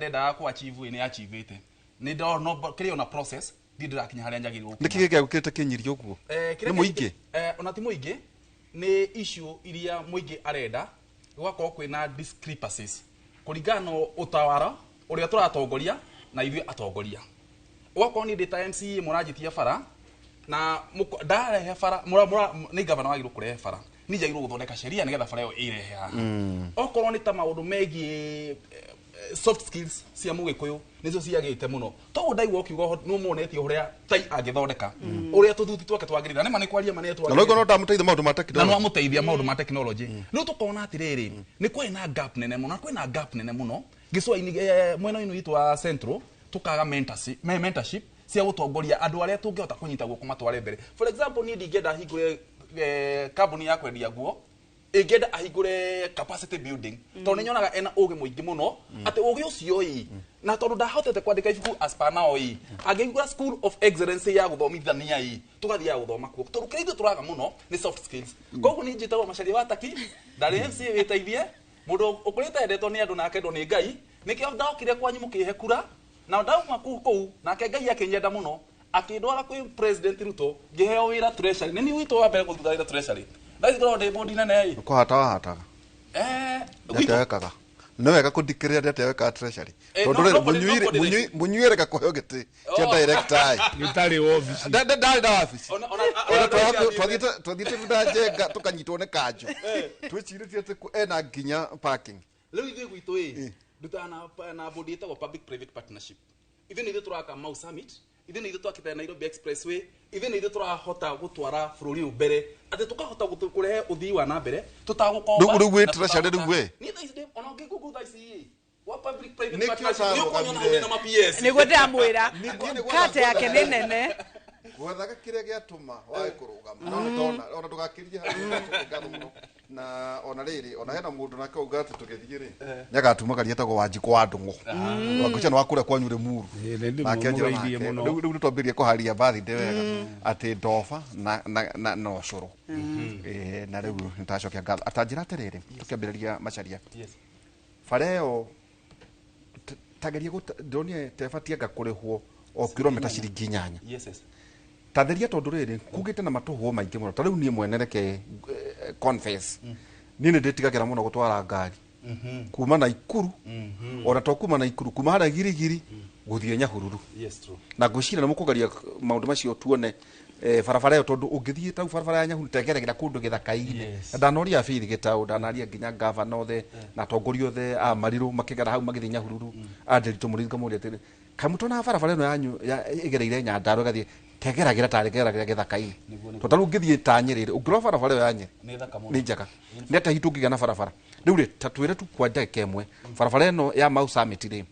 Ndendaga ku achieve nĩ achievĩte. Nĩ ndona kĩrĩ ona process, ndirĩ ndĩrakinya harĩa njagĩrĩirwo. Nĩkĩ gĩgĩũkĩte kĩnyiria ũguo? Kĩrĩa Nĩ mũingĩ? Ona ti mũingĩ, nĩ issue iria mũingĩ arenda, gũgakorwo kwĩna discrepancies kũringana na ũtawara ũrĩa tũratongoria na ithuĩ atongoria. Ũgakorwo niĩ ndĩ ta MCA, mũranjĩtia bara na ndarehe bara, nĩ gavana wagĩrĩirwo kũrehe bara, niĩ njagĩrĩirwo gũthondeka sheria nĩgetha bara ĩyo ĩrehe haha. Okorwo nĩ ta maũndũ megiĩ soft skills cia mũgĩkũyũ, nĩcio ciagĩte mũno. Toguo ndaigua ũkiuga nĩ ũmuonetie ũrĩa tai angĩthondeka ũrĩa tũthuti twake twagĩrĩra, nĩma nĩ kwaria ma nĩ Na no no ndamũteithia maũndũ ma na technology. No amũteithia maũndũ ma technology. Rĩu tũkona atĩrĩrĩ, nĩ kwarĩ na gap nene mũno, na kwĩna gap nene mũno gĩcũa-inĩ, mwena ũyũ witũ wa Central, tũkaga mentorship cia gũtongoria andũ arĩa tũngĩhota kũnyita guoko matware mbere. For example, niĩ ndingĩenda hingũre kambuni ya kwendia nguo, ingĩenda ahingũre capacity building, tondũ nĩ nyonaga ena ũgĩ mũingĩ mũno, atĩ ũgĩ ũcio ĩ, na tondũ ndahotete kwandĩka ibuku as per now ĩ, angĩhingũra school of excellence ya gũthomithania ĩ, tũgathiaga gũthoma kuo, tondũ kĩrĩa ithuĩ tũraga mũno nĩ soft skills. Koguo niĩ njĩtagwo Macharia wa Taki, ndarĩ MCA wĩteithie, mũndũ ũkũrĩte endetwo nĩ andũ na akendwo nĩ Ngai. Nĩkĩo ndokire kwanyu mũkĩhe kura, na ndauma kũu nake Ngai akĩnyenda mũno, akĩndwara kwĩ President Ruto, ngĩheo wĩra Treasury. Nĩ niĩ witũ wa mbere kũruta wĩra Treasury. Thaa ici ngoragwo ndĩ board nene ĩ. Kũhata wahataga? Gwitũ. Nĩ wekaga? Nĩ wega kũndikĩrĩra nĩ atĩa wekaga Treasury. Tondũ rĩrĩ, mũnyuĩre kũheo gĩtĩ kĩa director ĩ. Gĩtarĩ wabici. Ndarĩ na wabici. Ona Ona twathiĩte na njenga, tũkanyitwo nĩ kanjũ, twĩcirĩtie atĩ ena nginya parking. Rĩu ithuĩ gwitũ ĩ, ndutaga na board ĩtagwo public private partnership. Ithuĩ nĩ ithuĩ tũraka Mau Summit, ithuĩ nĩ ithuĩ twakĩte Nairobi Expressway, ithuĩ nĩ ithuĩ tũrahota gũtwara bũrũri ũyũ mbere, atĩ tũkahota kũrehe ũthii wa na mbere tũtagũkomba. Rĩu wĩ Na Treasury rĩu we? Niĩ thaa ici ona ũngĩ-google thaa ici ĩ, wa public private Nĩkĩo partnership, nĩ ũkuona ũtarũgamire. hau ndĩ na ma PS. Nĩguo ndĩramwĩra. Niĩ nĩ kate yake nĩ nene. Gwethaga kĩrĩa gĩatũma wage kũrũgama, no nĩndona ona ndũgakĩrie hau, nĩndacokia ngatho mũno. Na ona rĩrĩ, ona hena mũndũ nake auga atĩ tũgĩthiĩ rĩ, nĩagatumagaria, etagwo Wanjikũ wa Ndũng'ũ. Wanjikũ nĩ wa kũrĩa kwanyu Rĩmuru. Ĩĩ, nĩ Nake anjĩra ndĩmũgeithie nake, mũno. rĩu nĩtwambĩrĩrie kũharia birthday wega, atĩ ndoba na ũcũrũ. Na rĩu nĩtacokia ngatho. Atanjĩra atĩrĩrĩ, tũkĩambĩrĩria Macharia, bara ĩyo tageria ndĩronire tebatianga kũrĩhwo o kilomita ciringi 8. Yes. Tatheria, tondũ rĩrĩ kugĩte na matũhwo maingĩ mũno. Ta rĩu niĩ mwene, reke confess, niĩ nĩ ndĩtigagĩra mũno gũtwara ngari kuma Naikuru, ona to kuma Naikuru, kuma harĩa Girigiri gũthiĩ Nyahururu. Yes, true. Na ngwĩciria nĩ mũkũgeria maũndũ macio tuone barabara ĩyo, tondũ ũngĩthiĩ tau barabara ya Nyahururu tegeragĩra kũndũ gĩthaka-inĩ. Na ndanoria Faith Gĩtaũ, ndanaria nginya gavana othe na atongoria othe a Marirũ makĩgera hau magĩthiĩ Nyahururu, a Nderitu Mũrĩithi, ngamũria atĩrĩ, kaĩ mũtonaga barabara ĩno yanyu ĩgereire Nyandarua ĩgathiĩ tegeragĩra tarĩ geragĩra gĩthaka-inĩ? Nĩguo. Tondũ ta rĩu ũngĩthiĩ ta Nyĩrĩ rĩ, ũngĩrora barabara ĩyo ya Nyĩrĩ Nĩ thaka mũno. Nĩ njega. Nĩ atĩa hihi tũngĩgĩa na barabara rĩu rĩ? Ta twĩre tu kwa ndagĩka 1, barabara ĩno ya Mau Summit rĩ,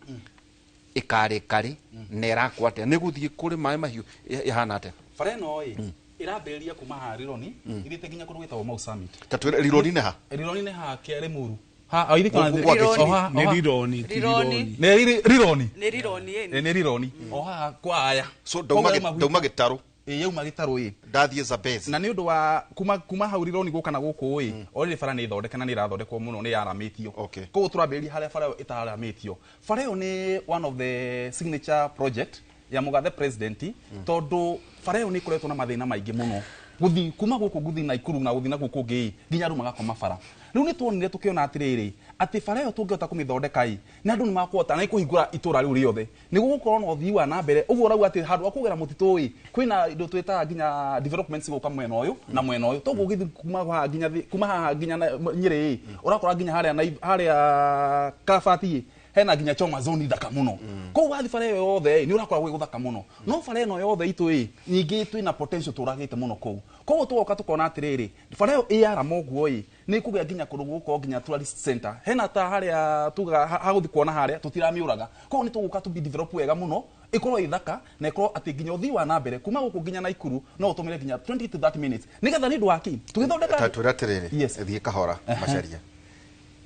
ĩkarĩka rĩ na ĩrakwo atĩa? Nĩ gũthiĩ kũrĩ maĩ mahiũ, ĩhana atĩa? Bara ĩno ĩ, ĩrambĩrĩria kuma haha Rironi, ithiĩte nginya kũndũ gwĩtagwo Mau Summit. Ta twĩre Rironi nĩ ha? Rironi nĩ haha kĩa Limuru. Ha, o ithiĩ Gũkũ gwa Rironi. o haha- o Nĩ haha- Rironi, ti Rironi. Rironi. Nĩ Rironi. Nĩ Rironi ĩni. Nĩ Rironi o haha kwa aya. So Koguo yauma ndauma Gĩtarũ? Ĩ, yauma Gĩtarũ ĩ. Ndathiĩ Zambezi. Na nĩ ũndũ wa kuma hau Rironi gũka na gũkũ ĩ, already bara nĩ thondeke na nĩ ĩrathondekwo mũno, nĩ yaramĩtio. Koguo tũrambĩrĩria harĩa bara ĩyo ĩtaramĩtio. Bara ĩyo nĩ one of the signature project ya mũgathe president, tondũ bara ĩyo nĩ ĩkoretwo na mathĩna maingĩ mũno, gũthiĩ kuma gũkũ gũthiĩ Naikuru na gũthiĩ na gũkũ ũngĩ ĩ, nginya andũ magakoma bara. Rĩu nĩ tuonire, tũkĩona atĩrĩrĩ, atĩ bara ĩyo tũngĩhota kũmĩthondeka ĩ, na andũ nĩ makũhota na ĩkũhingũra itũra rĩu rĩothe, nĩ gũgũkorwo na ũthii wa na mbere. Ũguo ũrauga atĩ handũ ha kũgera mũtitũ ĩ, kwĩna indo twĩtaga nginya developments gũka mwena ũyũ na mwena ũyũ. Toguo ũgĩthiĩ kuma haha nginya kuma haha nginya Nyĩrĩ ĩ, ũrakora nginya harĩa harĩa Kabati ĩ, hena nginya choma zone thaka mũno. Koguo wathiĩ bara ĩyo yothe ĩ, nĩ ũrakora gwĩ gũthaka mũno. No bara ĩno yothe itũ ĩ, ningĩ twĩna potential tũragĩte mũno kũu. Koguo tũgoka tũkona atĩrĩrĩ, bara ĩyo ĩyarama ũguo ĩ, nĩ kũgĩa nginya kũndũ gũgũkorwo nginya tourist center, hena ta harĩa tugaga hagũthiĩ kuona harĩa tũtiramĩũraga. Koguo nĩ tũgũka tũbi develop wega mũno, ĩkorwo ĩ thaka na ĩkorwo atĩ nginya ũthii wa na mbere kuma gũkũ nginya Naikuru no ũtũmĩre nginya 20 to 30 minutes, nĩgetha nĩ ũndũ wa kĩ tũgĩthondeka. Ta twĩre atĩrĩrĩ, thiĩ kahora, Macharia,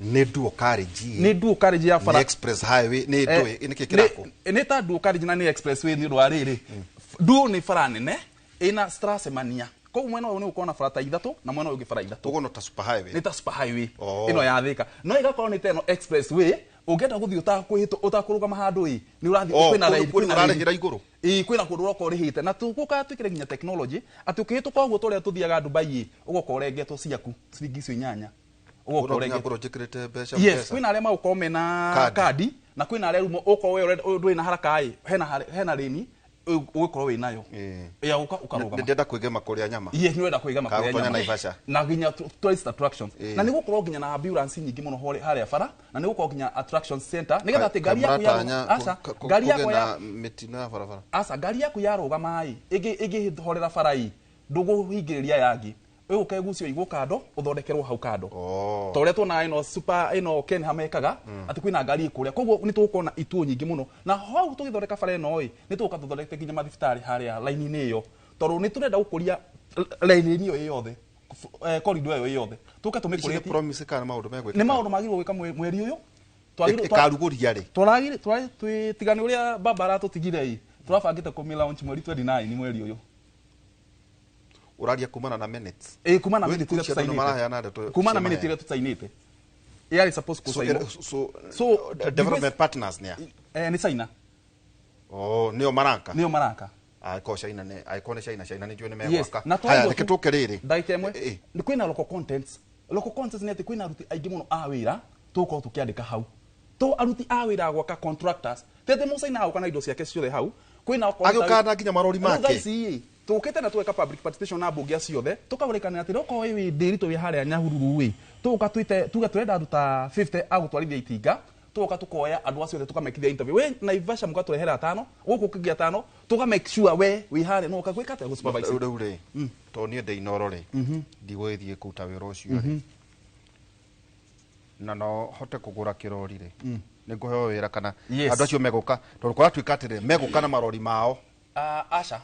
nĩ dual carriage? Nĩ dual carriage ya Nĩ bara. Express highway? Nĩ ndũĩ nĩkĩ kĩrakwo? Nĩ ta dual carriage na nĩ expressway, nĩ ũndũ wa rĩrĩ, dual nĩ bara nene ĩna citaracemania. Koguo mwena ũyũ nĩ ũkorwo na bara ta ithatũ na mwena ũyũ ũngĩ bara ithatũ. Ũguo no ta super highway? Nĩ ta super highway Oh. ĩno ya Thika, no ĩgakorwo nĩ ta ĩno expressway. Ũngĩenda gũthiĩ ũtakũrũgama handũ ĩ, nĩ ũrathiĩ Oh, kwĩna raini, kũndũ kwĩna raini. ũrarĩhĩra igũrũ. Ĩĩ, kwĩna kũndũ ũroka ũrĩhĩte, na tũgũka twĩkĩre nginya technology atĩ ũkĩhĩtũka ũguo ta ũrĩa tũthiaga Dubai ĩ, ũgoka ũrengetwo ciaku ciringi icio 8, ũgoka Ũndũ nginya ũrengetwo. ngorwo njĩkĩrĩte mbeca Yes, M-Pesa. kwĩna arĩa magũkorwo mena Kandi. kandi, na kwĩna arĩa rĩu ũkorwo we ndũrĩ na haraka ĩ, hena lane ũgũkorwo wĩ nayo ya gũka ũkarũgama. Ndĩrenda kwĩgema kũrĩa nyama. Yes, nĩ ũrenda kwĩgema Kana kũrĩa gũtonya nyama. Naivasha. Na nginya tourist attractions. Na nĩ gũkorwo nginya na ambulance nyingĩ mũno harĩa bara, na nĩ gũkorwo nginya attraction center, nĩgetha atĩ ngari yaku ya aca, ngari yaku ya na mĩtino ya barabara. Aca, ngari yaku yarũgama ĩ, ĩngĩhorera bara ĩ, ndũgũhingĩrĩria yangĩ, ĩgũka ĩgucio igwo kando, ũthondekerwo hau kando. Oh. Ta ũrĩa tuonaga ĩno super ĩno Kenha mekaga, atĩ kwĩna ngari ĩkũrĩa. Koguo nĩ tũgũkorwo na ituo nyingĩ mũno, na hau tũgĩthondeka bara ĩno ĩ, nĩ tũgũka tũthondekete nginya mathibitarĩ harĩa raini-inĩ ĩyo, tondũ nĩ tũrenda gũkũria raini ĩyo ĩ yothe, corridor ĩyo ĩ yothe, tũke Ici nĩ tũmĩkũrĩtie. promise kana maũndũ megwĩkĩka? Nĩ maũndũ magĩrĩirwo gwĩka mweri ũyũ. Ĩkarugũria rĩ? Tũragire twĩtigane ũrĩa baba aratũtigire ĩ, tũrabangĩte kũmĩ launch mweri 29 mweri ũyũ. Ũraria kumana na minutes? Ĩ, kuma na Wĩ minute thikũ iria ici andũ nĩ tũcainĩte. maraheana ndeto Kuma na cia minute maheni. iria tũcainĩte, yarĩ supposed So, kũcainwo. so, development partners nĩ a? Nĩ China. Oh, nĩo maraka? Nĩo maraka. Angĩkorwo China nĩ, angĩkorwo nĩ China, China nĩ njũĩ nĩ Yes, megwaka. na Haya, twaigua reke tũke rĩrĩ. Ndagĩka ĩmwe. Ĩ. Nĩ kwĩna local contents. Local contents nĩ atĩ kwĩna aruti aingĩ mũno a wĩra tũgũkorwo tũkĩandĩka hau, to aruti a wĩra a gwaka, contractors, tete mũcaina agũka na indo ciake ciothe hau, kwĩna okorwo Agĩũkaga na nginya marori Rĩu thaa make. ici ĩ, tũkĩte na tũgeka public participation na mbunge ciothe, tũkaũrĩkanĩra atĩ okorwo wĩ ndĩritũ wĩ harĩa Nyahururu ĩ, tũgũka twĩte tuge tũrenda andũ ta 50 a gũtwarithia itinga, tũgoka tũkoya andũ acio othe, tũkamekithia interview. We Naivasha mũgatũrehera atano, gũkũ kĩngĩ atano, tũka make sure we wĩ harĩa no ũka gwĩka atĩa, gũ-supervise. Rĩu rĩ, tondũ niĩ ndĩ Inoro rĩ, ndigũgĩthiĩ kũruta wĩra ũcio rĩ, na no hote kũgũra kĩrori rĩ, nĩ ngũheo wĩra kana Yes. andũ acio megũka, tondũ kũratuĩka atĩrĩ, megũka na marori mao? Ah, aca,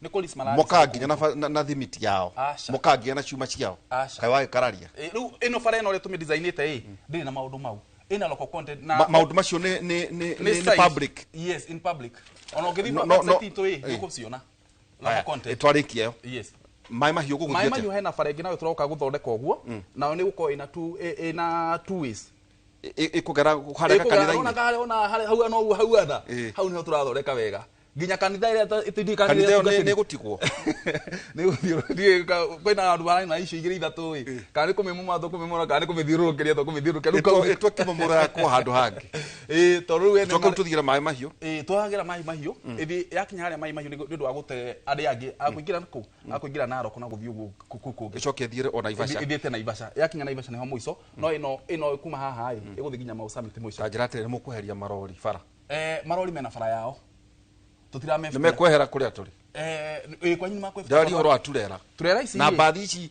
nĩ kũ lease. Mokaga nginya na thimiti yao? Aca. Mokaga nginya na cuma ciao? Aca. Kaĩ wagĩkararia? Ĩ, rĩu ĩno bara ĩno ũrĩa tũmĩdesignĩte ĩ, ndĩrĩ na maũndũ mau, ĩna local content na Maũndũ macio nĩ site. public? Yes, in public. Ona ũngĩthiĩ No, no, website itũ ĩ, Eh. nĩũgũciona Haya, local content. twarĩkia ĩyo. Yes. Maĩ mahiũ gũgũthiĩ Maĩ atĩa? mahiũ, hena bara ĩngĩ nayo tũroka gũthondeka ũguo, nayo nĩ gũkorwo ĩna two ways. Ĩkũgera harĩa Ĩkũgera- ona kanitha-inĩ? harĩa, ona harĩa hau, no hau atha. Hau nĩho tũrathondeka wega nginya kanitha ĩrĩa ĩtindĩ Kanitha ĩyo nĩ ĩgũtigwo? Kwĩna andũ maraina icio igĩrĩ ithatũ ĩ, kana nĩ kũmĩmomora tũkũmĩmomora, kana nĩ kũmĩthiũrũrũkĩria tũkũmĩthiũrũrũkia. Rĩu Ĩtwe kĩmomora yakwo handũ hangĩ. Ĩ, tondũ rĩu ene Coke rĩu tũthiĩre maĩ mahiũ. Ĩ, twagera maĩ mahiũ, ĩthiĩ yakinya harĩa maĩ mahiũ nĩ ũndũ wa gũte arĩa angĩ akũingĩra kũu, akũingĩra Narok na gũthiĩ ũguo kũu kũngĩ. Ĩcoke ĩthiĩre o Naivasha. Ĩthiĩte Naivasha. Yakinya Naivasha nĩho mũico, no ĩno kuma haha ĩ, ĩgũthiĩ nginya Mau Summit mũico. Ta njĩra atĩrĩ, nĩ mũkweheria marori bara? Marori mena bara yao, tũtiramebutĩra. Nĩ mekwehera kũrĩa tũrĩ? Ĩ, kwanyu nĩ makwehera. Ndĩraria ũhoro wa turera. Turera ici Na ĩ. mbathi ici,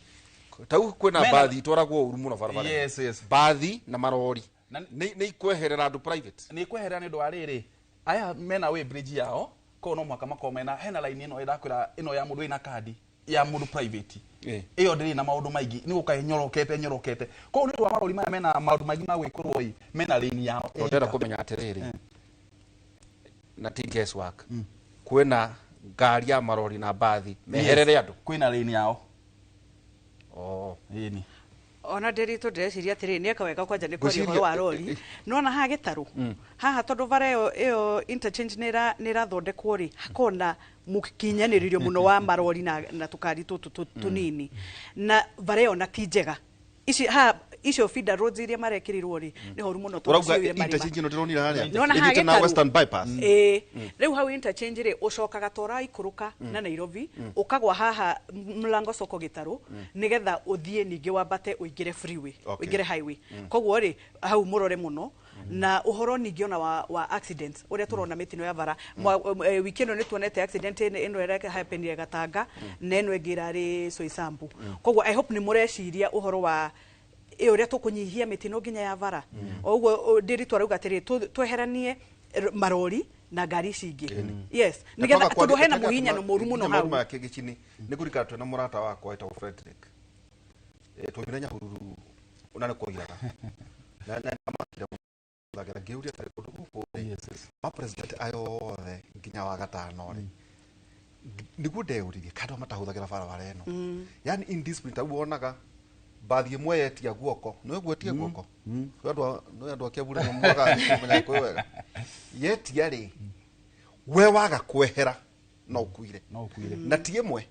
tau kwĩna mbathi itwaragwo ũru mũno barabara. Yes. Mbathi na marori nĩ ikweherera andũ private? Nĩ kweherera nĩ ũndũ wa rĩrĩ, aya mena way bridge yao, koguo no mũhaka makorwo mena hena line ĩno ĩrakwĩra ĩno ya mũndũ wĩna kandi ya mũndũ private. Ĩyo ndĩrĩ na maũndũ maingĩ, nĩ gũka ĩnyorokete nyorokete. Koguo nĩ ũndũ wa marori maya mena maũndũ maingĩ ma gwĩkũrwo ĩ, mena lane yao. Tondũ ndĩrenda kũmenya atĩrĩrĩ, na ti guesswork, kwĩna ngari ya marori na mbathi meherere andũ? Kwĩna lane yao. Oh. Ĩni. Ona ndĩritũ, ndĩreciria atĩrĩrĩ, nĩ eka wega kwanja nĩ kwaria Ngwĩciria- ũhoro wa rori. Nona haha gĩtarũ haha, tondũ bara ĩyo interchange nĩ ĩrathondekwo rĩ, hakorwo na mũkinyanĩrĩrio mũno wa marori na tũkari tũtũ tũnini, na bara ĩyo na ti njega. Ici ha icio feeder roads iria marekĩrirwo rĩ, nĩ horu mũno tondũ Ũrauga ciyũire marima. interchange ĩno ndĩronire harĩa Nĩwona haha ĩthiĩte na gĩtarũ? Western Bypass? Ĩĩ, rĩu hau interchange rĩ, ũcokaga ta ũraikũrũka na Nairobi, ũkagwa haha Mlango Soko gĩtarũ, nĩgetha ũthiĩ ningĩ wambate ũingĩre freeway, ũingĩre highway. Koguo rĩ, hau mũrore mũno na ũhoro ningĩ ona wa accidents ũrĩa tũrona mĩtino ya bara. Wiki ĩno nĩ tuonete accident ĩno ĩrĩa happenire Gatanga, na ĩno ĩngĩ ĩrarĩ Soisambu. Koguo I hope nĩ mũreciria ũhoro wa ĩ ũrĩa tũkũnyihia mĩtino nginya ya bara. O ũguo ndĩritũ arauga atĩrĩ, tweheranie marori na ngari ici ingĩ, yes, nĩgetha tondũ hena mũhinyano mũru mũno hau. Maya kĩgĩcini nĩ kũrikana twĩna mũrata wakwa wĩtagwo Frederick. Twaumire Nyahururu na nĩ kwoiraga na ndamakire mũthagĩra ngĩũria tarĩ kũndũ gũkũ rĩ, ma president aya othe nginya wa gatano rĩ, nĩguo ndeyũririe kandũ matahũthagĩra barabara ĩno, yani indiscipline tau wonaga. Mbathi ĩmwe yetia guoko nĩ ũgwetia guoko nĩ andũ a Kiambu rĩmwe mwaga kũmenya Gĩkũyũ wega yetia rĩ we waga kwehera no ũkuire na ti ĩmwe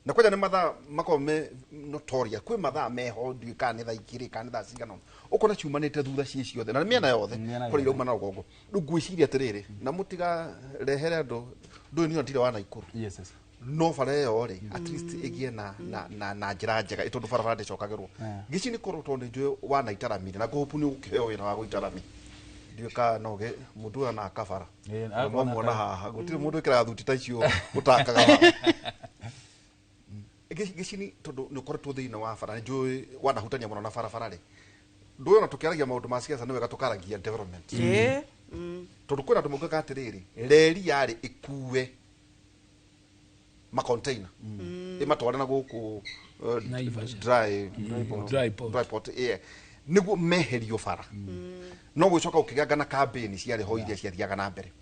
na kwanja nĩ mathaa makoragwo me notorious kwĩ mathaa meho ndiũĩ kana nĩ thaa igĩrĩ kana nĩ thaa cigana ũna ũkona ciumanĩte thutha ciĩ ciothe na nĩ mĩena yothe kũrĩa irauma na rũgongo rĩu ngwĩciria atĩrĩrĩ na mũtigarehere andũ ndũĩ niĩ ndirĩ wa Naikuru Yes, yes. No bara ĩyo rĩ at least ĩgĩe na njĩra njega ĩ tondũ barabara ndĩcokagĩrwo gĩci nĩ korwo tondũ nĩ njũĩ wanaitaramire na ngũhũpu nĩ ũgũkĩheo wĩra wa gũitarami ndiũĩ kana no mũndũ ũyũ anaka bara no muona haha gũtirĩ mũndũ wĩkĩraga thuti ta icio ũtakaga bara gĩcini tondũ nĩ ũkoretwo thĩinĩ wa bara nĩ njũĩ wanahutania mũno na barabara rĩ ndũĩ ona tũkĩaragia maũndũ ma siasa nĩ wega tũkaragia development tondũ kwĩna andũ maugaga atĩrĩrĩ reri yarĩ ĩkue macontainer ĩmatware na gũkũ dry dry port yeah nĩguo meherio bara no gũcoka ũkĩganga na campaign ciarĩ ho iria ciathiaga na mbere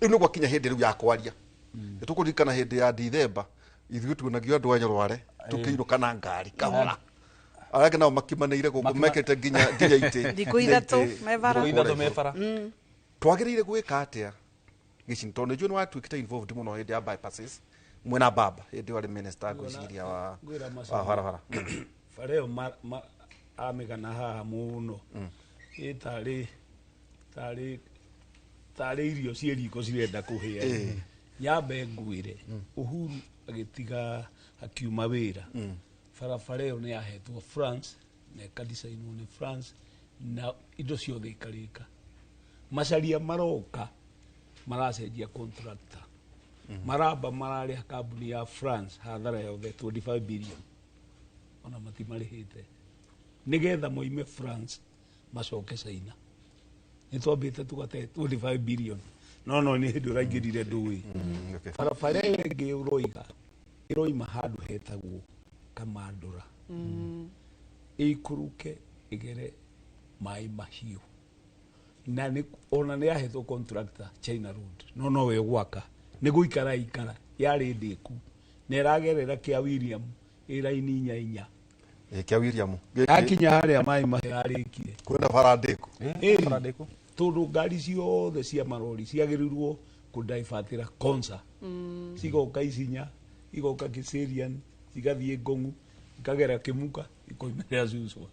rĩu nĩguo kinya hĩndĩ rĩu ya kwaria nĩ tũkũririkana hĩndĩ ya Dithemba ithuĩ tuonagio andũ a Nyarware tũkĩinũka na ngari kahora arĩa angĩ nao makimanĩire gũkũ mekĩte nginya itĩ thikũ ithatũ me bara twagĩrĩire gwĩka atĩa gĩcini tondũ nĩ njũĩ nĩ watuĩkĩte involved mũno hĩndĩ ya bypasses mwena baba hĩndĩ ĩyo arĩ minister ngwĩciria wa barabara bara ĩyo amĩgana haha mũno ĩ tarĩ irio ciĩ riko cirenda kũhĩa nyambe ngwĩre Uhuru agĩtiga akiuma wĩra barabara ĩyo nĩ yahetwo France na ĩkadicainwo nĩ France na indo ciothe ikarĩka macaria maroka maracenjia contractor maramba mararĩha kambuni ya France hathara yothe 25 billion ona matimarĩhĩte nĩgetha moime France macoke China nĩ twambĩte tũgate 25 billion no nĩ hĩndĩ ũraingĩrire ndũĩ barabara ĩyo ĩngĩ ũroiga ĩroima handũ hetagwo Kamandũra ĩikũrũke ĩgere maĩ mahiũ na ona nĩ yahetwo contractor China Road no nowe ũgwaka nĩ gũikara ikara yarĩ ndĩku na ĩragerera kĩa William ĩ raini inya inya kĩa William yakinya harĩa maĩ mahiũ yarĩkire kwĩna bara ndĩku tondũ ngari ciothe cia marori ciagĩrĩirwo kũdaibatĩra Konza cigoka Isinya igoka Kiserian cigathiĩ Ngong'u ikagera Kĩmuka ikoimĩrĩra Suswa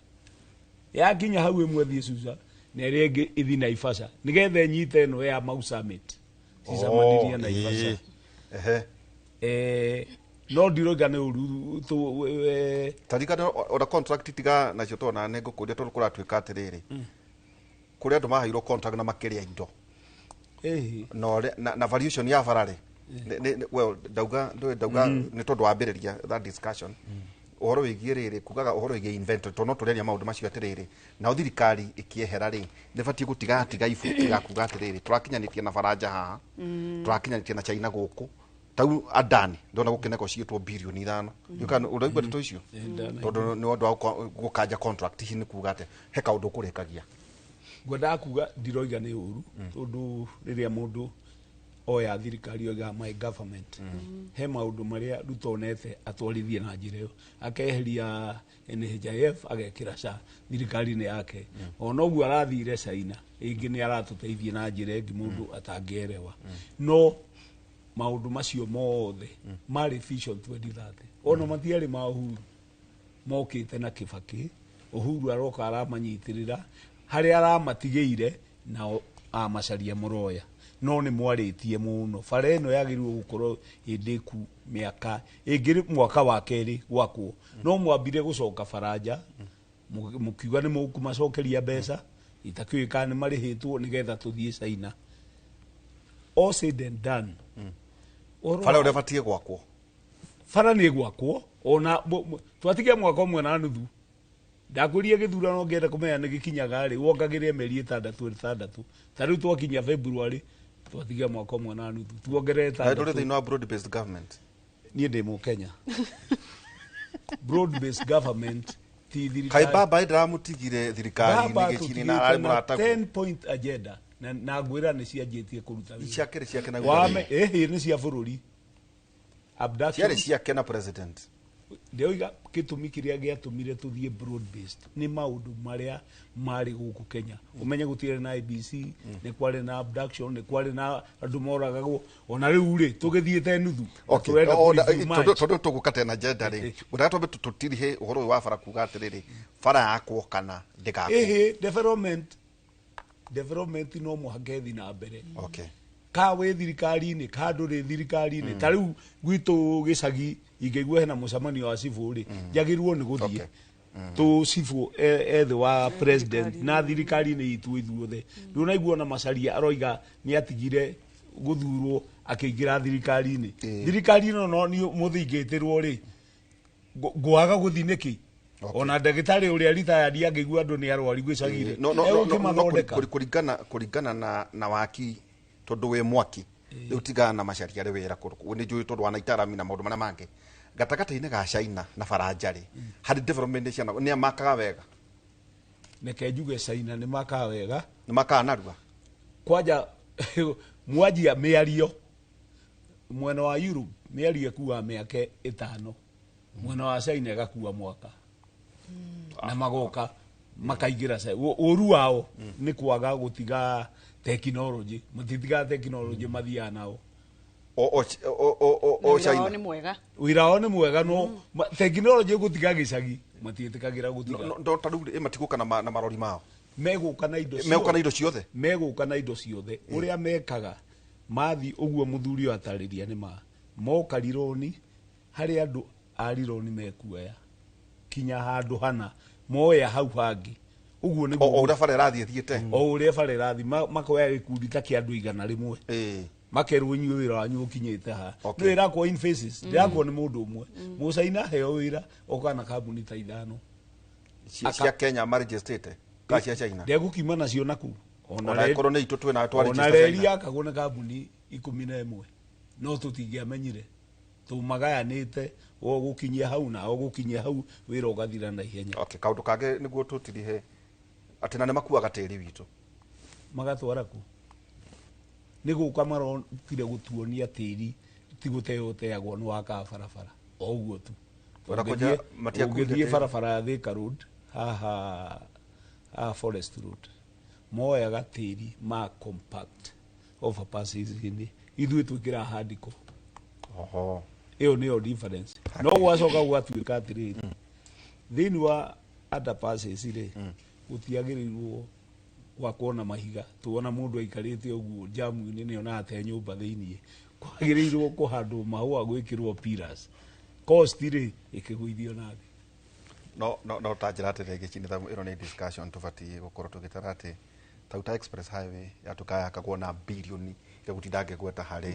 yakinya hau ĩmwe thiĩ Suswa na ĩrĩa ĩngĩ ĩthiĩ Naivasha nĩgetha ĩnyite ĩno ya Mau Summit cicemanirie Naivasha no ndiroiga nĩ ũru tarikana ona contract tiga nacio tona nĩ ngũkũria tondũ kũratuĩka atĩrĩrĩ kũrĩ andũ maheirwo contract na makĩrĩa indo na valuation ya bara rĩ well ndauga nĩ tondũ wambĩrĩria that discussion ũhoro wĩgiĩ rĩrĩ kugaga ũhoro wĩgiĩ inventory tondũ no tũrĩaria maũndũ macio atĩrĩrĩ nao thirikari ĩkĩehera rĩ nĩ batiĩ gũtigatiga ibuku ya kuga atĩrĩrĩ tũrakinyanĩtie na Faranja haha tũrakinyanĩtie na China gũkũ tau Adani ndona gũkĩnegotiatwo birioni 5 ũraigua ndeto icio tondũ nĩ ũndũ wa gũkanja contract hihi nĩ kuga atĩ he kaũndũ ũkũrĩkagia ngwendaga kuga ndiroiga nĩ ũru tondũ rĩrĩa mũndũ oya thirikari oiga my government he maũndũ marĩa Ruto onete atwarithie na njĩra ĩyo akeheria NHIF agekĩra SHA thirikari-inĩ yake ona ũguo arathire China ĩngĩ nĩ aratũteithia na njĩra ĩngĩ mũndũ atangĩerewa no maũndũ macio mothe marĩ Vision 2030 ona matiarĩ ma Uhuru mokĩte na Kibaki Uhuru aroka aramanyitĩrĩra harĩa aramatigĩire nao amacaria mũroya no nĩ mwarĩtie mũno bara ĩno yagĩrĩirwo gũkorwo ĩndĩku mĩaka ĩngĩ mwaka wa kerĩ gwakwo no mwambire gũcoka Faranja mũkiuga nĩ mũkũmacokeria mbeca itakĩũĩ kana nĩ marĩhĩtwo nĩgetha tũthiĩ China all said and done bara ũrĩa batiĩ gwakwo bara nĩ gwakwo ona twatigia mwaka ũmwe na nuthu ndakwĩria gĩthurano ngĩenda kũmenya nĩ gĩkinyaga rĩ wongagĩrĩre mĩeri ĩtandatũ ta rĩu twakinya February twatigia mwaka ũmwe na nuthu tuongerere ĩtandatũ ndũrĩ thĩinĩ wa broad based government niĩ ndĩ Mũkenya broad based government ti thirikari kaĩ baba ndĩramũtigire thirikari-inĩ gĩcini na ararĩ mũrataguo 10 point agenda na ngwĩra nĩ cianjĩtie kũruta wĩra ciake ciake na ĩhĩ nĩ cia bũrũri abduction ciarĩ ciake na president Ndĩoiga gĩtũmi kĩrĩa gĩatũmire tũthiĩ broad based nĩ maũndũ marĩa marĩ gũkũ Kenya. Ũmenye gũtirĩ na IBC, nĩ kwarĩ na abduction, nĩ kwarĩ na andũ moragagwo. Ona rĩu rĩ tũgĩthiĩte nuthu. Okay. Tũrenda O, kũ-review tondũ match. tondũ tũgũkate na agenda rĩ, ngwendaga twambe tũtirihe ũhoro ũyũ wa bara kuga atĩrĩrĩ, bara yakwo kana ndĩgakwo. Ĩhĩ, development no mũhaka ĩthiĩ na mbere. Okay. Ka wĩ thirikari-inĩ, ka ndũrĩ thirikari-inĩ. Ta rĩu gwitũ gĩcagi ingĩigua hena mũcemanio wa cibũ rĩ, njagĩrĩirwo nĩ gũthiĩ. Okay. Tũ cibũ ethĩ wa president na thirikari-inĩ itũ ithuothe. Ndũnaigua ona Macharia aroiga nĩ atigire gũthurwo akĩingĩra thirikari-inĩ. Thirikari ĩno no niĩ mũthĩ ingĩtĩrwo rĩ, ngwaga gũthiĩ nĩkĩ? Ona ndagĩtarĩ ũrĩa retired angĩigua andũ nĩ arwaru gĩcagi-rĩ, No, no, no, no, no, egũkĩmathondeka. kũringana na waki, tondũ wĩ mwaki rĩu, tigana na Macharia arĩ wĩra kũndũ nĩ njũĩ, tondũ wanaitarami na maũndũ marĩa mangĩ gatagatĩ-inĩ ga China na Baranja rĩ, harĩ development ciana nĩ makaga wega. Reke njuge China nĩ makaga wega. Nĩ makaga narua. Kwanja mwanjia mĩario mwena wa Europe, mĩario ĩkuaga mĩaka 5, mwena wa China ĩgakua mwaka, na magoka makaingĩra. Ũru wao nĩ kwaga gũtiga tekinoronjĩ, matitigaga tekinoronjĩ, mathiaga nao. O o o o o Na o wĩra wao China nĩ mwega. Wĩra wao nĩ mwega, no tekinoronjĩ gũtiga gĩcagi matiĩtĩkagĩra gũtiga. No, no, ta rĩu ĩ matigũka na marori mao. Megũka na indo Megũka na indo ciothe. Megũka na indo ciothe. Ũrĩa mekaga mathi ũguo mũthuri ũyũ atarĩria nĩ ma moka rironi, harĩ andũ a rironi mekuoya kinya handũ hana moya hau hangĩ ũguo. O Nĩguo o ũrĩa bara ĩrathiĩ thiĩte. O ũrĩa bara ĩrathiĩ, makoya gĩkundi ta kĩa andũ 100, makerwo inyuĩ wĩra wanyu ũkinyĩte ha. Nĩ ĩrakwo in phases, ndĩrakwo nĩ mũndũ ũmwe. Mũcaina heo wĩra okaga na kambuni ta 5. Cia Kenya marĩnjĩstĩte ka cia China? Ndegũkiuma nacio naku. Ona ĩkorwo nĩ itũ twĩna ona twarĩnjĩsta reri China. yakagwo na kambuni 11, no tũtingĩamenyire tũmagayanĩte, o gũkinyia hau na o gũkinyia hau, wĩra ũgathira na ihenya. Okay, kaũndũ kangĩ nĩguo tũtirihe, atĩ na nĩ makuaga tĩri witũ. Magatwara ku nĩ gũka marokire gũtuonia tĩri ti gũteo ũteagwo, nĩ wakaga barabara o ũguo tu. Ona kũnja matiakuire Ũngĩthiĩ tĩri. barabara ya Thika Road haha, haha Forest Road, moyaga tĩri ma compact overpasses-inĩ, ithuĩ twĩkĩraga handiko. Oho. Ĩyo nĩyo difference. No gwacoka gũgatuĩka atĩrĩrĩ, thĩinĩ wa underpasses rĩ, gũtiagĩrĩirwo gwakwo na mahiga. Tuona mũndũ aikarĩte ũguo jamu-inĩ nĩ onaga te nyũmba thĩiniĩ, kwagĩrĩirwo kũhandwo mahũa, gwĩkĩrwo pillars, cost rĩ ĩkĩgũithio na thĩ. No ta njĩra atĩrĩ gĩcini ĩno nĩ discussion tũbatiĩ gũkorwo tũgĩtara atĩ Tauta Express Highway yatuĩka yakagwo na birioni ĩrĩa gũtinda ngĩgweta harĩ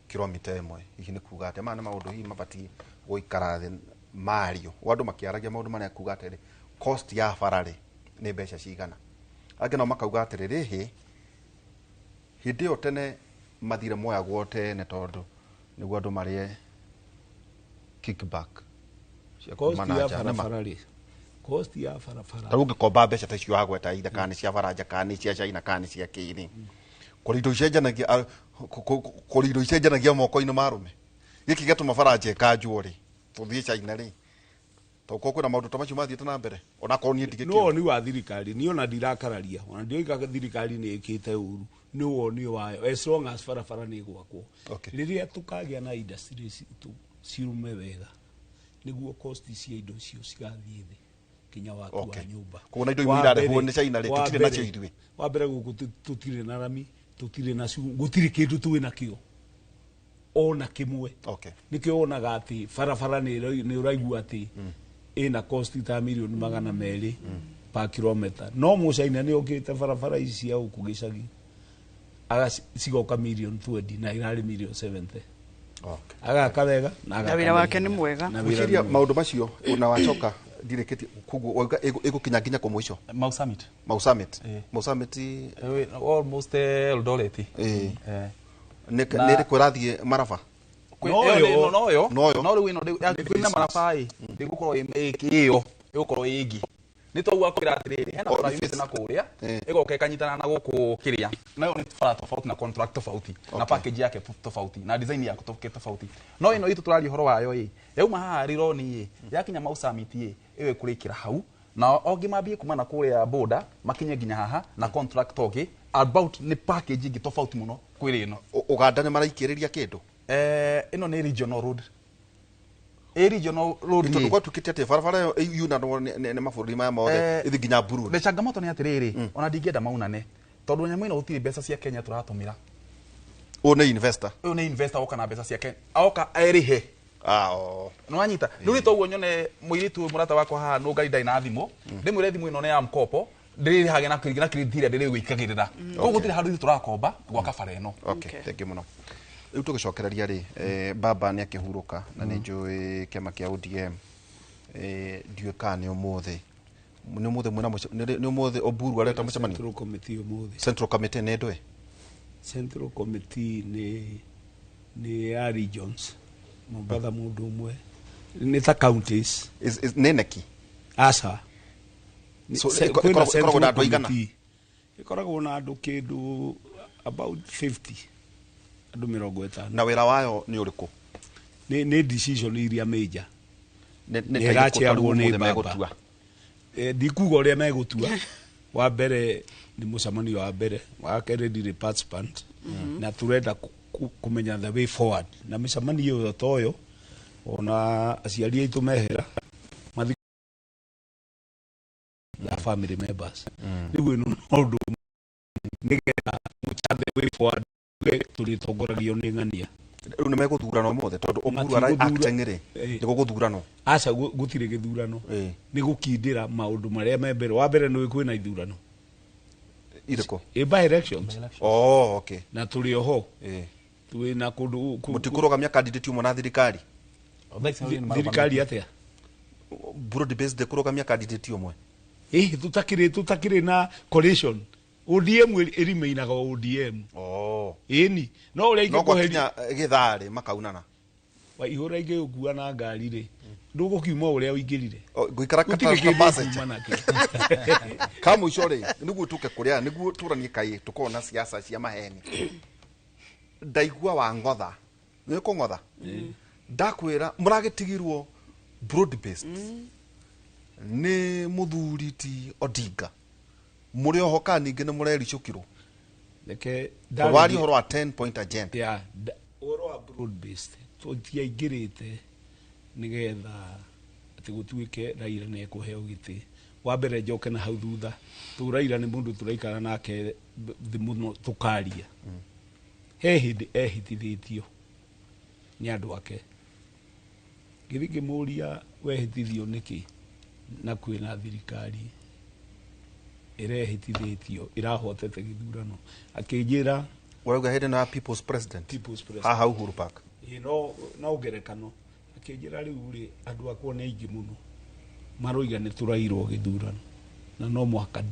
kilomita 1, hihi nĩ kuga atĩ maya nĩ maũndũ hihi mabatiĩ gũikara thĩ mario o andũ makĩaragia maũndũ marĩa kuga atĩrĩ, cost ya bara rĩ nĩ mbeca cigana. Angĩ nao makauga atĩrĩrĩ, hĩ hĩndĩ ĩyo tene mathire moyagwo tene tondũ nĩguo andũ marĩe kickback cia Cost kuma na ya nja. Nĩ ma. barabara rĩ, cost ya barabara. Ta rĩu ũngĩkomba mbeca ta icio wagweta, ithe kana nĩ cia baranja kana nĩ cia China kana nĩ cia kĩrĩ, kũrĩ indo icenjanagia, kũrĩ indo icenjanagia moko-inĩ ma arũme, gĩkĩ gĩatũma baranja ĩkanjwo rĩ, tũthiĩ China rĩ, tondũ kwĩna maũndũ ta macio mathiĩte na mbere onakorwo niĩ Nĩ ndigĩkĩũĩ. woni wa thirikari, niĩ ona ndirakararia, ona ndioiga thirikari nĩ ĩkĩte ũru, nĩ woni wayo as long as barabara nĩ ĩgwakwo. Rĩrĩa tũkagĩa na industry citũ cirume wega, nĩguo cost cia indo icio cigathiĩ thĩ kinya waki wa nyũmba. Koguo na indo imwe irarehwo nĩ China rĩ, tũtirĩ nacio ithuĩ. Wa mbere gũkũ tũtirĩ na rami, tũtirĩ na gũtirĩ kĩndũ twĩ nakĩo ona kĩmwe. Nĩkĩo wonaga atĩ barabara nĩ ũraigua atĩ ĩna cost ta mirioni 200 per kilomita, no mũcaina nĩ okĩte barabara ici cia gũkũ gĩcagi cigoka mirioni 20 na irarĩ mirioni 70. Agaka wega na Na agaka wĩra wake na nĩ mwega. Na wĩra Gwĩciria nĩ mwega. maũndũ macio na wacoka ndirĩkĩtie, koguo wauga ĩgũkinya nginya kũ mũico? Mau Summit. Mau Summit. Mau Summit. Almost Eldoret. Nĩ nĩ ĩrĩkũ ĩrathiĩ maraba? Noyo. Noyo. Noyo. No rĩu ĩno kwĩna maraba ĩ ndĩgũkorwo ĩ ĩyo, ĩgũkorwo ĩ ĩngĩ. Nĩ toguo akwĩra atĩrĩrĩ, hena Oh, bara nĩ yumĩte phase. na kũrĩa Eh. ĩgoka ĩkanyitana na gũkũ kĩrĩa, nayo nĩ bara tofauti na contract tofauti na Okay. package yake tofauti na design yake tofauti. No ĩno itũ tũraria ũhoro wayo ĩ yauma haha Rironi ĩ yakinya Mau Summit ĩ ĩyo ĩkũrĩkĩra hau, na ongĩ mambie kuma na kũrĩa border makinye nginya haha na contract ongĩ about nĩ package ĩngĩ tofauti mũno kwĩrĩ ĩno. Uganda nĩ maraikĩrĩria kĩndũ? Ĩno nĩ regional road, ĩ regional road. Tondũ Ĩ. gwatuĩkĩte atĩ barabara ĩyo yunanwo nĩ mabũrũri maya mothe ĩthiĩ nginya Burundi. The changamoto nĩ atĩrĩrĩ, ona ndingĩenda maunane tondũ nyamũ ĩno gũtirĩ mbeca cia Kenya tũratũmĩra. Ũyũ nĩ investor? Ũyũ nĩ investor oka na mbeca ciake, oka erĩhe. Ah, oh. Nĩwanyita? Rĩu nĩ toguo nyone mũirĩtu ũyũ mũrata wakwa haha nũngari ndarĩ na thimũ, ndĩmwĩre thimũ ĩno nĩ ya mkopo, ndĩrĩhage na na credit ĩrĩa ndĩrĩgwĩkagĩrĩra. Koguo gũtirĩ handũ ithuĩ tũrakomba gwaka bara ĩno. Okay, Okay. thank you mũno. Rĩu tũgĩcokereria rĩ, baba nĩ akĩhurũka na nĩ njũĩ kĩama kĩa ODM, ndiũĩ kana nĩ ũmũthĩ, nĩ ũmũthĩ mwĩna nĩ ũmũthĩ Oburu areta mũcemanio? Central Committee ũmũthĩ. Central Committee nĩ ndũĩ? Central Committee nĩ ya regions, Mombatha mũndũ ũmwe, nĩ ta counties. Nĩ neki? Aca. So, Kwĩna ĩkoragwo na Central andũ aigana? Committee. Ĩkoragwo na andũ kĩndũ about 50, andũ 50. Na wĩra wayo nĩ ũrĩkũ? Nĩ decision iria major. Nĩ Nĩ ta irĩkũ ta rĩu ĩrachairwo nĩ ũmũthĩ baba. megũtua? Ndikuga ũrĩa megũtua. Wa mbere nĩ mũcemanio wa mbere, wa kerĩ ndirĩ participant, na tũrenda kũmenya the way forward na mĩcemanio ĩyo toyo ona aciari aitũ mehera mathi na family members. Rĩu ĩno no ũndũ ũmwe nĩgetha mũcha the way forward, tũrĩtongoragio nĩ ng'ania. Rĩu nĩ megũthurana ũmũthĩ? Tondũ Oburu ara Matigũthura- acting rĩ, nĩ gũgũthuranwo? Aca, gũtirĩ gĩthurano. Nĩ gũkindĩra maũndũ marĩa me mbere. Wa mbere nĩ kwĩna ithurano. Irĩkũ? Ĩ by elections. Oh, okay. Na tũrĩ oho twĩna kũndũ Mũtikũrũgamia candidate ũmwe na thirikari? Thirikari atĩa? Broad based ndĩkũrũgamia candidate ũmwe? Ĩ tũtakĩrĩ na coalition. ODM ĩrimainaga ODM. Oh. Ĩni no ũrĩa No ingĩkũheria gwakinya gĩthaa rĩ makaunana. Wa ihũra ingĩgũkua na ngari rĩ, ndũgũkiuma ũrĩa ũingĩrire. Oh, ngũikara Gũtirĩ kata kĩndũ passenger. ũkuuma nakĩo. Ka mũico rĩ, nĩguo tũke kũrĩa nĩguo tũranie kaĩ tũkorwo na siasa cia maheni, ndaigua wa ng'otha nĩ kũng'otha ndakwĩra mũragĩtigirwo broad based nĩ mũthuri ti Odinga, mũrĩ oho kana ningĩ nĩ mũrericũkirwo? Reke waria ũhoro wa 10 point agenda. Ya ũhoro wa broad based, tũtiaingĩrĩte nĩgetha atĩ gũtuĩke Raila nĩ ekũheo gĩtĩ. Wa mbere njoke na hau thutha, tũ Raila nĩ mũndũ tũraikara nake thĩ mũno tũkaria. He hĩndĩ ehĩtithĩtio nĩ andũ ake, ngĩthiĩ ngĩmũria, wehĩtithio nĩkĩ na kwĩna thirikari ĩrehĩtithĩtio ĩrahotete gĩthurano? Akĩnjĩra Ũrauga hĩndĩ ĩno ya People's President? People's President. Haha Uhuru Park? Ĩ, no ngerekano. Akĩnjĩra rĩu rĩ, andũ akwa nĩ aingĩ mũno maroiga nĩ tũrairwo gĩthurano na no mũhaka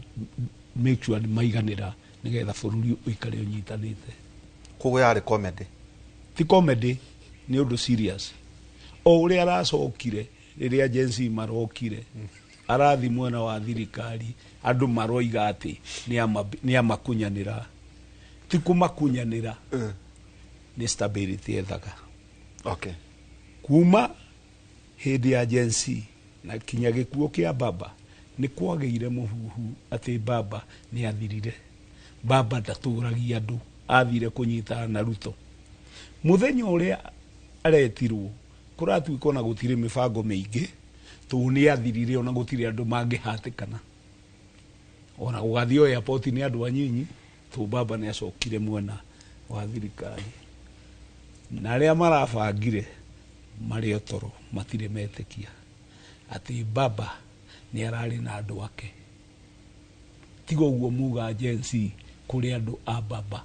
make sure nĩ maiganĩra nĩgetha bũrũri ũikare ũnyitanĩte. Koguo yarĩ comedy? Ti comedy, nĩ ũndũ serious. O ũrĩa aracokire rĩrĩa Gen Z marokire arathi mwena wa thirikari, andũ maroiga atĩ nĩ amakunyanĩra. Ti kũmakunyanĩra, nĩ stability ethaga. Kuma hĩndĩ ya Gen Z na kinya gĩkuũ kĩa baba, nĩ kwagĩire mũhuhu atĩ baba nĩ athirire, baba ndatũragia andũ, athire kũnyitana na Ruto. Mũthenya ũrĩa aretirwo kũratuĩka ona gũtirĩ mĩbango mĩingĩ tondũ nĩ athirire, ona gũtirĩ andũ mangĩhatĩkana ona gũgathio airport nĩ andũ anyinyi tondũ baba nĩ acokire mwena wa thirikari, na arĩa marabangire marĩ o toro, matirĩ metĩkia atĩ baba nĩ ararĩ na andũ ake. Tiga ũguo muga Gen Z, kũrĩ andũ a baba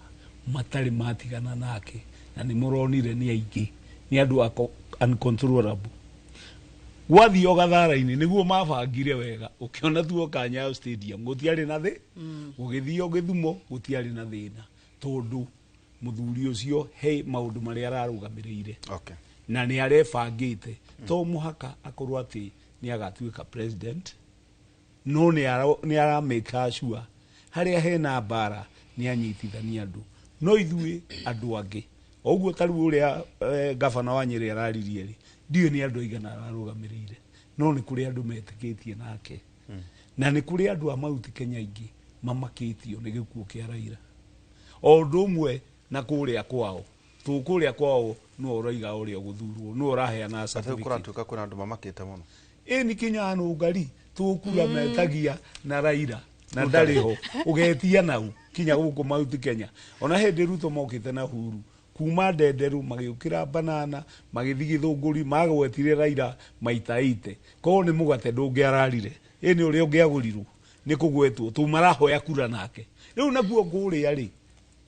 matarĩ matigana nake, na nĩ mũronire nĩ aingĩ, nĩ andũ uncontrollable. Gwathio gathara-inĩ nĩguo mabangire wega, ũkĩona tuoka Nyayo Stadium gũtiarĩ na thĩ, gũgĩthio Gĩthumo gũtiarĩ na thĩna, tondũ mũthuri ũcio he maũndũ marĩa ararũgamĩrĩire. Na nĩ arebangĩte, to mũhaka akorwo atĩ nĩ agatuĩka president. No nĩ aramake sure harĩa hena mbara nĩ anyitithania andũ. No ithuĩ andũ angĩ oguo ta rĩu ũrĩa gavana wa Nyĩrĩ araririe rĩ, ndiũĩ nĩ andũ aigana ararũgamĩrĩire, no nĩ kũrĩ andũ metĩkĩtie nake. Na nĩ kũrĩ andũ a Mount Kenya aingĩ mamakĩtio nĩ gĩkuũ kĩa Raila. O ũndũ ũmwe na kũrĩa kwao, tũkũrĩa kwao no ũroiga ũrĩa ũgũthurwo, no ũraheana certificate. Kũratuĩka kwĩna andũ mamakĩte mũno. Ĩni kinya nũngari tũkura metagia na Raila na ndarĩ ho, ũgetia nau kinya gũkũ Mount Kenya. Ona hĩndĩ Ruto mokĩte na Uhuru kuma Ndenderu magĩũkĩra banana magĩthiĩ Gĩthũngũri magwetire Raila maita 80. Koguo nĩ mũgate ndũngĩararire, ĩni ũrĩa ũngĩagũrirwo nĩ kũgwetwo tu marahoya kura nake. Rĩu nakuo kũrĩa rĩ,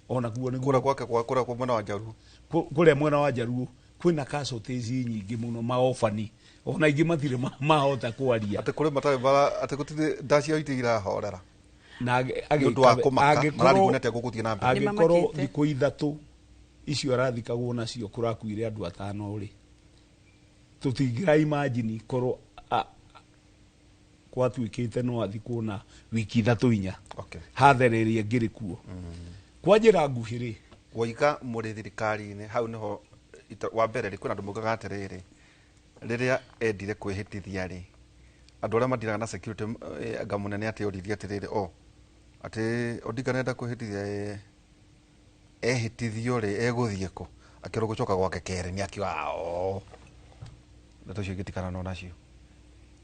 ona kuo nĩ kũrĩa gwake kwa kũrĩa kwa mwena wa Njaruo, kũrĩa mwena wa Njaruo kwĩna casualties nyingĩ mũno, maobani ona ingĩ matirĩ mahota kwaria. Atĩ kũrĩ matarĩ bara, atĩ gũtirĩ ndacio itirĩ irahorera. Na nĩ ũndũ wa kũmaka, mararigwo nĩ atĩa gũgũthiĩ na mbere. Angĩkorwo thikũ ithatũ icio arathikagwo nacio kũrakuire andũ atano rĩ, tũtingĩra imagine korwo gwatuĩkĩte no athikwo na wiki ithatũ inya. Okay. Hathereria ngĩrĩ kuo. Kwa njĩra nguhĩ rĩ, woiga mũrĩ thirikari-inĩ hau nĩho wa mbere rĩ, kwĩna andũ maugaga atĩrĩrĩ, rĩrĩa endire kwĩhĩtithia rĩ, andũ arĩa matiraga na security anga mũnene atĩ oririe atĩrĩrĩ, o atĩ Odinga nĩenda kwĩhĩtithia, ehĩtithio rĩ egũthiĩ kũ? Akĩrwo gũcoka gwake kerĩ nĩ akiuga o ndeto icio ingĩtikana nacio.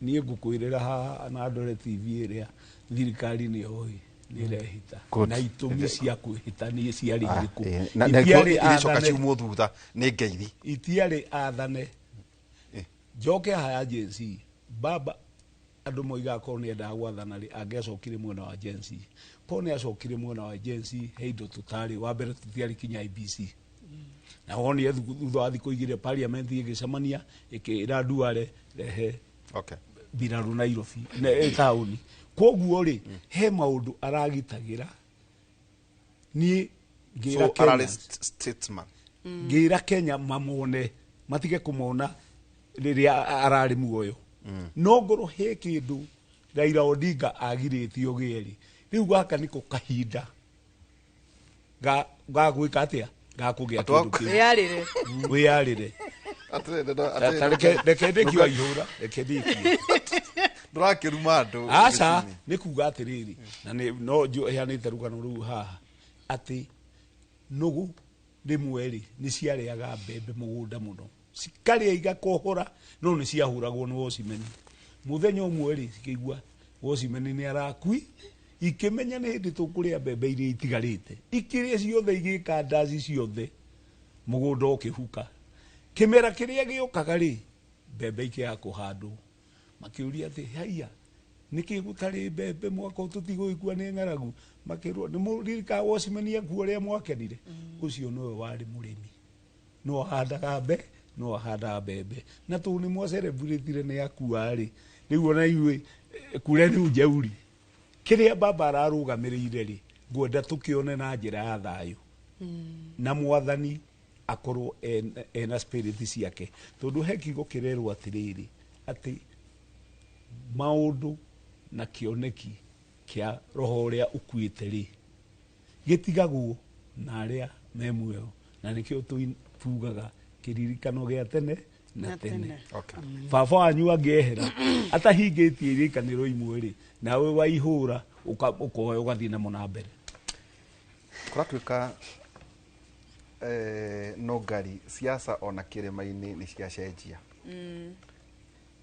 Niĩ ngũkwĩrĩra haha na ndore TV ĩrĩa thirikari nĩ yoĩ nĩ ĩrehĩta na itũmi cia kwĩhĩta nĩ ciarĩ irĩkũ. Iricoka ciumwo thutha nĩ ngeithi. Itiarĩ athane. Njoke haha Gen Z, baba andũ moigaga korwo nĩ endaga gwathana rĩ, angĩacokire mwena wa Gen Z. Korwo nĩ acokire mwena wa Gen Z, he indo tũtarĩ, wa mbere tũtiarĩ kinya IBC. Na wonire thutha wa thikũ igĩrĩ parliament ĩgĩcemania ĩkĩra Duale rehe mbirarũ Nairobi taũni. Koguo rĩ, he maũndũ aragitagĩra. Niĩ ngĩra Kenya, statesman, ngĩra Kenya mamone, matige kũmona rĩrĩa ararĩ muoyo. No ngorwo he kĩndũ Raila Odinga agirĩtio gĩerĩ, rĩu gaka nĩko kahinda ga gwĩka atĩa, ga kũgĩa kĩndũ kĩu. Wĩyarĩre. Reke ndĩkie ihũra, reke ndĩkie. Ndũrakĩruma andũ. Aca, nĩ kuga atĩrĩrĩ, na no heanĩte rũgano rũu haha, atĩ nũgũ rĩmwe rĩ nĩ ciarĩaga mbembe mũgũnda mũno, cikarĩa igakohora, no nĩ ciahũragwo nĩ wocimeni. Mũthenya ũmwe rĩ cikĩigua wocimeni nĩ arakui, ikĩmenya nĩ hĩndĩ tũkũrĩa mbembe iria itigarĩte, ikĩrĩa ciothe igĩka ndaci ciothe, mũgũnda ũkĩhuka. Kĩmera kĩrĩa gĩũkaga rĩ, mbembe ikĩaga kũhandwo. Makĩũria atĩ haiya, nĩkĩ gũtarĩ mbembe mwaka ũyũ tũtigũgĩkua nĩ ng'aragu? Makĩrwo nĩ mũririkanaga wocimeni akuo ũrĩa mwakenire? Ũcio nĩwe warĩ mũrĩmi, no ahandaga mbe, no ahandaga mbembe. Na tondũ nĩ mwacereburetire nĩ akua rĩ, rĩu ona inyuĩ kure rĩu njeuri. Kĩrĩa baba ararũgamĩrĩire rĩ, ngwenda tũkĩone na njĩra ya thayũ. Na mwathani akorwo ena spirit ciake. Tondũ he kiugo kĩrerwo atĩrĩrĩ, atĩ maũndũ na kĩoneki kĩa roho ũrĩa ũkuĩte rĩ, gĩtigagwo na arĩa me muoyo. Na nĩkĩo tugaga kĩririkano gĩa tene na tene. Baba wanyu angĩehera atahingĩtie irĩkanĩro imwe rĩ, nawe waihũra ũkoya ũgathiĩ namo na mbere. Kũratuĩka no ngari siasa ona kĩrĩma-inĩ nĩ ciacenjia.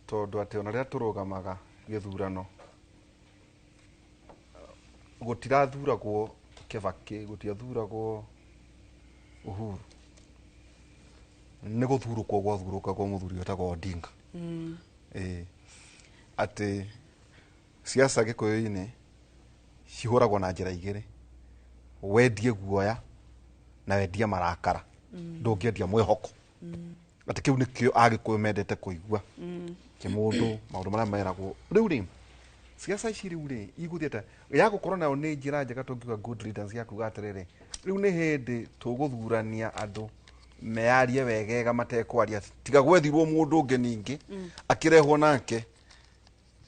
Tondũ atĩ ona rĩrĩa tũrũgamaga gĩthurano gũtirathuragwo Kibaki, gũtiathuragwo Uhuru, nĩ gũthurũkwo gwathurũkagwo mũthuri wetagwo Odinga. Atĩ siasa Gĩkũyũ-inĩ cihũragwo na njĩra igĩrĩ, wendie guoya na wendie marakara, ndũngĩendia mwĩhoko. Atĩ kĩu nĩkĩo Agĩkũyũ mendete kũigua kĩmũndũ maũndũ marĩa meragwo. Rĩu rĩ, siasa ici rĩu rĩ igũthiĩ atĩa? Ya gũkorwo nayo nĩ njĩra njega tũngiuga good leaders ya kuga atĩrĩrĩ, rĩu nĩ hĩndĩ tũgũthurania andũ meyarie wegega matekwaria, tiga gwethirwo mũndũ ũngĩ ningĩ akĩrehwo nake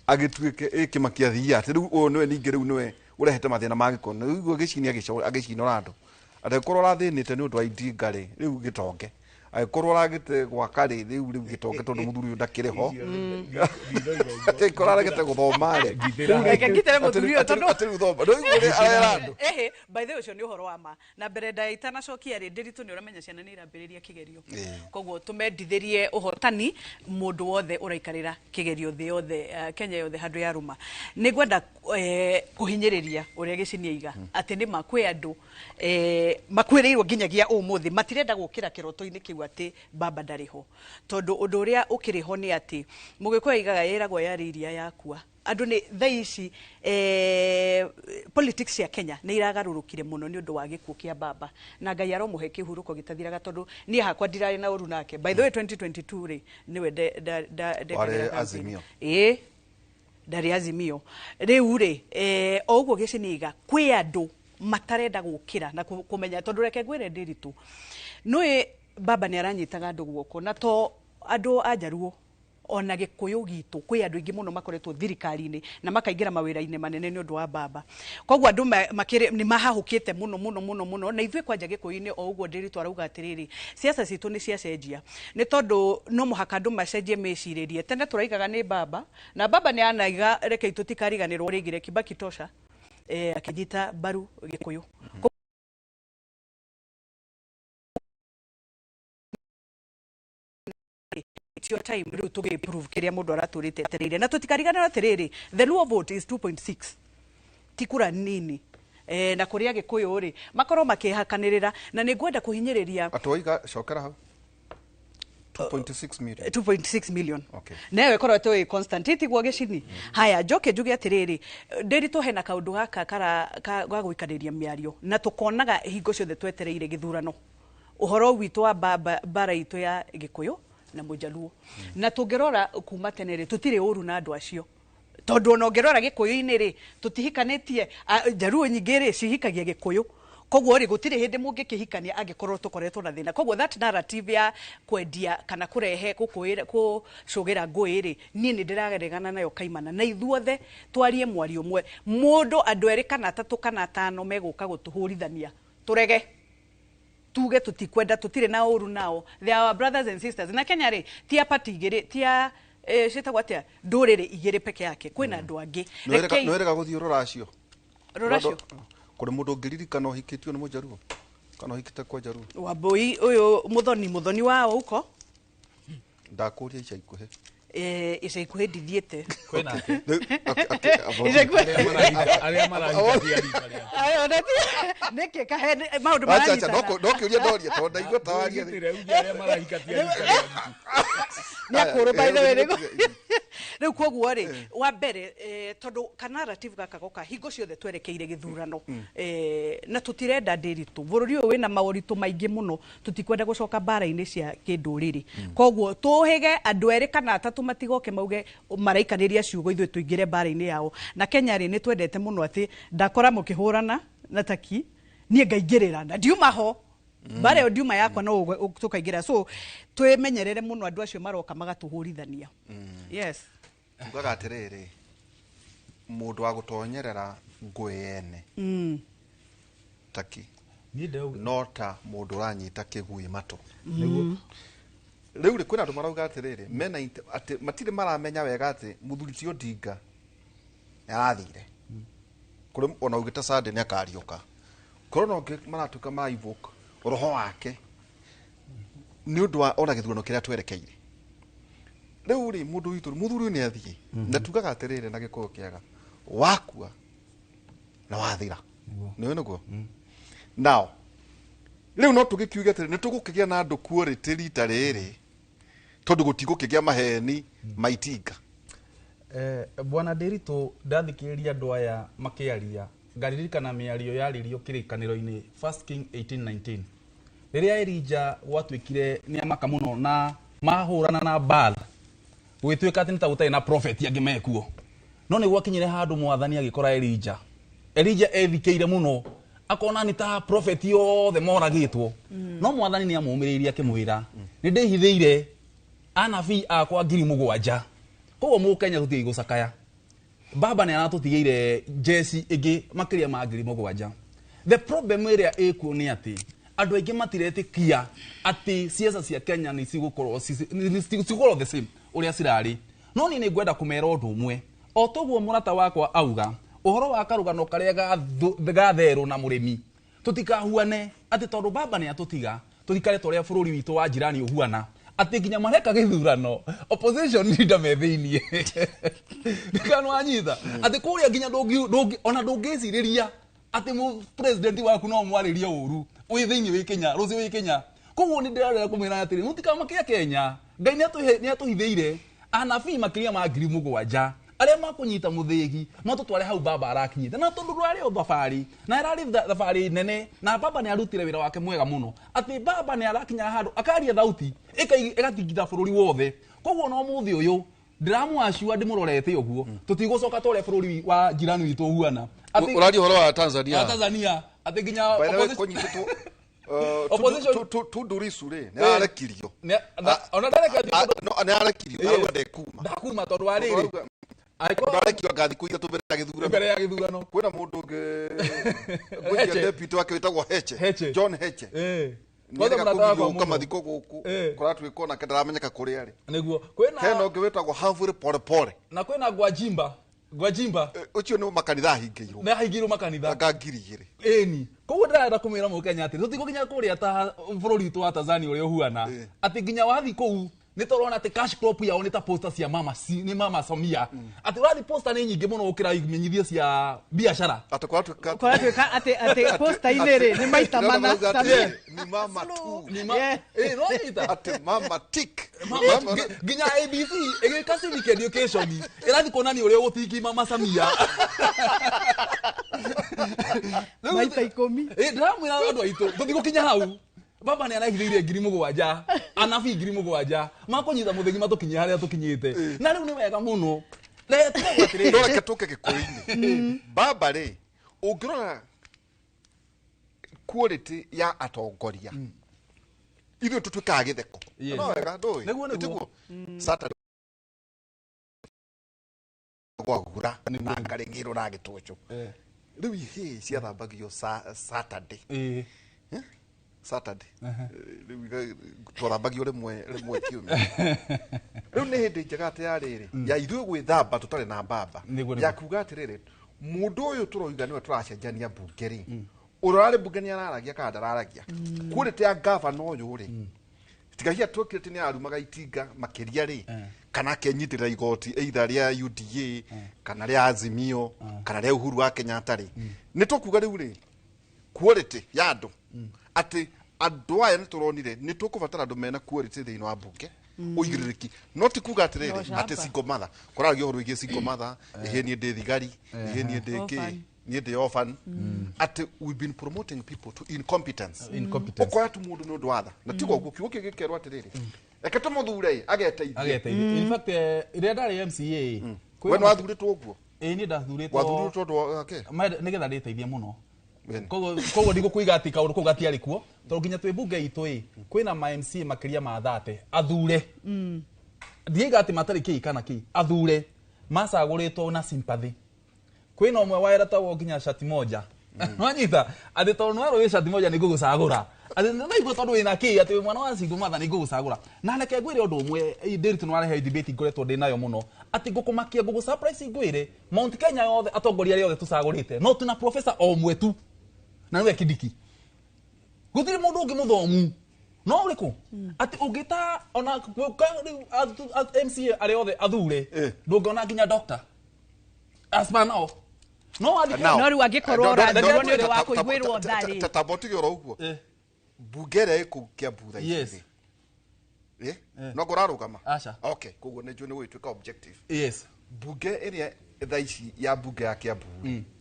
Agĩtuĩke ĩ Kĩmaki athiia atĩ rĩu ũyũ nĩwe ningĩ rĩu nĩwe ũrehete mathĩna ma gĩko. Rĩu gĩcini agĩcinora andũ. Angĩkorwo ũrathĩnĩte nĩ ũndũ wa itinga rĩ, rĩu gĩtonge. Angĩkorwo ũragĩte gwaka rĩ, rĩu gĩtonge tondũ mũthuri ũyũ ndakĩrĩ ho. Angĩkorwo aragĩte gũthoma rĩ, Reke ngitĩre mũthuri ũyũ tondũ atĩ rĩu thoma. Rĩu ũrĩa arera andũ. Ehe, by the way ũcio nĩ ũhoro wa ma. Na mbere ndaya itanacokia rĩ, Ndĩritũ nĩ ũramenya ciana nĩ irambĩrĩria kĩgerio. Koguo tũmendithĩrie ũhotani mũndũ wothe ũraikarĩra kĩgerio thĩ yothe, Kenya yothe handũ ya rũma. Nĩ ngwenda kũhinyĩrĩria ũrĩa Gĩcini aiga atĩ nĩ ma kwĩ andũ makuĩrĩirwo nginyagia ũmũthĩ matirenda gũkĩra kĩroto-inĩ kĩu atĩ baba ndarĩ ho. Tondũ ũndũ ũrĩa ũkĩrĩ ho nĩ atĩ Mũgĩkũyũ aigaga ĩragwo yarĩ iria yakua. Andũ nĩ thaa ici politics cia Kenya nĩ iragarũrũkire mũno nĩ ũndũ wa gĩkuũ kĩa baba, na Ngai aromũhe kĩhurũko gĩtathiraga tondũ niĩ hakwa ndirarĩ na ũru nake. By the way 2022 rĩ nĩwe Warĩ Azimio. Ĩĩ, ndarĩ Azimio. Rĩu rĩ o ũguo Gĩciniga kwĩ andũ matarenda gũkĩra na kũmenya tondũ reke ngwĩre Ndĩritũ, nĩũĩ baba nĩ aranyitaga andũ guoko na to andũ a Njaruo ona Gĩkũyũ gitũ kwĩ andũ aingĩ mũno makoretwo thirikari-inĩ na makaingĩra mawĩra-inĩ manene nĩ ũndũ wa baba. Koguo andũ makĩrĩ nĩ mahahũkĩte mũno mũno mũno mũno, na ithuĩ kwanja Gĩkũyũ-inĩ o ũguo Ndĩritũ arauga atĩrĩrĩ, siasa citũ nĩ ciacenjia nĩ tondũ no mũhaka andũ macenjie mĩcirĩrie. Tene tũraigaga nĩ baba, na baba nĩ anaiga reke tũtikariganĩrwo rĩngĩ Kibaki tosha, akĩnyita mbaru Gĩkũyũ. It's your time rĩu tũgĩ prove kĩrĩa mũndũ aratũrĩte etereire. Na tũtikariganĩrwo atĩrĩrĩ, the Luo vote is 2.6, ti kura nini. Na kũrĩa Gĩkũyũ rĩ makorwo makĩhakanĩrĩra, na nĩ ngwenda kũhinyĩrĩria Atwoiga cokera hau 2.6 million. 2.6 million. Okay. Nayo ĩkoretwo ĩ constant itiguo Gĩcini. Haya, njoke njuge atĩrĩrĩ, Ndĩritũ hena kaũndũ gaka ga gũikarĩria mĩario na tũkonaga hingo ciothe twetereire gĩthurano, ũhoro witũ wa mbara itũ ya Gĩkũyũ na Mũjaluo. Na tũngĩrora kuma tene rĩ, tũtirĩ ũru na andũ acio, tondũ ona ũngĩrora Gĩkũyũ-inĩ rĩ, tũtihikanĩtie, Njaruo nyingĩ rĩ cihikagia Gĩkũyũ. Koguo rĩ gũtirĩ hĩndĩ mũngĩkĩhikania angĩkorwo tũkoretwo na thĩna. Koguo that narrative ya kwendia kana kũrehe gũcũgĩra ngũĩ rĩ, niĩ nĩ ndĩraregana nayo kaimana. Na ithuothe twarie mwario ũmwe, mũndũ andũ erĩ kana atatũ kana atano megũka gũtũhũrithania, tũrege tuge tũtikwenda, tũtirĩ na ũru nao. They are our brothers and sisters. Na Kenya rĩ ti a party igĩrĩ, ti a ciĩtagwo atĩa, ndũrĩrĩ igĩrĩ peke yake, kwĩna andũ angĩ. Nĩwerĩga gũthiĩ rũracio. Rũracio? Kũrĩ mũndũ ũngĩririkana ũhikĩtio nĩ Mũjaruo kana ũhikĩte kwa Njaruo? Wambui ũyũ mũthoni wao huko. Ndakũria ica ikuhĩ. Ica ikuhĩ ndithiĩte. Kwĩna Ica ikuhĩ. Arĩa marahika rika rĩake. Ayo, nĩkĩ kahe maũndũ Acha, acha, maranyitana. no kĩũria ndoria tondũ ndaigua ta waria. Ũgitĩre uge arĩa marahika ti a rika rĩake. Nĩ akũrũ by the way rĩu. Rĩu koguo rĩ, wa mbere tondũ ka narrative gaka goka hingo ciothe twerekeire gĩthurano, na tũtirenda Ndĩritũ, bũrũri ũyũ wĩna maũritũ maingĩ mũno, tũtikwenda gũcoka mbara-inĩ cia kĩndũrĩrĩ. Koguo tũhĩge andũ erĩ kana atatũ matigoke mauge maraikanĩria ciugo ithuĩ tũingĩre mbara-inĩ yao. Na Kenya rĩ nĩ twendete mũno atĩ ndakora mũkĩhũrana na taki niĩ ngaingĩrĩra na ndiuma ho. Mbara ĩyo ndiuma yakwa no tũkaingĩra. So twĩmenyerere mũno andũ acio maroka magatũhũrithania. Yes. Tugaga atĩrĩrĩ, mũndũ wa gũtonyerera ngũĩ ene taki no ta mũndũ ũranyita kĩgui matũ. Rĩu rĩ kwĩna andũ marauga atĩrĩrĩ, mena atĩ matirĩ maramenya wega atĩ mũthuri ti Odinga nĩarathire. Kũrĩ ona ũngĩ ta Sunday nĩakariũka. Kũrĩ ona ũngĩ maratuĩka ma evoke roho wake nĩ ũndũ wa ona gĩthurano kĩrĩa twerekeire. Rĩu rĩ mũndũ witũ mũthuri ũyũ nĩathiĩ. Na tugaga atĩrĩrĩ na Gĩkũyũ kĩega, wakua na wathira. Nĩũĩ nĩguo? Now, rĩu no tũgĩkiuge atĩrĩ, nĩ tũgũkĩgĩa na andũ quality rita rĩrĩ, tondũ gũtigũkĩgĩa maheni maitinga. Bwana Ndĩritũ, ndathikĩrĩria andũ aya makĩaria, ngaririkana mĩario yaririo kĩrĩkanĩro-inĩ First King 18:19. Rĩrĩa Elijah gwatuĩkire nĩ amaka mũno na mahũrana na Baal, gũgĩtuĩka atĩ nĩ ta gũtarĩ na prophet angĩ mekuo. No nĩ gwakinyire handũ mwathani agĩkora Elijah. Elijah ethikĩire mũno, akona nĩ ta prophet othe moragĩtwo. No mwathani nĩ amũmĩrĩirie akĩmwĩra, nĩ ndĩhithĩire anabii akwa 7,000. Koguo mũkenya tũtige gũcakaya. Baba nĩ aratũtigĩire jeci ĩngĩ makĩria ma 7,000. The problem ĩrĩa ĩkuo nĩ atĩ andũ aingĩ matiretĩkia atĩ ciaca cia Kenya nĩ cigũkorwo cigũkorwo the same ũrĩa cirarĩ. No niĩ nĩ ngwenda kũmera ũndũ ũmwe, o toguo mũrata wakwa auga ũhoro wa karũgano karĩa ga therũ na mũrĩmi, tũtikahuane atĩ tondũ baba nĩ atũtiga tũikare ta ũrĩa bũrũri witũ wa jirani ũhuana, atĩ nginya mareka gĩthurano opposition leader me thĩiniĩ. Ndikana wanyita atĩ kũrĩa nginya ona ndũngĩcirĩria atĩ mũ president waku no mwarĩrie ũru wĩ thĩiniĩ wĩ Kenya, rũciũ wĩ Kenya. Koguo nĩ ndĩrarera kũmwĩra atĩrĩ, mũtikamakia Kenya, Ngai nĩ atũhithĩire anabii makĩria ma 7,000 arĩa makũnyita mũthĩgi matũtware hau baba arakinyĩte. Na tondũ rwarĩ o thabarĩ, na ĩrarĩ thabarĩ nene, na baba nĩ arutire wĩra wake mwega mũno, atĩ baba nĩ arakinya handũ akaria thauti ĩgatingitha bũrũri wothe. Koguo no mũthĩ ũyũ ndĩramwacua ndĩmũrorete ũguo, tũtigũcoka ta ũrĩa bũrũri wa jirani witũ ũhuana. Ũraria ũhoro wa Tanzania. Wa Tanzania, atĩ nginya kũnyitĩtwo Tundu Lissu rĩ nĩ arekirio. Ona ndarekirio. Nĩ arekirio, arauga ndekuma. Ndakuma tondũ wa rĩrĩ. Ndarekio ngathi kũ ithatũ mbere ya gĩthurano. Mbere ya gĩthurano. Kwĩna mũndũ ũngĩ ngwĩciria deputy wake wĩtagwo Heche. John Heche. Kwanza mũrata wakwa mũno. Mathiko gũkũ kũratuĩka onake ndaramenyeka kũrĩa arĩ. Nĩguo. Kwĩna hena ũngĩ wĩtagwo Humphrey Pole Pole. Na kwĩna Gwajimba. Gwajimba. Ũcio nĩ makanitha ahingĩirwo. Nĩ ahingĩirwo makanitha. Anga 2,000. Ĩni. Koguo ndĩrenda kũmwĩra mũkenya atĩ tũtigũkinya kũrĩa ta bũrũri witũ wa Tanzania ũrĩa ũhuana, atĩ nginya wathi kũu nĩ tũrona atĩ cash crop yao nĩ ta poster cia mama nĩ mama Samia, atĩ ũrathi poster nĩ nyingĩ mũno gũkĩra imenyithio cia biacara. Atĩ kũratuĩka atĩ poster-inĩ rĩ nĩ maita mana Samia ni mama tu ni no nyita atĩ mama tick nginya ABC ĩgĩka civic education ĩrathi kuonania ũrĩa ũgũtiki mama Samia maita 10. Ndĩramwĩra andũ aitũ tũtigũkinya hau. Baba nĩ arahithĩire 7,000 anabii 7,000 makũnyita mũthĩgi matũkinyie harĩa tũkinyĩte. Na rĩu nĩ wega mũno. No reke tũke Gĩkũyũ-inĩ. Baba rĩ, ũngĩrora quality ya atongoria ithuĩ tũtuĩkaga gĩtheko. No wega ndũĩ. Nĩguo. Saturday gwagura na ngarĩng'ĩrwo na gĩtũcũ. Rĩu ihĩĩ ciathambagio Saturday. Saturday. Twathambagio rĩmwe kiumia. Rĩu nĩ hĩndĩ njega atĩ ya rĩrĩ ya ithuĩ gwĩthamba tũtarĩ na mbamba, ya kuga atĩrĩrĩ mũndũ ũyũ tũroiga nĩwe tũracenjania mbunge rĩ, ũrĩa ũrarĩ mbunge nĩ araragia kana ndararagia. Quality ya gavana ũyũ rĩ, tiga twekire atĩ nĩ ararumaga itinga makĩria rĩ, kana akenyitĩrĩra igoti either rĩa UDA kana rĩa Azimio kana rĩa Uhuru wa Kenyatta rĩ, nĩ tũkuga rĩu rĩ quality ya andũ atĩ andũ aya nĩ tũronire nĩ tũkũbatara andũ mena quality thĩinĩ wa mbunge ũigĩrĩrĩki. No ti kuga atĩrĩrĩ atĩ single mother kũraragio ũhoro wĩgiĩ single mother, ĩhĩ niĩ ndĩ thigari, ĩhĩ niĩ ndĩ kĩ, niĩ ndĩ orphan, atĩ we've been promoting people to incompetence. Ũkoya tu mũndũ nĩ ũndũ wa tha, na tiga ũguo kiugo kĩu gĩkerwo atĩrĩrĩ reke tũmũthure ageteithie. In fact rĩrĩa ndarĩ MCA, we nĩ wathurĩtwo ũguo? Ĩĩ niĩ ndathurĩtwo. Wathurĩtwo tondũ wake? Nĩgetha ndĩteithie mũno. Koguo ndigũkũiga atĩ kaũndũ kau gatiarĩ kuo, tondũ nginya twĩ mbunge itũ ĩ kwĩna ma MCA makĩria ma 30 athure. Ndiaiga atĩ matarĩ kĩi kana kĩi, athure macagũrĩtwo na sympathy. Kwĩna ũmwe waeratagwo nginya shati moja. Nwanyita atĩ tondũ nĩwerwo wĩ shati moja nĩ ngũgũcagũra, atĩ nĩnaigua tondũ wĩna kĩi atĩ wĩ mwana wa single mother nĩ ngũgũcagũra. Na reke ngwĩre ũndũ ũmwe, Ndiritu nĩwarehe debate ngoretwo ndĩ nayo mũno, atĩ ngũkũmakia ngũgũ surprise ngwĩre Mount Kenya yothe atongoria arĩa othe tũcagũrĩte no tuna professor o ũmwe tu, na nĩwe Kindiki. Gũtirĩ mũndũ ũngĩ mũthomu no ũrĩkũ atĩ ũngĩta ona MCA arĩa othe athure ndũngĩona nginya doctor as per now. No wathi no rĩu angĩkorwo ũrathurwo nĩ ũndũ wa kũiguĩrwo tha rĩ, tamba ũtige oro ũguo. Mbunge ĩrĩa ĩ kũu Kiambu thaa ici rĩ, no ngũrarũgama? Aca. Okay, koguo nĩ njũĩ nĩ gũgĩtuĩka objective. Yes. Mbunge ĩrĩa thaa ici ya mbunge ya Kiambu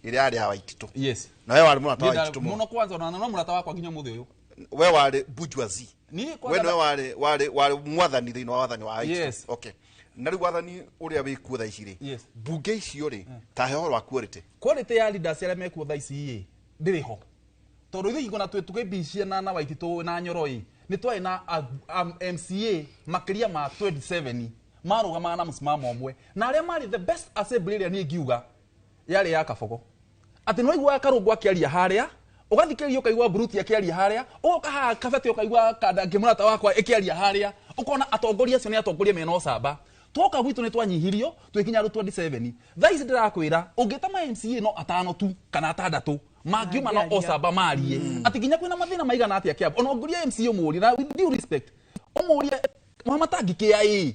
ĩrĩa yarĩ ya Waititũ. Yes. Na we warĩ mũrata wa Waititũ mũno kwanza, ona no mũrata wakwa nginya mũthĩ ũyũ. We warĩ bourgeoisie. We nĩwe warĩ mwathani thĩinĩ wa wathani wa Waititũ. Yes. Okay. Na rĩu wathani ũrĩa wĩ kuo thaa ici rĩ, mbunge icio rĩ, ta he ũhoro wa quality. Quality ya leaders arĩa mekuo thaa ici rĩ, ndĩrĩ ho. Tondũ ithuĩ hingo na tũkĩmbicia na Waititũ na Nyoro ĩ, nĩ twarĩ na MCA makĩria ma 27 Marũgamaga na mũsimamo ũmwe. Na arĩa marĩ the best assembly ĩrĩa niĩ ngiuga yarĩ ya Kabogo. Atĩ nĩwaiguaga Karũngũ akĩaria harĩa, ũgathikĩrĩria ũkaigua Bruti akĩaria harĩa, ũgoka haha Kabete ũkaigua Kanda ngĩmũrata wakwa ĩkĩaria harĩa, ũkona atongoria acio nĩ atongoria mena ũcamba. Twoka gwitũ nĩ twanyihirio twĩkinya andũ 27. Thaa ici ndĩrakwĩra ũngĩta ma MCA no atano tu kana atandatũ mangiuma na ũcamba marie atĩ nginya kwĩna mathĩna maigana atĩa Kiambu. Ona ũngĩũria MCA ũmũrie na with due respect ũmũrie Wamatangi kĩa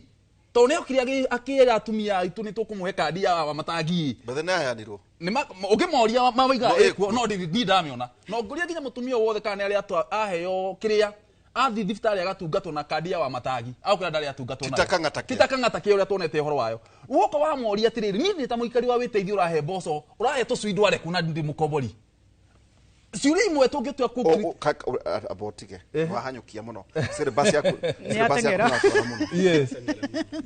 tondũ nĩ okire akĩra atumia aitũ nĩ tũkũmũhe kandi ya Wamatangi. Bethe nĩ aheanirwo. Ũngĩmoria mawaiga ĩkuo no ndi ndamĩona. No ngũria nginya mũtumia wothe kana nĩ arĩa aheo kĩrĩa athi thibitarĩ agatungatwo na kandi ya Wamatangi akwĩra ndarĩ atungatwo nayo. Tita kang'ata kĩa ũrĩa tuonete ũhoro wayo. Woka wamoria atĩrĩrĩ, niĩ ndĩ ta mũikari wa wĩteithio ũrahe mboco, ũrahe tũcui ndware kuna ndĩ mũkombori. Ciũria imwe tũngĩtua kũ abotige wahanyũkia mũno syllabus yaku natwara mũno. Yes.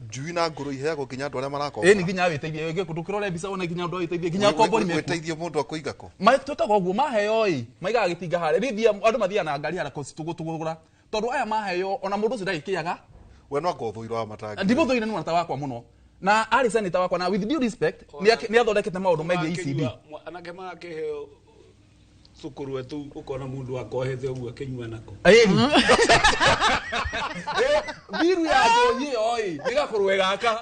Njui na ngũrũ iheagwo nginya andũ arĩa marakomba. Ĩni nginya wĩteithie ndũkĩrore mbica wone nginya andũ a wĩteithie nginya akombori mekuo. Wĩteithie mũndũ akũiga kũ? Twĩkaga ũguo maheo ĩ maigaga gĩtinga harĩa rĩu andũ mathiaga na ngari harĩa tũgũra tondũ aya maheo ona mũndũ ũcio ndagĩkĩaga. We no angĩthũire Wamatangi. Ndimũthũire nĩ mũrata wakwa mũno. Na arĩ senator wakwa na with due respect nĩ athondekete maũndũ megiĩ ECD. Anake makĩheo tũkũrwe tũu ũkona mũndũ akohete ũguo akĩnyua nako. Mbiru ya njohi ĩyo ĩ nĩ gakũrwe gaka.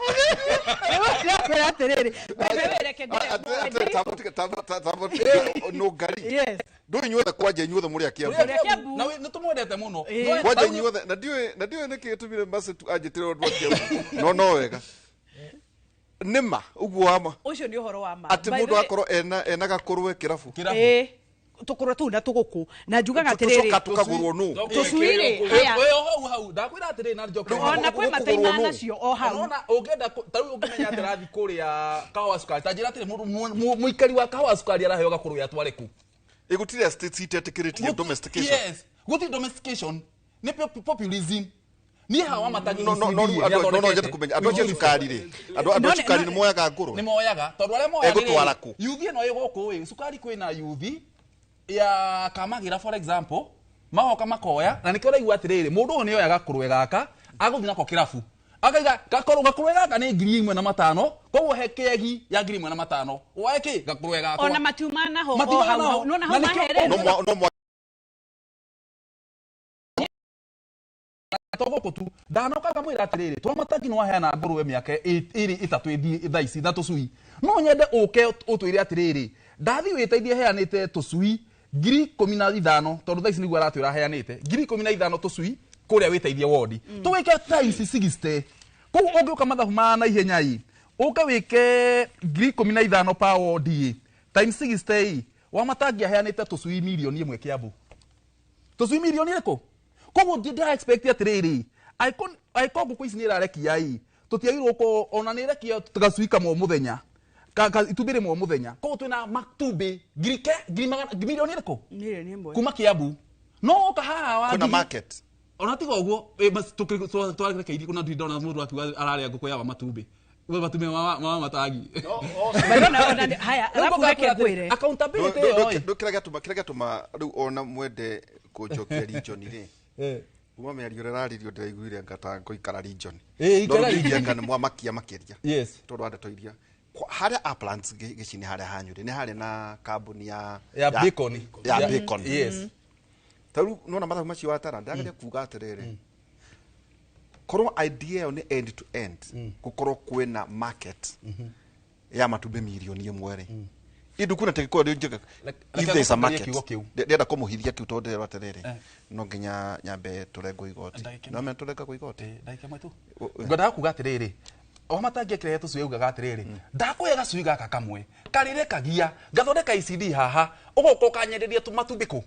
Ndĩrakwĩra atĩrĩrĩ, No ngari. Ndũĩ inyuothe kwanja inyuothe mũrĩ a Kiambu. Na nĩ tũmwendete mũno. Kwanja inyuothe na ndiũĩ nĩkĩ gĩtũmire Mercy anjĩtĩre ũndũ wa Kiambu. No no wega. Nĩma ũguo wa ma. Ũcio nĩ ũhoro wa ma. Atĩ mũndũ akorwo ena gakũrwe kĩrabu. Tũkũrwe tũu na tũgũkũ na njugaga atĩrĩrĩ tũcoka tũkagũrwo nũ tũcui-rĩ haya hau hau ndakwĩra atĩrĩrĩ na njoke ona kwĩ mataima nacio o hau ona ũngĩenda ta rĩu ũngĩmenya atĩ rathiĩ kũrĩa kahawa cukari ta njĩra atĩrĩ mũndũ mũikari wa kahawa cukari araheo gakũrwe atware kũ. Gũtirĩ states itetĩkĩrĩtie domestication. Yes, gũtirĩ domestication nĩ populism. Niĩ hawa Wamatangi no no njende kũmenya andũ acio cukari rĩ andũ a cukari nĩ moyaga ngũrwe nĩ moyaga tondũ arĩa moyaga egũtwara kũ. Yuthi ĩno ĩ gũkũ ĩ cukari kwĩna yuthi ya Kamagira for example magoka makoya na nikio ũraigua atĩrĩrĩ mũndũ ũyũ nĩoyaga gakũrwe gaka agũthiĩ nako kĩrabu akaiga gakũrwe gaka nĩ 1,500 koguo he kĩegi ya 1,500 woe kĩ gakũrwe gakwa ona matiuma naho o hau no naho mahere no togũkũ tu ndanoka ngamwĩra atĩrĩrĩ Twamatangi nĩwaheana ngũrwe mĩaka ĩrĩ ĩtatũ ĩthiĩ thaa ici na tũcui no nyende ũke ũtwĩre atĩrĩrĩ ndathi wĩteithie heanĩte tũcui 15,000 tondũ thaa ici nĩguo aratwĩra aheanĩte 15,000 tũcui kũrĩa wĩteithie wodi tũgĩke times 60 koguo ũngĩũka mathabu ma naihenya ĩ ũke wĩke 15,000 pa wodi times 60 ĩ Wamatangi aheanĩte tũcui 1 million Kiambu tũcui mirioni ĩrĩkũ koguo ndĩra expect atĩrĩrĩ angĩkorwo ngũkũ ici nĩ ĩrarekia ĩ tũtiagĩrĩirwo gũkorwo ona nĩ ĩrekia gacui kamwe mũthenya itumbĩ rĩmwe mũthenya koguo twĩna matumbĩ ngiri milioni ĩrĩkũ 1 million kuma Kiambu no ũka haha wa kuna market ona tiga ũguo twarekeirie kuna ndiri ndona mũndũ akiuga ararĩa ngũkũ ya matumbĩ matumbĩ ma Wamatangi. Haya arabu reke ngwĩre accountability ĩyo ĩ kĩrĩa gĩatũma rĩu ona mwende kũnjokia region rĩ kuma mĩario ĩrĩa ĩraririo ndĩraiguire ngata ngũikara region ikara region kana mwamakia makĩria yes tondũ wa ndeto iria harĩa Uplands gĩcigo-inĩ harĩa hanyu rĩ nĩ harĩ na kambuni ya bacon ya bacon yes ta rĩu nĩwona mathabu macio watara ndĩrageria kuga atĩrĩrĩ korwo idea ĩyo nĩ end to end gũkorwo kwĩna market ya matumbĩ 1 million rĩ indu kuna tegiko rĩ njega if there is a market ndĩrenda kũmũhithia kiu tondũ ndĩrerwo atĩrĩrĩ no nginya nyambe tũrengwo igoti no menya tũrengagwo igoti ndagĩka ĩmwe tu ngwendaga kuga atĩrĩrĩ Wamatangi akĩrehe tũcui augaga atĩrĩrĩ ndakũhe gacui gaka kamwe karĩrekagia ngathondeka ECD haha ũgoka ũkanyenderia matumbĩ kũ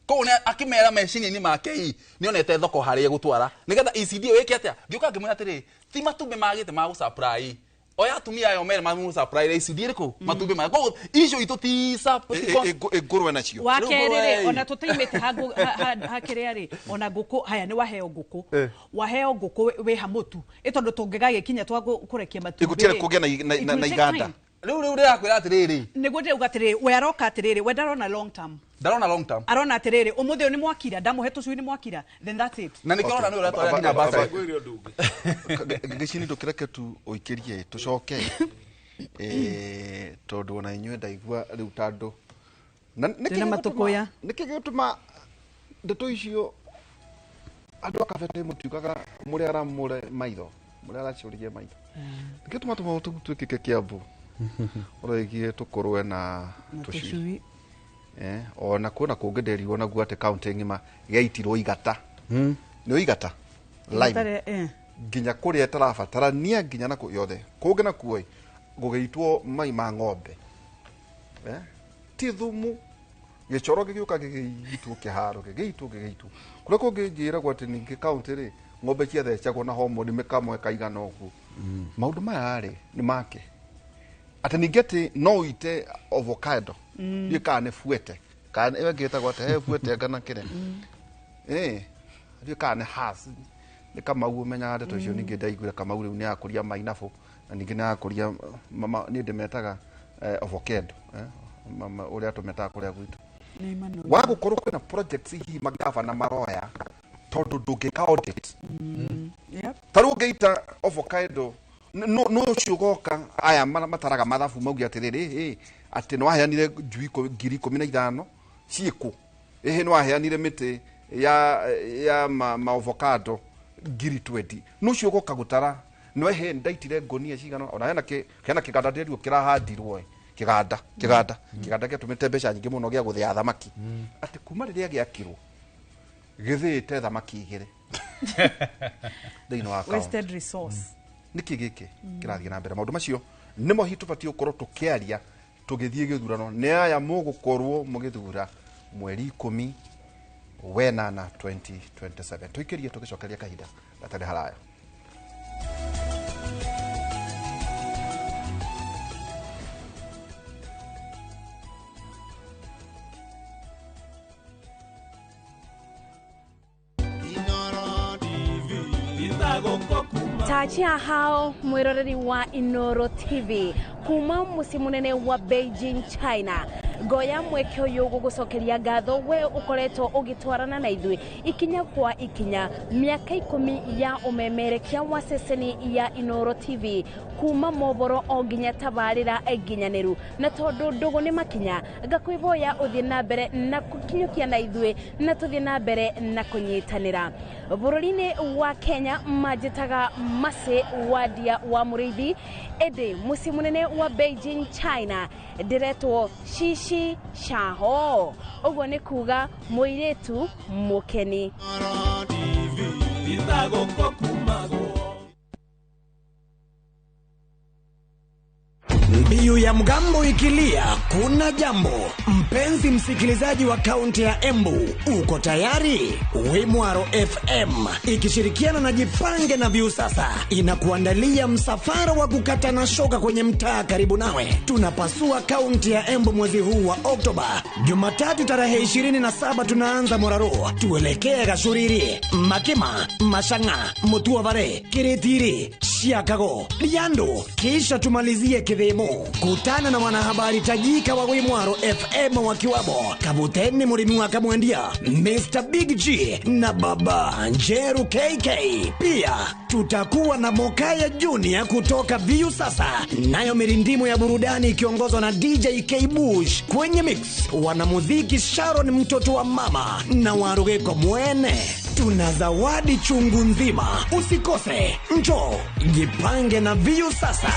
koguo nĩ akĩmera meciria-inĩ make ĩ nĩonete thoko harĩa egũtwara nĩgetha ECD ĩyo ĩke atĩa ngĩũka ngĩmwĩra atĩrĩrĩ ti matumbĩ magĩte ma gũsupply oya atumia ayo mere mamũsupply ECD ĩrĩkũ matumbĩ maya koguo icio itũ ti ngũrwe nacio wa kerĩ rĩ ona tũtaimĩte hakĩrĩa rĩ ona ngũkũ haya nĩ waheo ngũkũ waheo ngũkũ wĩ hamũtu ĩ tondũ tũngĩgagĩkinya twa kũrekia matumbĩ ĩgũtirĩ kũgĩa na iganda rĩu rĩu ndĩrakwĩra atĩrĩrĩ nĩguo ndĩrauga atĩrĩrĩ we aroka atĩrĩrĩ we ndarona long term Ndarona long term. Arona atiriri umuthi ni mwakira ndamuhe tucui ni mwakira, then that's it. Na nikĩo ũrona nĩ ũratwara nginya bursary. Ngwĩre ũndũ ũngĩ. Gĩcini ndũkĩreke tu ũikĩrie tũcoke tondũ ona inyuĩ ndaigua rĩu tandũ Ndĩna matũkũya. Nĩkĩ gĩgũtũma ndeto icio andũ a Kabete mũtiugaga mũrĩ aramũre maitho mũrĩ aracũria maitho nĩkĩ gĩtũma tũmaũndũ tũu twĩkĩke Kiambu ũroigie tũkũrwe na tũcui ona kuona kũngĩ nderirwo naguo atĩ kaũntĩ ng'ima gĩaitirwo igata nĩ igata lime nginya kũrĩa ĩtarabatarania nginya na yothe kũngĩ nakuo gũgĩitwo mai ma ng'ombe ti thumu gĩcoro gĩgĩũka gĩgĩitwo kĩharo gĩgĩitwo gĩgĩitwo kũrĩa kũngĩ njĩragwo atĩ ningĩ kaũntĩ rĩ ng'ombe ciathecagwo na homoni mĩkamwe kaigana ũguo maũndũ maya rĩ nĩ make atĩ ningĩ atĩ no ũite avocado ndiũĩ kana nĩ fuete kana ĩyo ĩngĩ ĩtagwo atĩ he fuete ngana kĩrĩa ndiũĩ kana nĩ has nĩ Kamau ũmenyaga ndeto icio ningĩ ndaiguire Kamau rĩu nĩ akũria mainabũ na ningĩ nĩ akũria niĩ ndĩmetaga avocado ũrĩa tũmetaga kũrĩa gwitũ wa gũkorwo kwĩna projects hihi magavana maroya tondũ ndũngĩka audit ta rĩu ũngĩita avocado no ũcio ũgoka aya mataraga mathabu mauge atĩrĩrĩ atĩ nĩ waheanire njui 15,000 ciĩkũ ĩhĩ nĩ waheanire mĩtĩ ya ma avocado 20,000 no ũcio ũgoka gũtara nĩ wehe ndaitire ngonia cigana ona hena kĩganda ndĩruo kĩrahandirwo kĩganda kĩganda kĩganda gĩatũmĩte mbeca nyingĩ mũno gĩa gũthĩa thamaki atĩ kuma rĩrĩa gĩakirwo gĩthĩĩte thamaki 2 thĩinĩ wa kaũntĩ. Wasted resource. Nĩkĩ gĩkĩ kĩrathiĩ na mbere maũndũ macio nĩmo hihi tũbatiĩ gũkorwo tũkĩaria tũgĩthiĩ gĩthurano nĩ aya mũgũkorwo mũgĩthura mweri 10 wenana 2027 tũikĩrie tũgĩcokeria kahinda gatarĩ haraya. Tachia hao mwiroreri wa Inoro TV kuma muci munene wa Beijing China ngoya mweke uyu gugucokeria ngatho we ukoretwo ugitwarana na ithui ikinya kwa ikinya miaka 10 ya umemerekia wa ceceni ya Inoro TV kuma mohoro o nginya tabarira nginyaniru na tondu ndugu ni makinya ngakwiboya uthie na mbere na kukinyukia na ithui na tuthie na mbere na kunyitanira bururi-ini wa Kenya manjitaga Mase Wadia wa Muriithi indi muci munene wa Beijing China ndiretwo Shishi Shaho uguo ni kuga muiritu mukeni. Mbiu ya mgambo ikilia kuna jambo. Mpenzi msikilizaji wa kaunti ya Embu, uko tayari? Wimwaro FM ikishirikiana na Jipange na Viusasa inakuandalia msafara wa kukata na shoka kwenye mtaa karibu nawe. Tunapasua kaunti ya Embu mwezi huu wa Oktoba. Jumatatu tarehe 27 tunaanza Moraro, tuelekee Gacuriri, Makima, Mashanga, Mutuavare, Kiritiri, Chiakago, Liando, kisha tumalizie Kithimo. Kutana na wanahabari tajika wa Wimwaro FM wakiwamo Kabuteni Murimi wa Kamwendia, Mr. Big G na Baba Njeru KK. Pia tutakuwa na Mokaya Junior kutoka Viusasa, nayo mirindimu ya burudani ikiongozwa na DJ K Bush. Kwenye mix wanamuziki Sharon mtoto wa mama na Warugeko Mwene. Tuna zawadi chungu nzima, usikose. Njoo jipange na Viusasa.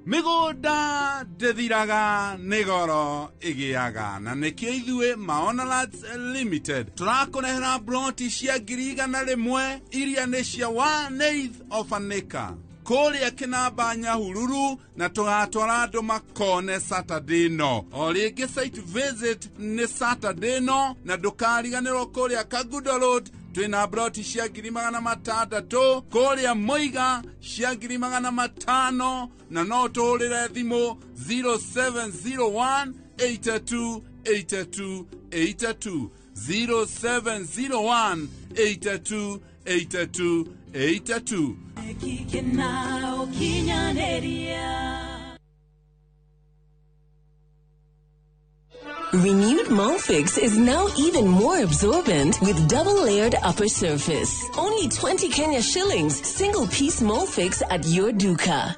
Migunda ndĩthiraga nĩ goro ĩgĩaga na nĩkĩo ithuĩ Maona Lands Limited tũrakũrehera broti cia 100,000 iria nĩ cia 1/8 of an acre kũrĩa Kĩnamba Nyahururu na tũgatwara andũ makone Saturday no o rĩngĩ site visit nĩ Saturday no na ndũkariganĩrwo kũrĩa Kagudo Road twĩna broti cia 600,000 kũrĩa Moiga cia 500,000 na no tũhũrĩre thimũ 0701 82 82 82 0701 82 82 82. Renewed Molfix is now even more absorbent with double-layered upper surface. Only 20 Kenya shillings, single-piece Molfix at your duka.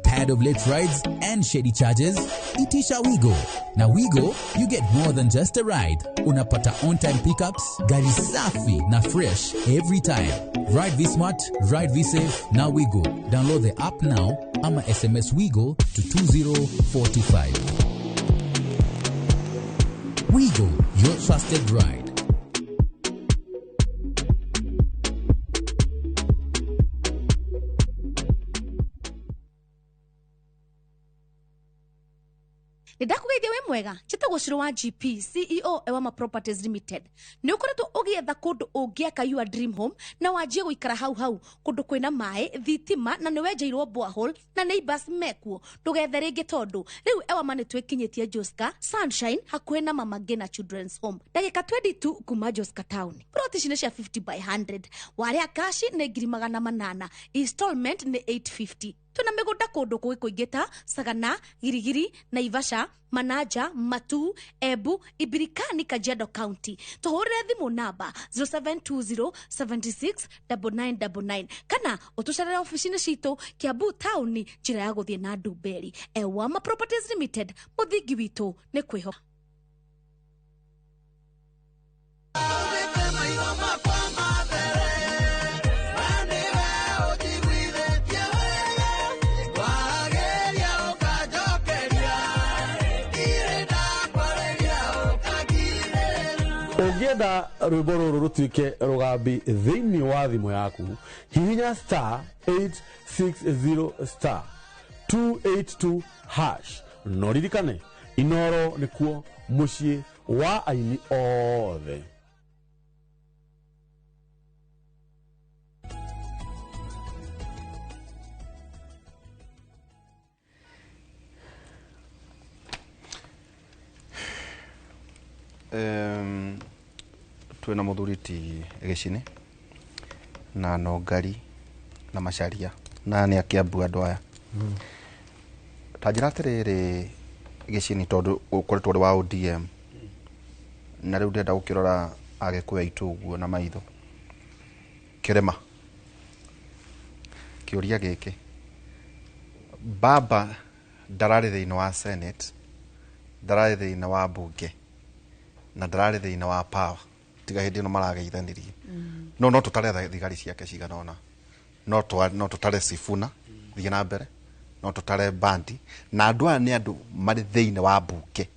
Tired of late rides and shady charges? Itisha Wigo. Now Wigo, you get more than just a ride. Unapata on-time pickups, gari safi na fresh every time. Ride V-Smart, ride V-Safe, now Wigo. Download the app now ama SMS Wigo to 20425. Wigo, your trusted ride. Nĩndakũgeithia wĩ mwega, njĩtagwo Shiro wa GP, CEO Ewama Properties Limited. Nĩ ũkoretwo ũgĩetha kũndũ ũngĩaka your dream home na wanjie gũikara hau hau, kũndũ kwĩna maĩ, thitima na nĩ wenjeirwo borehole na neighbors mekuo. Ndũgethe rĩngĩ tondũ rĩu Ewama nĩ twĩkinyĩtie Joska Sunshine hakuhĩ na Mama Ngina Children's Home, ndagĩka 22 kuma Joska Town. Plot ici nĩ cia 50 by 100, warĩa kashi nĩ 800,000, installment nĩ 850. Tuna mĩgũnda kũndũ kũngĩ kũingĩ ta Sagana, Girigiri, Naivasha, Manaja, Matu, Embu, Ibirikani, Kajiado County. Tũhũrĩre thimũ namba 0720 76 9999 kana ũtũcerere ofici-inĩ citũ Kiambu Town, njĩra ya gũthiĩ na Ndumberi. Ewama Properties Limited, mũthingi witũ nĩ kwĩhoka. Ũngĩenda rwĩmbo rũrũ rũtuĩke rũgambi thĩinĩ wa thimũ yaku, hihinya star 860 star 282 hash. No ririkane, Inoro nĩkuo mũciĩ wa aini othe. Twina muthuri ti Gĩcini na Nongari na Macharia na nĩ Akiambu andũ aya. Ta njĩra atĩrĩrĩ Gĩcini, tondũ ũkoretwo ũrĩ wa ODM na rĩu ndĩrenda gũkĩrora Agĩkũyũ aitũ ũguo na maitho kĩrĩma. Kĩũria gĩkĩ, baba ndararĩ thĩinĩ wa Senate, ndararĩ thĩinĩ wa mbunge na ndararĩ thĩinĩ wa power tiga hĩndĩ ĩno marageithanirie. No no tũtare thigari ciake cigana ũna, no tũtare Sifuna thiĩ na mbere, no tũtare Bandi, na andũ aya nĩ andũ marĩ thĩinĩ wa mbunge,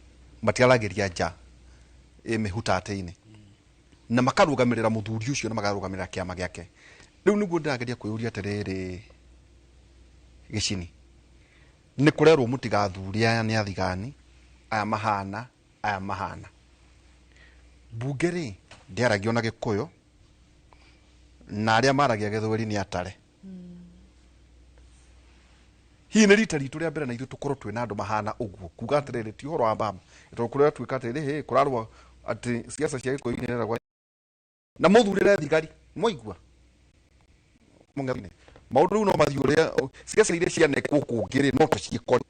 matiaragĩria nja mĩhutatĩ-inĩ, na makarũgamĩrĩra mũthuri ũcio na makarũgamĩrĩra kĩama gĩake. Rĩu nĩguo ndĩrageria kwĩyũria atĩrĩrĩ Gĩcini, nĩ kũrerwo mũtigathure aya nĩ athigani, aya mahana, aya mahana. Mbunge rĩ ndĩaragio na Gĩkũyũ na arĩa maragia Gĩthweri nĩ atare. Hihi nĩ rita ritũ rĩa mbere na ithuĩ tũkorwo twĩna andũ mahana ũguo, kuga atĩrĩrĩ ti ũhoro wa baba, tondũ kũrĩa tuĩka atĩrĩrĩ hĩ kũrarũa atĩ siasa cia Gĩkũyũ-inĩ ĩreragwo na mũthurĩre thigari mwaigua mũng'ethanĩre maũndũ rĩu no mathiĩ ũrĩa siasa iria cianekwo kũngĩ rĩ no tũciĩkore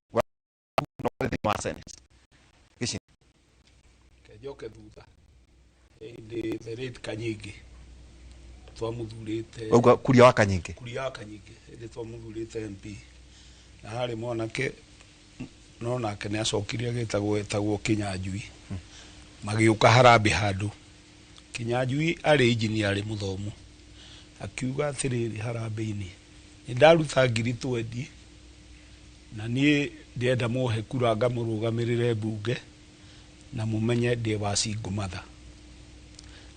no thĩinĩ wa Senate. Gĩcini njoke thutha hĩndĩ the late Kanyingi twamuthurĩte Wauga Kuria wa Kanyingi, Kuria wa Kanyingi hĩndĩ twamuthurĩte MP, na harĩ mwanake no nake nĩ acokire agĩtagwo etagwo Kinyanjui, magĩũka harambĩ handũ. Kinyanjui arĩ engineer, arĩ mũthomu, akiuga atĩrĩrĩ harambĩ-inĩ nĩ ndaruta 20,000 na niĩ ndĩrenda mũhe kura ngamũrũgamĩrĩre mbunge na mũmenye ndĩ wa single mother.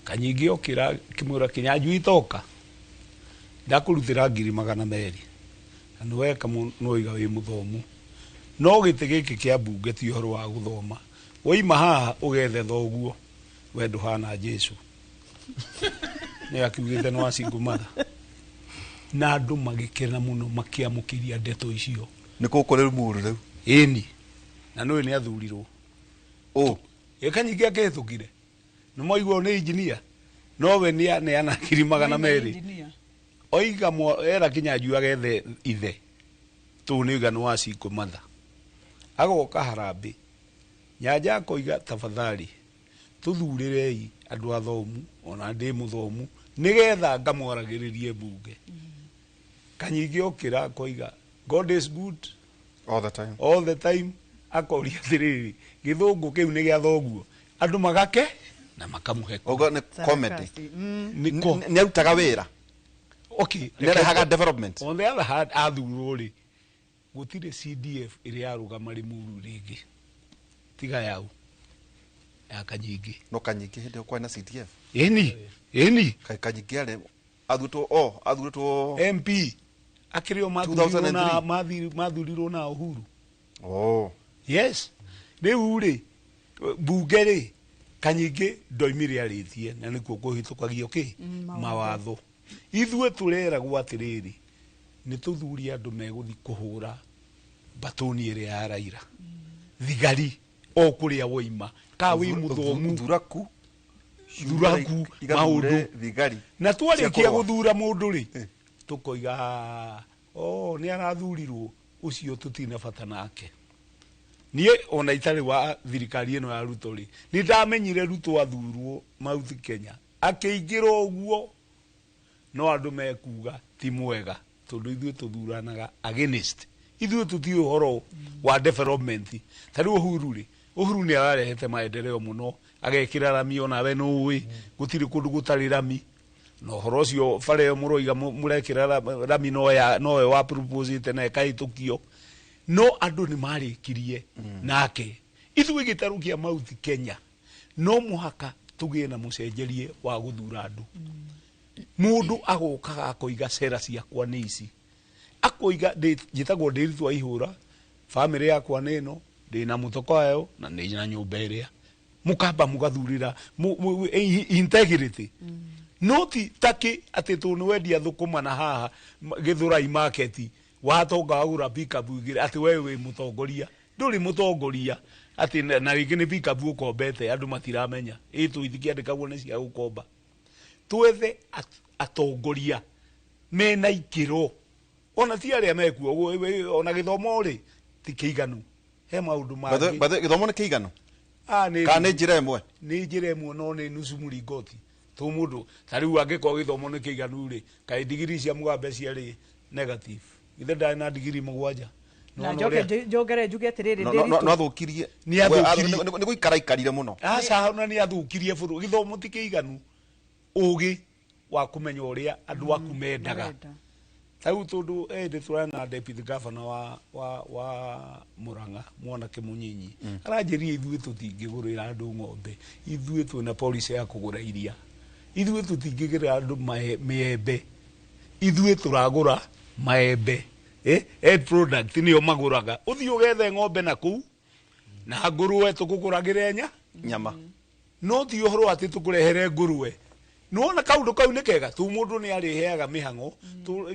Kanyingi okĩra kĩmwĩra Kinyanjui toka ndakũrutĩra 200,000 na nĩ weka noiga wĩ mũthomu, no gĩtĩ gĩkĩ kĩa mbunge ti ũhoro wa gũthoma, woima haha ũgethe thoguo we ndũhana Jesu. Nĩ akiugĩte nĩ wa single mother, na andũ magĩkena mũno makĩamũkĩria ndeto icio. Nĩ kũkũ rĩu mũru rĩu ĩni, na nĩũĩ nĩ athurirwo ũ ĩ Kanyingi akĩhĩtũkire nĩ mwaigua nĩ engineer Nowe nĩ aneana 200,000. Oiga era Kinyanjui agethe ithe. Tũ nĩ oiga nĩ wa cikũ matha. Agoka harambĩ. Nyanja akoiga tafadhali tuthurĩrei andũ athomu ona ndĩ mũthomu nĩgetha ngamwaragĩrĩrie mbunge. Kanyingĩ okĩra akoiga God is good all the time. All the time. Akoria atĩrĩrĩ gĩthũngũ kĩu nĩ gĩa thoguo. Andũ magake na makamũhe. Ogo nĩ comedy. Nĩ arutaga wĩra. Okay. Nĩ arehaga development. On the other hand athurwo rĩ gũtirĩ CDF ĩrĩa yarũgama Limuru rĩngĩ. Tiga yau ya Kanyingĩ. No Kanyingĩ hĩndĩ ĩyo kwarĩ na CDF. Ĩni. Ĩni. Kanyingĩ arĩ athurĩtwo MP akĩrĩ o mathurirwo na Uhuru. Oh. Yes. Rĩu rĩ bunge rĩ Kanyingĩ ndoimire arĩtie na nĩkuo kũhĩtũkagio kĩ mawatho. Ithuĩ tũreragwo atĩrĩrĩ nĩ tũthuri andũ megũthiĩ kũhũra batoni ĩrĩa ya Raila. Thigari o kũrĩa woima ka wĩ mũthomu thuraku maũndũ thigari na twarĩkia gũthura mũndũ rĩ tũkoiga oh nĩ arathurirwo ũcio tũtina bata nake. Niĩ ona itarĩ wa thirikari ĩno ya Ruto rĩ nĩ ndamenyire Ruto athurwo Mount Kenya akĩingĩra ũguo no andũ mekuga ti mwega tondũ ithuĩ tũthuranaga against ithuĩ tũtiũĩ ũhoro wa development. Ta rĩu Uhuru rĩ Uhuru nĩ ararehete maendeleo mũno agekĩra rami onawe nũĩ gũtirĩ kũndũ gũtarĩ rami na ũhoro ũcio bara ĩyo mũroiga mũrekĩra rami nowe wa proposite na ĩkahĩtũkio no andũ nĩ marĩkirie nake. Ithuĩ gĩtarũ kĩa Mount Kenya no mũhaka tũgĩe na mũcenjerie wa gũthura andũ. Mũndũ agokaga akoiga cera ciakwa nĩ ici akoiga njĩtagwo Ndĩritũ wa Ihũra bamĩrĩ yakwa nĩ ĩno ndĩna mũtokoyo na nĩ na nyũmba ĩrĩa mukamba mugathurira integrity. No ti taki atĩ tũ nĩ wendia thũkũma na haha Gĩthũrai market watonga wagũra pickup igĩrĩ atĩ we wĩ mũtongoria ndũrĩ mũtongoria atĩ na rĩngĩ nĩ pickup ũkombete andũ matiramenya ĩ tũ ithikĩandĩkagwo nĩ cia gũkomba. Twethe atongoria mena ikĩro ona ti arĩa mekuo ona gĩthomo rĩ ti kĩiganu he maũndũ mangĩ. Gĩthomo nĩ kĩiganu? Kana nĩ njĩra ĩmwe? Nĩ njĩra ĩmwe no nĩ nusu mũringoti tũ mũndũ ta rĩu angĩkorwo gĩthomo nĩ kĩiganu rĩ kaĩ ndigiri cia Mugambe ciarĩ negative ithe ndarĩ na ndigiri 7. Na njoke njongere njuge atĩrĩrĩ Ndĩritũ no athũkirie nĩ gũikara aikarire mũno. Aca ona nĩ athũkirie bũrũri. Gĩthomo ti kĩiganu ũgĩ wa kũmenya ũrĩa andũ aku mendaga. Tau tondũ ĩndĩ tũrana deputy governor wa Murang'a mwanake mũnyinyi aranjĩria ithuĩ tũtingĩgũrĩra andũ ng'ombe ithuĩ twĩna policy ya kũgũra iria ithuĩ tũtingĩgũrĩra andũ maembe ithuĩ tũragũra maembe end product nĩyo magũraga ũthiĩ ũgethe ng'ombe na kũu na ngũrũwe tũkũgũragĩre nyama no ti ũhoro atĩ tũkũrehere ngũrũwe. Nĩwona kaũndũ kau nĩ kega tu mũndũ nĩ arĩheaga mĩhang'o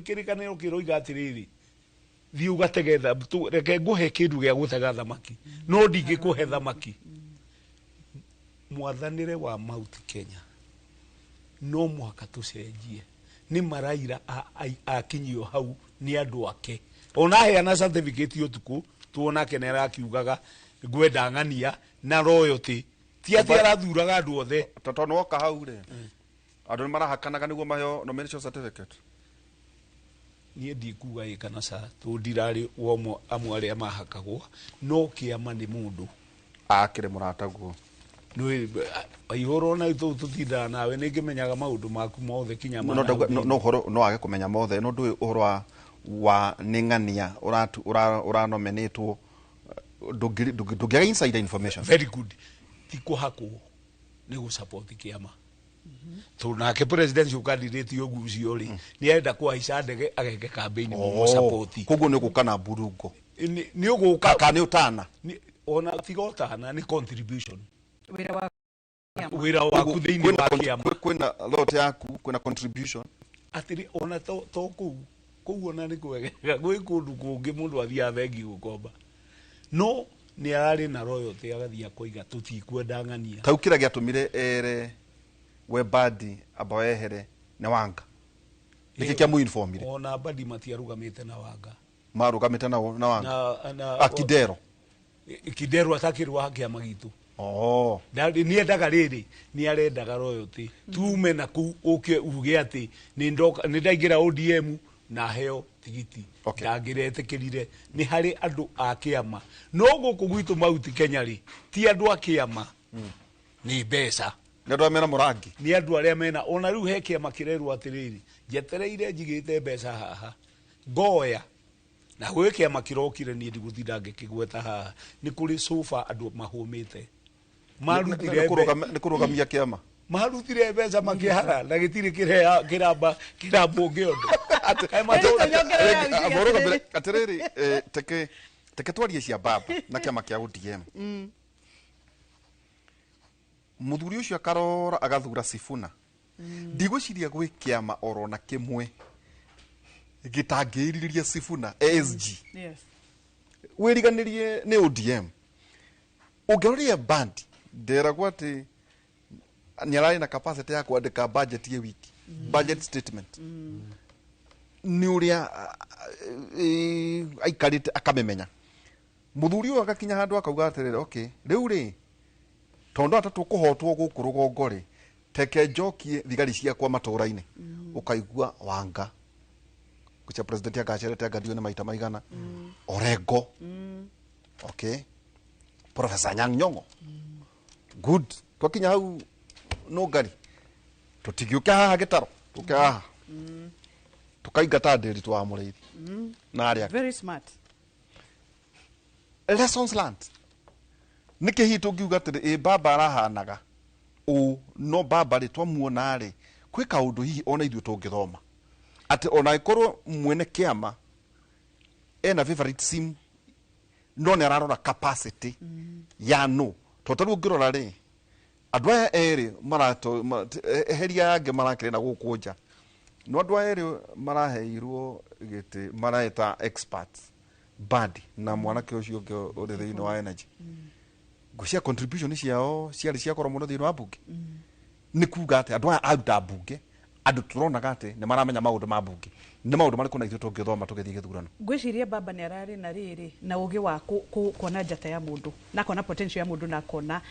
kĩrĩkanĩro kĩroiga atĩrĩrĩ thiĩ ũgatege reke ngũhe kĩndũ gĩa gũtega thamaki no ndingĩkũhe thamaki. Mwathanĩre wa Mount Kenya no mũhaka tũcenjie nĩ maraira akinyio hau nĩ andũ ake ona aheana certificate ũtukũ tuonake nĩ arakiugaga ngwenda ng'ania na royalty ti atĩ arathuraga andũ othe tondũ woka hau rĩ andũ nĩ marahakanaga nĩguo maheo nomination certificate. Niĩ ndikuga ĩ kana ca tondũ ndirarĩ wa amwe arĩa mahakagwo no kĩama nĩ mũndũ akĩrĩ mũrataguo Ihũra ona tũtindaga nawe nĩ ngĩmenyaga maũndũ maku mothe kinya no ũhoro no age kũmenya mothe no ndũĩ ũhoro wa nĩ ng'ania ũranominĩtwo ndũngĩaga insider information. Very good. Ti kũhakwo nĩ gũsupport kĩama tondũ nake presidential candidate ũgucio rĩ nĩ arenda kũhaica ndege ageke campaign mũmũsupport. Koguo nĩ ũgũka na mburungo nĩ ũgũka kana nĩ ũtana ona tiga ũtana nĩ contribution wĩra waku thĩinĩ wa kĩama kwĩna lot yaku kwĩna contribution atĩrĩ ona to kũu ona nĩ kwegega gwĩ kũndũ kũngĩ mũndũ athiaga bengi gũkomba no nĩ ararĩ na royalty agathiĩ akoiga tũtikwenda ng'ania. Tau kĩrĩa gĩatũmire ere We Badi amba wehere nĩ Wanga, nĩkĩ kĩa mũinformire? Ona Badi matiarugamĩte na Wanga. Marugamĩte na Wanga? Na Ah, Kidero. Kidero atakĩrĩ wa kĩama gitũ. Oh. Nĩ endaga rĩrĩ, nĩ arendaga royalty tume na kũu, ũke uge atĩ nĩ ndoka, nĩ ndaingĩra ODM na heo tigiti. Ndangĩretĩkĩrire. Nĩ harĩ andũ a kĩama, no gũkũ gwitũ Mauti Kenya rĩ, ti andũ a kĩama, nĩ mbeca. Nĩ andũ arĩa mena mũrangi. Nĩ andũ arĩa mena. Ona rĩu he kĩama kĩrerwo atĩrĩrĩ, njetereire njigĩte mbeca haha ngoya, na gwĩ kĩama kĩrokire, niĩ ndigũtinda ngĩkĩgweta haha. Nĩ kũrĩ sofa andũ mahũmĩte marutire Nĩ kũrũgamia kĩama. Marutire mbeca makĩhara na gĩtirĩ kĩrea kĩramba kĩrambũnge ũndũ. Kaĩ Amũrũgamĩre atĩrĩrĩ, teke twarie cia baba na kĩama kĩa ODM. Mũthuri ũcio akarora agathura Sifuna. Ndigwĩciria gwĩ kĩama oro na kĩmwe gĩtangĩrirĩria Sifuna ASG. Wĩriganĩrie nĩ ODM. Ũngĩroria Bandi, nderagwo atĩ nĩ ararĩ na capacity ya kwandĩka budget ye wiki, budget statement, nĩ ũrĩa aikarĩte akamĩmenya. Mũthuri ũyũ agakinya handũ akauga atĩrĩrĩ, okay, rĩu rĩ, tondũ ata tũkũhotwo gũkũ rũgongo rĩ, teke njokie thigari ciakwa matũra-inĩ. Ũkaigua Wanga gũcia president angacerete, anga ndiũ nĩ maita maigana, Orengo, okay, Professor Anyang' Nyong'o. Good, twakinya hau nũngari tũtigĩũke haha gĩtaro, tũke haha tũkaingata Ndĩritũ wa Mũrĩithi na arĩa angĩ. Very smart. Lessons learned, nĩkĩ hihi tũngiuga atĩrĩ, ĩ baba arahanaga ũ, no baba rĩ, twamuona rĩ, kwĩ kaũndũ hihi ona ithuĩ tũngĩthoma atĩ ona ĩkorwo mwene kĩama ena favoritism, no nĩ ararora capacity ya no tondũ tarĩu ũngĩrora rĩ, andũ aya erĩ marato eheria angĩ marakĩrĩ na gũkũ nja, no andũ aya erĩ maraheirwo gĩtĩ maraeta experts, Badi na mwanake ũcio ũngĩ ũrĩ thĩinĩ wa energy, ngwĩciria contribution ciao ciarĩ cia goro mũno thĩinĩ wa mbunge. Nĩ kuga atĩ andũ aya aruta mbunge, andũ tũronaga atĩ nĩ maramenya maũndũ ma mbunge, nĩ maũndũ marĩkũ na ithuĩ tũngĩthoma tũgĩthiĩ gĩthurano? Ngwĩciria baba nĩ ararĩ na rĩrĩ na ũgĩ wa kuona njata ya mũndũ, na akona potential ya mũndũ, na akona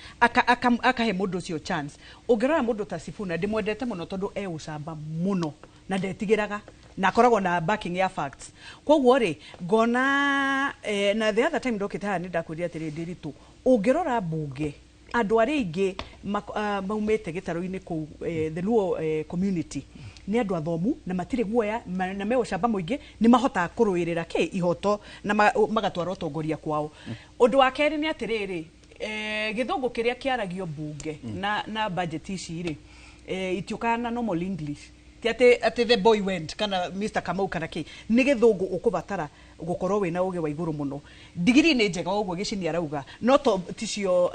akahe mũndũ ũcio chance. Ũngĩrora mũndũ ta Sifuna, ndĩmwendete mũno tondũ e ũcamba mũno na ndetigĩraga na akoragwo na backing ya facts. Koguo rĩ, ngona na the other time ndokĩte haha nĩ ndakwĩrire atĩrĩ, Ndĩritũ, ũngĩrora mbunge, andũ arĩa aingĩ maumĩte gĩtarũ-inĩ kũu, the Luo community, nĩ andũ athomu na matirĩ guoya na me ũcamba mũingĩ, nĩ mahotaga kũrũĩrĩra kĩ ihoto na magatwara ũtongoria kwao. Ũndũ wa kerĩ nĩ atĩrĩrĩ, gĩthũngũ kĩrĩa kĩaragio mbunge na budget ici rĩ, itiũkaga na normal English. Ti atĩ the boy went kana Mr Kamau kana kĩ, nĩ gĩthũngũ ũkũbatara gũkorwo wĩna ũgĩ wa igũrũ mũno. Ndigiri nĩ njega, ũguo Gĩcini arauga, no to ticio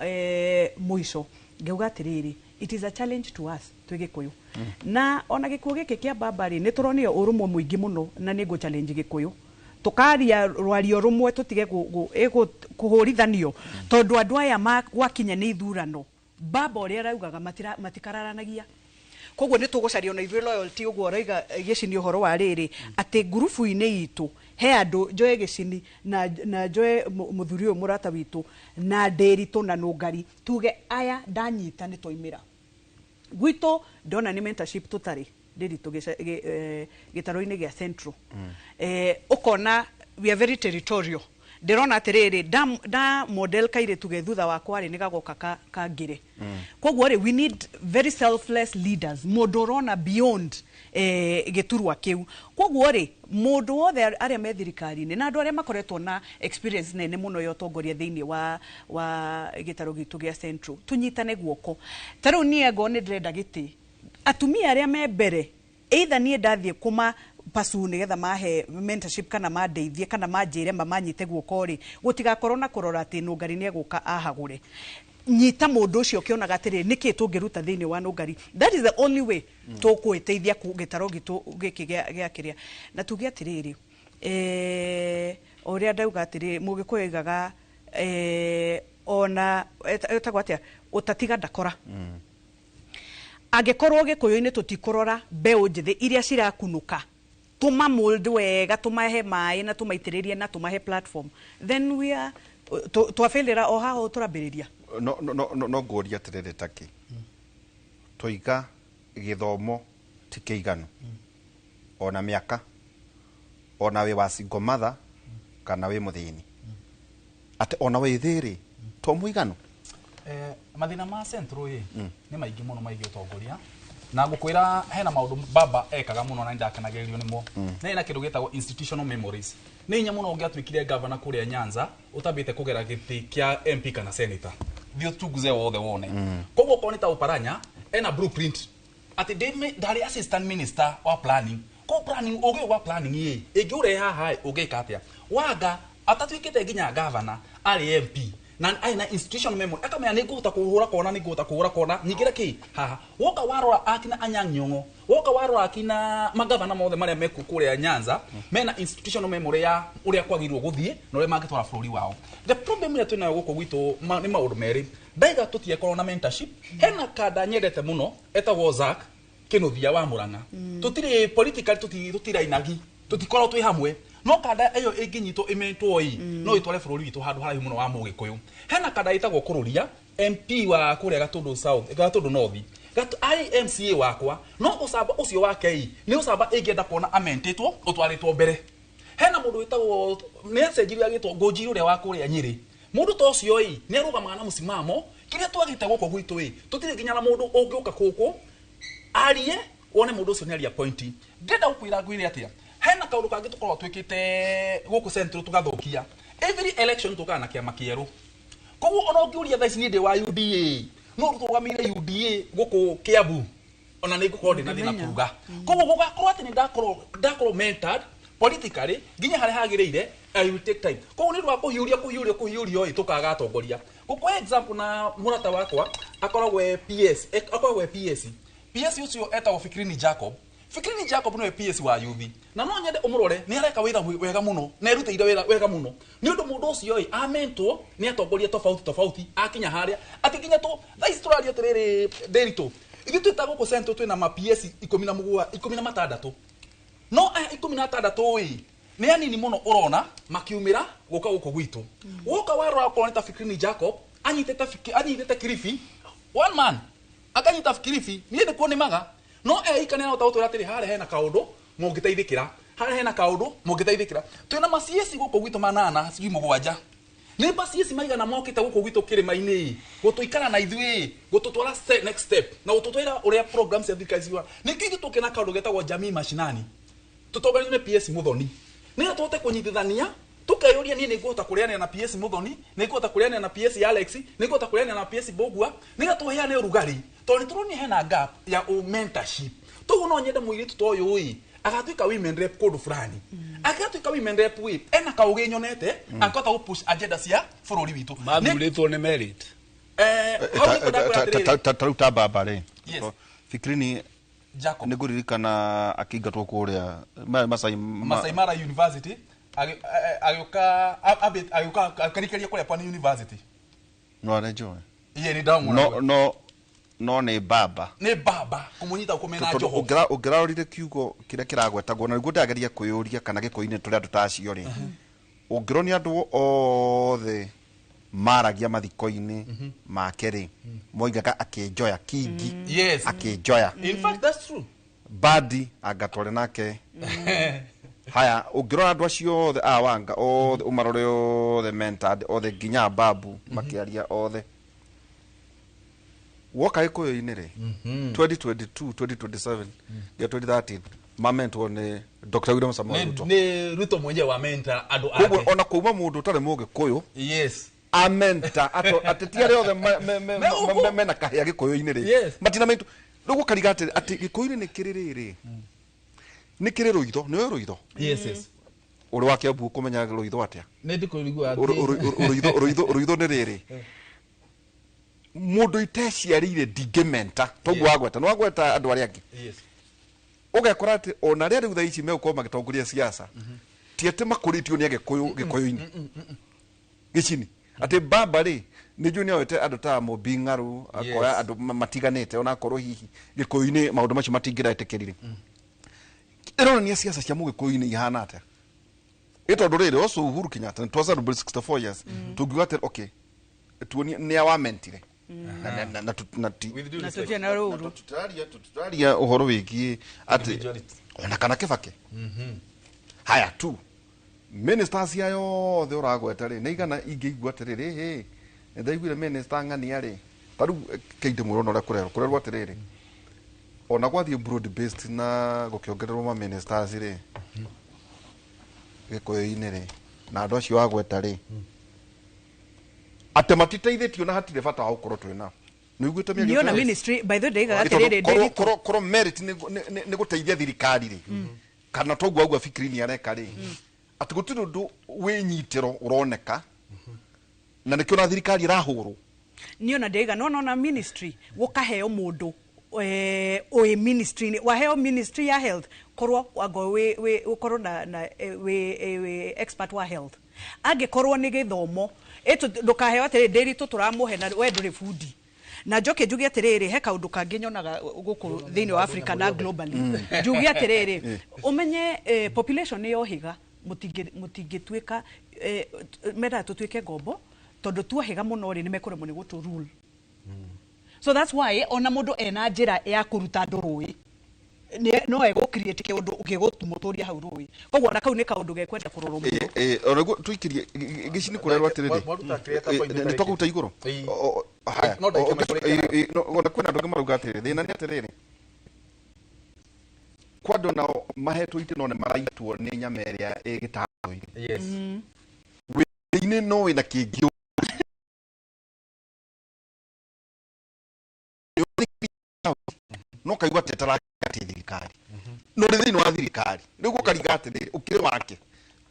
mũico. Ngauga atĩrĩrĩ, it is a challenge to us twĩ Gĩkũyũ, na ona gĩkuũ gĩkĩ kĩa baba rĩ, nĩ tũronire ũrũmwe mũingĩ mũno, na nĩ ngũ challenge Gĩkũyũ tũkaria rwario rũmwe, tũtige kũhũrithanio, tondũ andũ aya gwakinya nĩ ithurano, baba ũrĩa araugaga matikararanagia. Koguo nĩ tũgũcaria ona ithuĩ loyalty, ũguo ũraiga Gĩcini ũhoro wa rĩrĩ, atĩ ngurubu-inĩ itũ he andũ njoe Gĩcini na njoe mũthuri ũyũ mũrata witũ na Ndĩritũ na Nũngari, tuge aya ndanyita nĩ twaimĩra gwitũ. Ndona nĩ mentorship tũtarĩ, Ndĩritũ, gĩtarũ-inĩ gĩa Central. Ũkona we are very territorial. Ndĩrona atĩrĩrĩ, nda model kairĩtu ge thutha wakwa rĩ, nĩ gagoka kangĩre. Koguo rĩ, we need very selfless leaders, mũndũ ũrona beyond gĩturwa kĩu. Koguo rĩ, mũndũ wothe arĩa me thirikari-inĩ na andũ arĩa makoretwo na experience nene mũno ya ũtongoria thĩinĩ wa gĩtarũ gitũ gĩa Central, tũnyitane guoko. Ta rĩu niĩ ngo nĩ ndĩrenda gĩtĩ, atumia arĩa me mbere, either niĩ ndathiĩ kũma pasu nĩgetha mahe mentorship kana mandeithie kana manjĩre mamanyite guoko rĩ, gũtigakorwo na kũrora atĩ Nũngari nĩ egũka ahagũre. Nyita mũndũ ũcio ũkĩonaga atĩrĩrĩ, nĩkĩ tũngĩruta thĩinĩ wa Nũngari. That is the only way tũkwĩteithia gĩtarũ gitũ gĩkĩ gĩa kĩrĩa. Na tuge atĩrĩrĩ, o ũrĩa ndauga atĩrĩrĩ, Mũgĩkũyũ aigaga ona etagwo atĩa, ũtatiga ndakora. Angĩkorwo Gĩkũyũ-inĩ tũtikũrora mbeũ njĩthĩ iria cirakunũka, tũmamold wega, tũmahe maĩ na tũmaitĩrĩrie na tũmahe platform, then we are twabĩrĩra o haha tũrambĩrĩria. No ngũria atĩrĩrĩ, takĩ tũiga gĩthomo ti kĩiganu, ona mĩaka, ona wĩ wa single mother kana wĩ mũthĩni, atĩ ona wĩ thĩrĩ to mũiganu? Mathĩna ma Central ĩ nĩ maingĩ mũno, maingĩ ũtongoria, na ngũkwĩra hena maũndũ baba ekaga mũno na nĩndakenagĩrĩrio nĩmo. Na hena kĩndũ gĩtagwo institutional memories. Nĩ hinya mũno ũngĩatuĩkire governor kũrĩa Nyanza ũtambĩte kũgera gĩtĩ kĩa MP kana senator. Thiĩ ũchunguze wothe wone. Koguo okorwo nĩ ta Oparanya, ena blueprint atĩ ndarĩ assistant minister wa planning, ko planning, ũgĩ wa planning ĩ ĩngĩũrehe haha ĩ, ũngĩka atĩa? Wanga atatuĩkĩte nginya governor, arĩ MP na arĩ na institution memory, akamenya nĩ ngũhota kũhũra kona, nĩ ngũhota kũhũra kona nyingĩre kĩ haha. Woka warora akina Anyang' Nyong'o, woka warora akina magavana mothe marĩa mekuo kũrĩa Nyanza, mena institutional memory ya ũrĩa kwagĩrĩirwo gũthiĩ na ũrĩa mangĩtwara bũrũri wao. The problem ĩrĩa twĩnayo gũkũ gwitũ nĩ maũndũ merĩ. Ndaiga tũtiakorwo na mentorship. Hena kanda nyendete mũno etagwo Zack Kĩnuthia wa Murang'a. Tũtirĩ political, tũtirainagi, tũtikorwo twĩ hamwe, no kanda ĩyo ĩngĩnyitwo ĩmentwo ĩ, no ĩtware bũrũri witũ handũ haraihu mũno wa Mũgĩkũyũ. Hena kanda ĩtagwo Kũrũria, MP wa kũrĩa Gatũndũ South, Gatũndũ North. Arĩ MCA wakwa, no ũcamba ũcio wake ĩ nĩ ũcamba ĩngĩenda kuona amentĩtwo ũtwarĩtwo mbere. Hena mũndũ wĩtagwo, nĩ acenjirie agĩtwo Ngũnjiri, ũrĩa wa kũrĩa Nyĩrĩ. Mũndũ ta ũcio ĩ nĩ arũgamaga na mũsimamo. Kĩrĩa twagĩte gũkũ gwitũ ĩ, tũtirĩ nginya na mũndũ ũngĩũka gũkũ arie wone mũndũ ũcio nĩ aria point. Ndĩrenda gũkwĩra, ngwĩre atĩa, hena kaũndũ kangĩ tũkoragwo twĩkĩte gũkũ Central tũgathũkia. Every election tũkaga na kĩama kĩerũ. Koguo ona ũngĩũria thaa ici niĩ ndĩ wa UDA, no tũrũgamĩire UDA gũkũ Kiambu, ona nĩ ngũkorwo ndĩ na thĩna kuga. Koguo gũgakorwo atĩ nĩ ndakorwo mentored politically nginya harĩa hagĩrĩire, I will take time. Koguo nĩ ũndũ wa kũhiũria kũhiũria kũhiũrio ĩ, tũkaga atongoria. Gũkũhe example na mũrata wakwa akoragwo e PS, akoragwo e PS. PS ũcio etagwo Fikirini Jacob. Fikirini Jacob nĩwe PS wa youth, na no nyende ũmũrore, nĩ areka wĩra wega mũno na erutĩire wĩra wega mũno, nĩ ũndũ mũndũ ũcio ĩ amentwo nĩ atongoria tofauti tofauti akinya harĩa atĩ nginya tũ thaa ici tũraria atĩrĩrĩ, Ndĩritũ, ithuĩ twĩta gũkũ Central twĩna ma PS 17, 16, no aya 16 ĩ nĩ anini mũno ũrona makiumĩra gũka gũkũ gwitũ. Woka warora okorwo nĩ ta Fikirini Jacob anyitĩte Kilifi, one man akanyita Kilifi, niĩ nĩkuo nĩmaga, no eika nĩ arahota gũtwĩra atĩrĩ, harĩa hena kaũndũ mũngĩteithĩkĩra, harĩa hena kaũndũ mũngĩteithĩkĩra. Twĩna ma CS gũkũ gwitũ manana, sijui mũgwanja, nĩ ma CS maigana mokĩte gũkũ gwitũ kĩrĩma-inĩ gũtũikara na ithuĩ, gũtũtwara next step na gũtũtwĩra ũrĩa programs cia thirikari ciugaga. Nĩkĩo ithuĩ tũkĩna kaũndũ getagwo Jamii Mashinani, tũtongoretio nĩ PS Muthoni, nĩgetha tũhote kũnyitithania, tukeyũria niĩ nĩngũhota kũrĩanĩra na PS Muthoni, nĩngũhota kũrĩanĩra na PS Alex, nĩngũhota kũrĩanĩra na PS Mbũgua, nĩgetha tũheane ũrugarĩ, tondũ nĩtũronire hena gap ya mentorship. Toguo no nyende mũirĩtu ta ũyũ ĩ agatuĩka women rep kũndũ fulani, agatuĩka women rep ĩ ena kaũgĩ nyonete akahota gũ push agenda cia bũrũri witũ. Mathurĩtwo nĩ merit. Hau nĩguo ndakwĩra atĩrĩrĩ. Ta rĩu ta baba rĩ, Yes. Fikirini Jacob. Nĩ ngũririkana akĩingatwo kũrĩa Masai Masai Mara University, agĩũka agĩũka akĩrĩkĩria kũrĩa Pwani University. No arenjoe. Iye nĩ ndamuona. No nĩ baba. Nĩ baba kũmũnyita kũmena Tondũ njoho. Ũngĩrarorire kiugo kĩrĩa kĩragwetagwo, na nĩguo ndĩrageria kwĩyũria kana Gĩkũyũ-inĩ tũrĩ andũ ta acio rĩ, ũngĩronia andũ othe maragia mathiko-inĩ make rĩ, moigaga akĩnjoya kingi. Yes. Akĩnjoya. In fact, that's true. Badi angatware nake. Haya, ũngĩrora andũ acio othe a Wanga othe, ũmarore othe mentored othe nginya babu makĩaria othe. Woka Gĩkũyũ-inĩ rĩ, 2022, 2027 nginya 2013 mamentwo nĩ Dr. William Samoei Ruto. Nĩ Ruto mwenyewe wa mentor andũ Koguo ake. ona kuma mũndũ ũtarĩ Mũgĩkũyũ Yes. amenta ateti arĩa othe Me ũguo. mena kahĩa Gĩkũyũ-inĩ rĩ, Yes. matina mentwo. Rĩu gũkariga atĩ Gĩkũyũ-inĩ nĩ kĩrĩ rĩrĩ, nĩ kĩrĩ rũitho, nĩũĩ rũitho? Yes, yes. Ũrĩ wa Kiambu ũkũmenya rũitho atĩa? Nĩ ndikũigua Rũitho nĩ rĩrĩ, mũndũ iteciarĩire ndingĩmenta toguo wagweta, nĩ wagweta andũ arĩa angĩ. Yes. Ũgekora atĩ ona arĩa rĩu thaa ici megũkorwo magĩtongoria siasa ti atĩ makũrĩtio nĩ Agĩkũyũ Gĩkũyũ-inĩ gĩcini, Atĩ baba rĩ nĩ njũĩ nĩ oete andũ ta Mũmbi Ng'aru, akoya andũ matiganĩte, onakorwo hihi Gĩkũyũ-inĩ maũndũ macio matingĩretĩkĩrire. Ĩronania siasa cia Mũgĩkũyũ-inĩ ihana atĩa? Ĩ tondũ rĩrĩ also Uhuru Kenyatta nĩ celebrate 64 years, tũngiuga atĩ okay, tuonie nĩ awamentire na ti With due Na respect. tũtirĩ na rũru. Tũtiraria ũhoro wĩgiĩ atĩ Individuality. ona kana Kĩbakĩ. Haya tu ministers aya othe ũragweta rĩ, nĩ igana ingĩigua atĩrĩrĩ, hĩ nĩ ndaiguire minister ng'ania rĩ, ta rĩu kĩndĩ mũrona ũrĩa kũrerwo atĩrĩrĩ, ona gwathiĩ broad based na gũkĩongererwo ma ministers rĩ Gĩkũyũ-inĩ rĩ, na andũ acio agweta rĩ, atĩ matiteithĩtio na hatirĩ bata wa gũkorwo twĩ nao. Nĩ ũiguĩte mĩario Niona ta ĩyo? ministry, by the way, ndaigaga Ĩ tondũ atĩrĩrĩ, Ndiritu. korwo merit nĩ gũteithia thirikari rĩ, kana toguo augua Fikirini areka rĩ, atĩ gũtirĩ ũndũ wĩnyitĩro ũroneka, na nĩkĩo na thirikari ĩrahũrwo. Niona ndaiga no nona ministry gũkaheo mũndũ wĩ ministry waheo ministry ya health, korwo wango wĩ ũkorwo na wĩ expert wa health. Angĩkorwo nĩ gĩthomo ĩtũ, ndũkaheo atĩrĩrĩ, Ndĩritũ tũramũhe na we ndũrĩ bundi. Na njoke njuge atĩrĩrĩ, he kaũndũ kangĩ nyonaga gũkũ thĩinĩ wa Africa na globally. Njuge atĩrĩrĩ, ũmenye population nĩ yohĩga, mũtingĩtuĩka mendaga tũtuĩke ngombo, tondũ tuohĩga mũno rĩ, nĩ mekũremwo nĩ gũtũ rule. So that's why ona mũndũ ena njĩra ya kũruta andũ rũĩ, no egũ create kĩũndũ gĩgũmũtũria hau rũĩ. Koguo ona kau nĩ kaũndũ gekwenda kũrorwo mũno. Onaguo tuikirie gĩci nĩ kũrerwo atĩrĩrĩ, Mwaruta creator point nĩ twakũruta igũrũ. Ĩĩ. Haya. No ndagĩka mĩrongo ĩtano. Ona kwĩna andũ angĩ marauga atĩrĩrĩ, thĩna nĩ atĩrĩrĩ, kwa andũ nao mahetwo itĩ no nĩ maraitwo nĩ nyama ĩrĩa ĩ gĩtando-inĩ. Wĩinĩ no wĩna kĩngĩ no kaigua atĩ ataratia thirikari, no ũrĩ thĩinĩ wa thirikari rĩu gũkariga atĩrĩrĩ, ũkĩrĩ wake,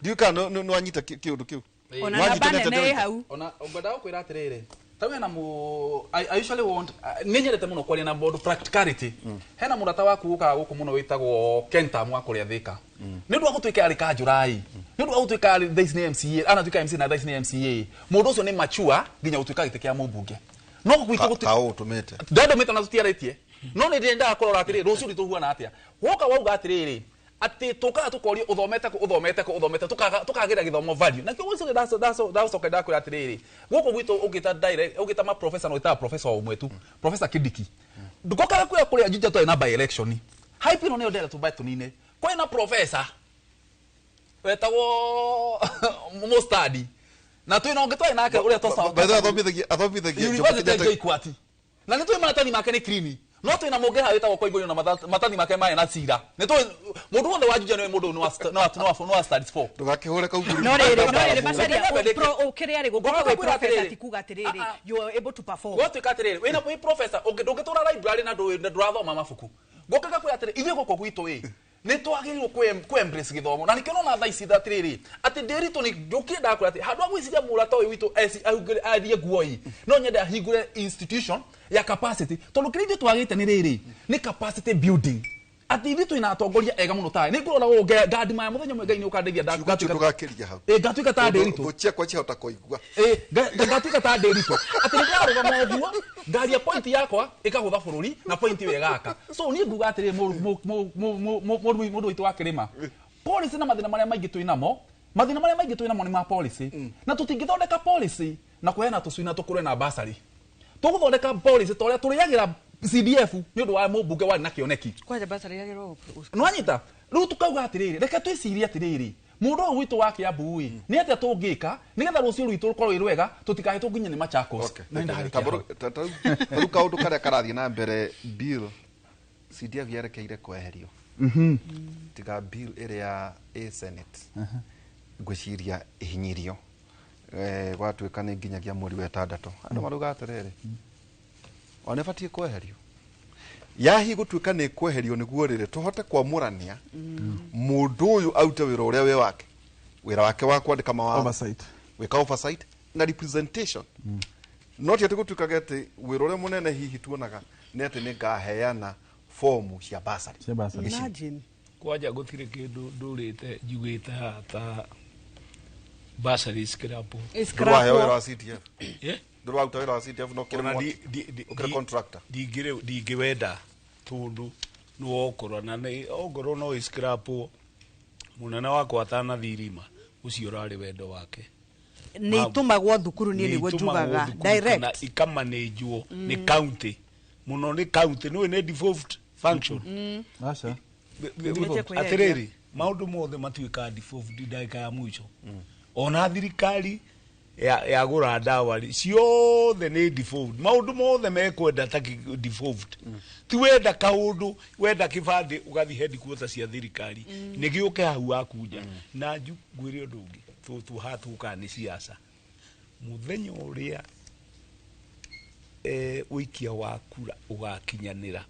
ndiũĩ kana nĩ wanyita kĩũndũ kĩu. Ona Wanyita namba nĩ atĩa nene ĩ ndĩroiga? hau. Ona ngwendaga gũkwĩra atĩrĩrĩ, ta hena mu I usually want nĩ nyendete mũno kwaria na mũndũ practicality. Hena mũrata waku ũkaga gũkũ mũno wĩtagwo Kenta wa kũrĩa Thĩka, nĩ ũndũ wa gũtuĩka arĩ kanjũrai, nĩ ũndũ wa gũtuĩka arĩ thaa ici nĩ MCA, anatuĩka MCA na thaa ici nĩ MCA, mũndũ ũcio nĩ mature nginya gũtuĩka gĩtĩ kĩa mũmbunge no gwitũ Kaũ ũtũmĩte ndandũmĩte na tũtiarĩtie, no nĩ ndĩrendaga kũrora atĩrĩrĩ, rũciũ ritũ huana atĩa. Woka wauga atĩrĩrĩ, atĩ tũkaga tũkorio ũthomete kũ, ũthomete kũ, ũthomete, tũkagĩra gĩthomo value. Na kĩo ndacoka ndakwĩra atĩrĩrĩ, gũkũ gwitũ ũngĩta direct, ũngĩta ma professor, no ũgĩtaga professor ũmwe tu, Professor Kindiki. Ndũkokaga kwĩra kũrĩa Juja twarĩ na by election hype ĩno nĩyo ndĩrenda tũmbae tũnine. Kwĩna professor wetagwo Mustadi na twĩna ũngĩ twarĩ nake ũrĩa By the way, athomithagia Jomo University ya Kenyatta. JKUAT, na nĩ tũĩ maratathi make nĩ clean, no twĩna mũngĩ haha wĩtagwo Koimbũri na maratathi make marĩ na cira. Nĩ tũĩ mũndũ wothe wa Juja nĩwe mũndũ nĩ wa studies four. Ndũgakĩhũre kau. No rĩrĩ Macharia, Ndĩrenda ũkĩrĩa rĩ, gũkorwo Ngũkĩra wĩ kwĩra professor atĩrĩrĩ. ti kuga atĩrĩrĩ Ah, ah. you are able to perform. Gwatuĩka atĩrĩrĩ, wĩna wĩ professor, ndũngĩtũra library na ndũrathoma mabuku. Ngũkaga kwĩra atĩrĩ, ithuĩ gũkũ gwitũ ĩ nĩ twagĩrĩirwo kũ embrace gĩthomo, na nĩkĩo nona thaa ici atĩrĩrĩ, atĩ Ndĩritũ nĩ njũkire ndakwĩra atĩ handũ ha gwĩciria mũrata ũyũ witũ athiĩ nguo ĩ, no nyende ahingũre institution ya capacity, tondũ kĩrĩa ithuĩ twagĩte nĩ rĩrĩ, nĩ capacity building, atĩ ithuĩ twĩna atongoria ega mũno taĩ nĩ ngũrora ũũ ngandimaya mũthenya ũmwe Ngai nĩ ũkandeithia. Ciugo icio ndũgakĩria hau. Ĩ, ngatuĩka ta Ndĩritũ. Thũ ciakwa ciahota kũigua. Ĩ, ngatuĩka ta Ndĩritũ, atĩ nĩ ndĩrarũgama ũguo ngaria point yakwa ĩkagũtha bũrũri na point ĩyo ĩgaka. So niĩ nguga atĩrĩrĩ, mũndũ witũ wa kĩrĩma, policy na mathĩna marĩa maingĩ twĩ namo, mathĩna marĩa maingĩ twĩ namo nĩ ma policy, na tũtingĩthondeka policy na kũheana tũcui na tũkũre na basarĩ. Tũgũthondeka policy ta ũrĩa tũrĩagĩra CDF nĩ ũndũ wa mũmbunge warĩ na kĩoneki. Kwanja basarĩ yagĩrĩirwo Nwanyita rĩu tukauga atĩrĩrĩ, reke twĩcirie atĩrĩrĩ, mũndũ ũyũ witũ wa Kiambu ĩ nĩ atĩa tũngĩka nĩgetha rũciũ rwitũ rũkorwo rwĩ rwega, tũtikahĩtwo nginya nĩ Machakos. Na nĩndarĩkia hau. Tarĩu kaũndũ karĩa karathiĩ na mbere, bill CDF yerekeire kweherio, tiga bill ĩrĩa ĩ Senate ngwĩciria ĩhinyirio. Gwatuĩka nĩ nginyagia mweri wa ĩtandatũ, andũ marauga atĩrĩrĩ, ona ĩbatiĩ kweherio yahi gũtuĩka nĩ kweherio, nĩguo rĩrĩ tũhote kwamũrania mũndũ ũyũ arute wĩra ũrĩa wĩ wake, wĩra wake wa kwandĩka mawatho, Oversight. Gwĩka oversight na representation. No ti atĩ gũtuĩkage atĩ wĩra ũrĩa mũnene hihi tuonaga nĩ atĩ nĩ ngaheana fomu cia basarĩ. Cia bursary. Imagine. Kwanja gũtirĩ kĩndũ ndũrĩte njugĩte haha ta Bursary scrap. Ndũraheo wĩra wa CDF. Ndũraruta wĩra wa CDF no kĩrĩ Ona ũkĩrĩ contractor. Ndingĩwenda tondũ nĩwokorwo na nĩ ongorwo no ĩscrapwo mũnene wakwa atanathiĩ irima ũcio ũrarĩ wendo wake. Nĩ itũmagwo thukuru niĩ nĩguo Nĩ itũmagwo njugaga thukuru kana direct. ikamanĩnjwo nĩ county mũno nĩ county nĩũĩ nĩ devolved function. Aca. Atĩrĩrĩ maũndũ mothe matuĩkaga devolved ndagĩka ya mũico. Ona thirikari yagũra ndawa rĩ ciothe nĩ devolved. Maũndũ mothe mekwenda ta devolved. Ti wenda kaũndũ wenda kĩbandĩ ũgathiĩ headquarters cia thirikari nĩ gĩũke hau wakunja. Na ngwĩre ũndũ ũngĩ tũtũ haha tũkaga nĩ siasa. Mũthenya ũrĩa ũikia wa kura ũgakinyanĩra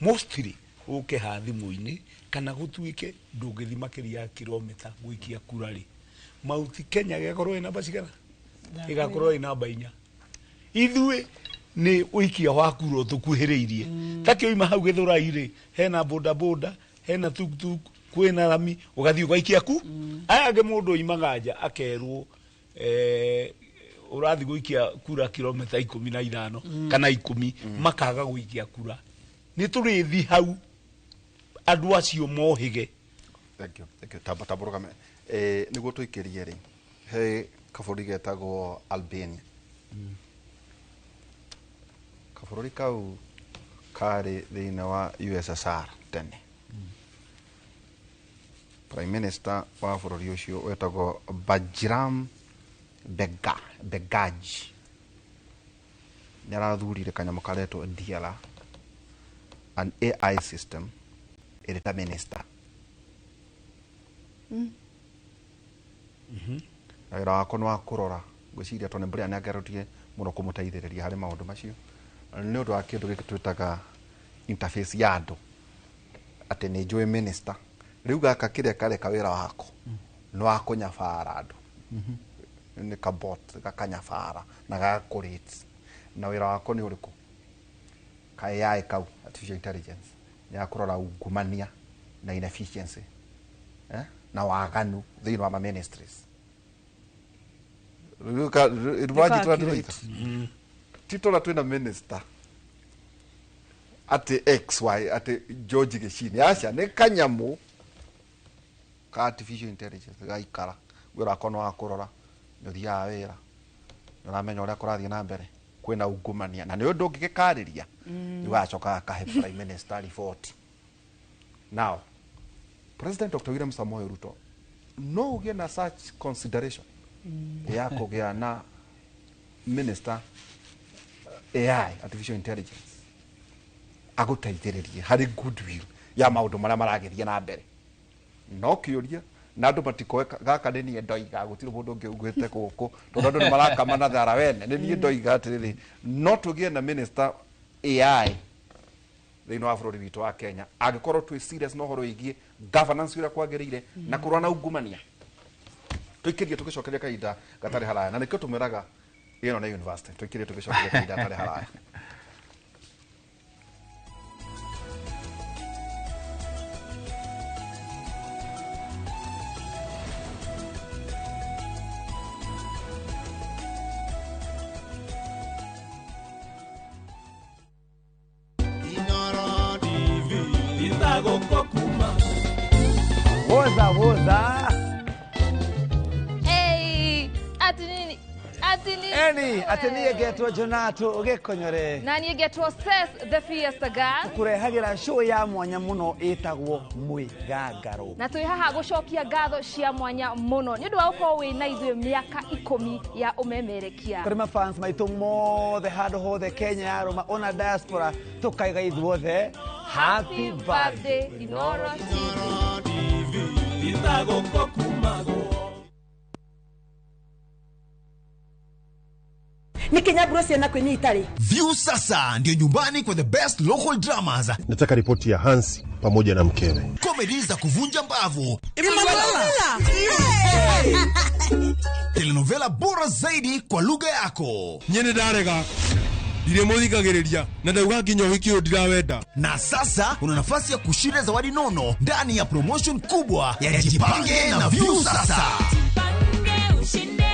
mostly ũke ha thimũ-inĩ kana gũtuĩke ndũngĩthi makĩria ya kilomita gũikia kura rĩ Mauti Kenya gĩgakorwo ĩ namba cigana? Ĩgakorwo ĩ namba 4. Ithuĩ nĩ ũikia wa kura ũtũkuhĩrĩirie. Ta kĩoima hau Gĩthũrai rĩ hena boda boda hena tuktuk kwĩna rami ũgathiĩ ũgaikia ku. Aya angĩ mũndũ oimaga nja akerwo ũrathiĩ gũikia kura kilomita 15 kana 10 makaga gũikia kura. Nĩ tũrĩthi hau andũ acio mohĩge. Thank you. Thank you. Tambũrũka nĩguo tũikĩrie rĩ he kabũrũri getagwo Albania. Kabũrũri kau karĩ thĩinĩ wa USSR tene. Prime Minister wa bũrũri ũcio wetagwo Bajram Begaj nĩ arathurire kanyamũ karetwo DLR, an AI system ĩrĩ ta minister. Na wĩra wako nĩ wa kũrora ngwĩciria tondũ Mbura nĩ angeretie mũno kũmũteithĩrĩria harĩ maũndũ macio nĩ ũndũ wa kĩndũ gĩkĩ twĩtaga interface ya andũ atĩ nĩ njũĩ minister rĩu gaka kĩrĩa kareka wĩra wako nĩ wa kũnyabara andũ nĩ kabot gakanyabara na gagakũrate na wĩra wako nĩ ũrĩkũ ka AI kau artificial intelligence nĩ ya kũrora ungumania na inefficiency na waganu thĩinĩ wa ma ministries. Titora twĩna minister atĩ XY atĩ George Gĩcini aca nĩ kanyamũ ka artificial intelligence gaikara wĩra wako nĩ wa kũrora nĩ ũthiaga wĩra nĩ ũramenya ũrĩa kũrathiĩ na mbere kwĩna ungumania na nĩ ũndũ ũngĩgĩkarĩria nĩ ũgacoka gakahe prime minister report. Now President Dr. William Samoei Ruto no ũgĩe na such consideration ya kũgĩa na minister AI artificial intelligence agũteithĩrĩrie harĩ goodwill ya maũndũ marĩa maragĩthiĩ na mbere no kĩũria na andũ matikoe gaka nĩ niĩ ndoiga gũtirĩ mũndũ ũngĩ ugĩte gũkũ tondũ andũ nĩ marakama na thara wene nĩ niĩ ndoiga atĩrĩrĩ no tũgĩe na minister AI thĩinĩ wa bũrũri witũ wa Kenya angĩkorwo twĩ serious na ũhoro wĩgiĩ governance ũrĩa kwagĩrĩire na kũrũa na ungumania tũikĩrie tũgĩcokeria kahinda gatarĩ haraya na nĩkĩo tũmwĩraga ĩno nĩ university tũikĩrie tũgĩcokeria kahinda gatarĩ haraya. Woza woza. Hey, atinini. Atini. Eni, atini getwo Jonato ugekonyore. Na ni getwo Ses the Fiesta Girl. Kurehagira show ya mwanya muno itagwo Mwigangaro. Na twi haha gucokia ngatho cia mwanya muno ni undu wa gukorwo wi na ithuĩ miaka 10 ya umemerekia. Kuri mafans maitu mothe handu hothe Kenya ya Roma ona diaspora tukaiga ithuothe happy birthday Inoro TV. Nikinyaburo ciana kwinyi itari. View sasa ndio nyumbani kwa the best local dramas. Nataka ripoti ya Hansi pamoja na mkewe. Comedy za kuvunja mbavu. Telenovela bora zaidi kwa lugha yako. Nyene ndarega. Ndiremuthikagiriria na ndauga nginya uhiki uyu ndirawenda. Na sasa una nafasi ya kushinda zawadi nono ndani ya promotion kubwa ya Jipange na View sasa. Jipange ushinde.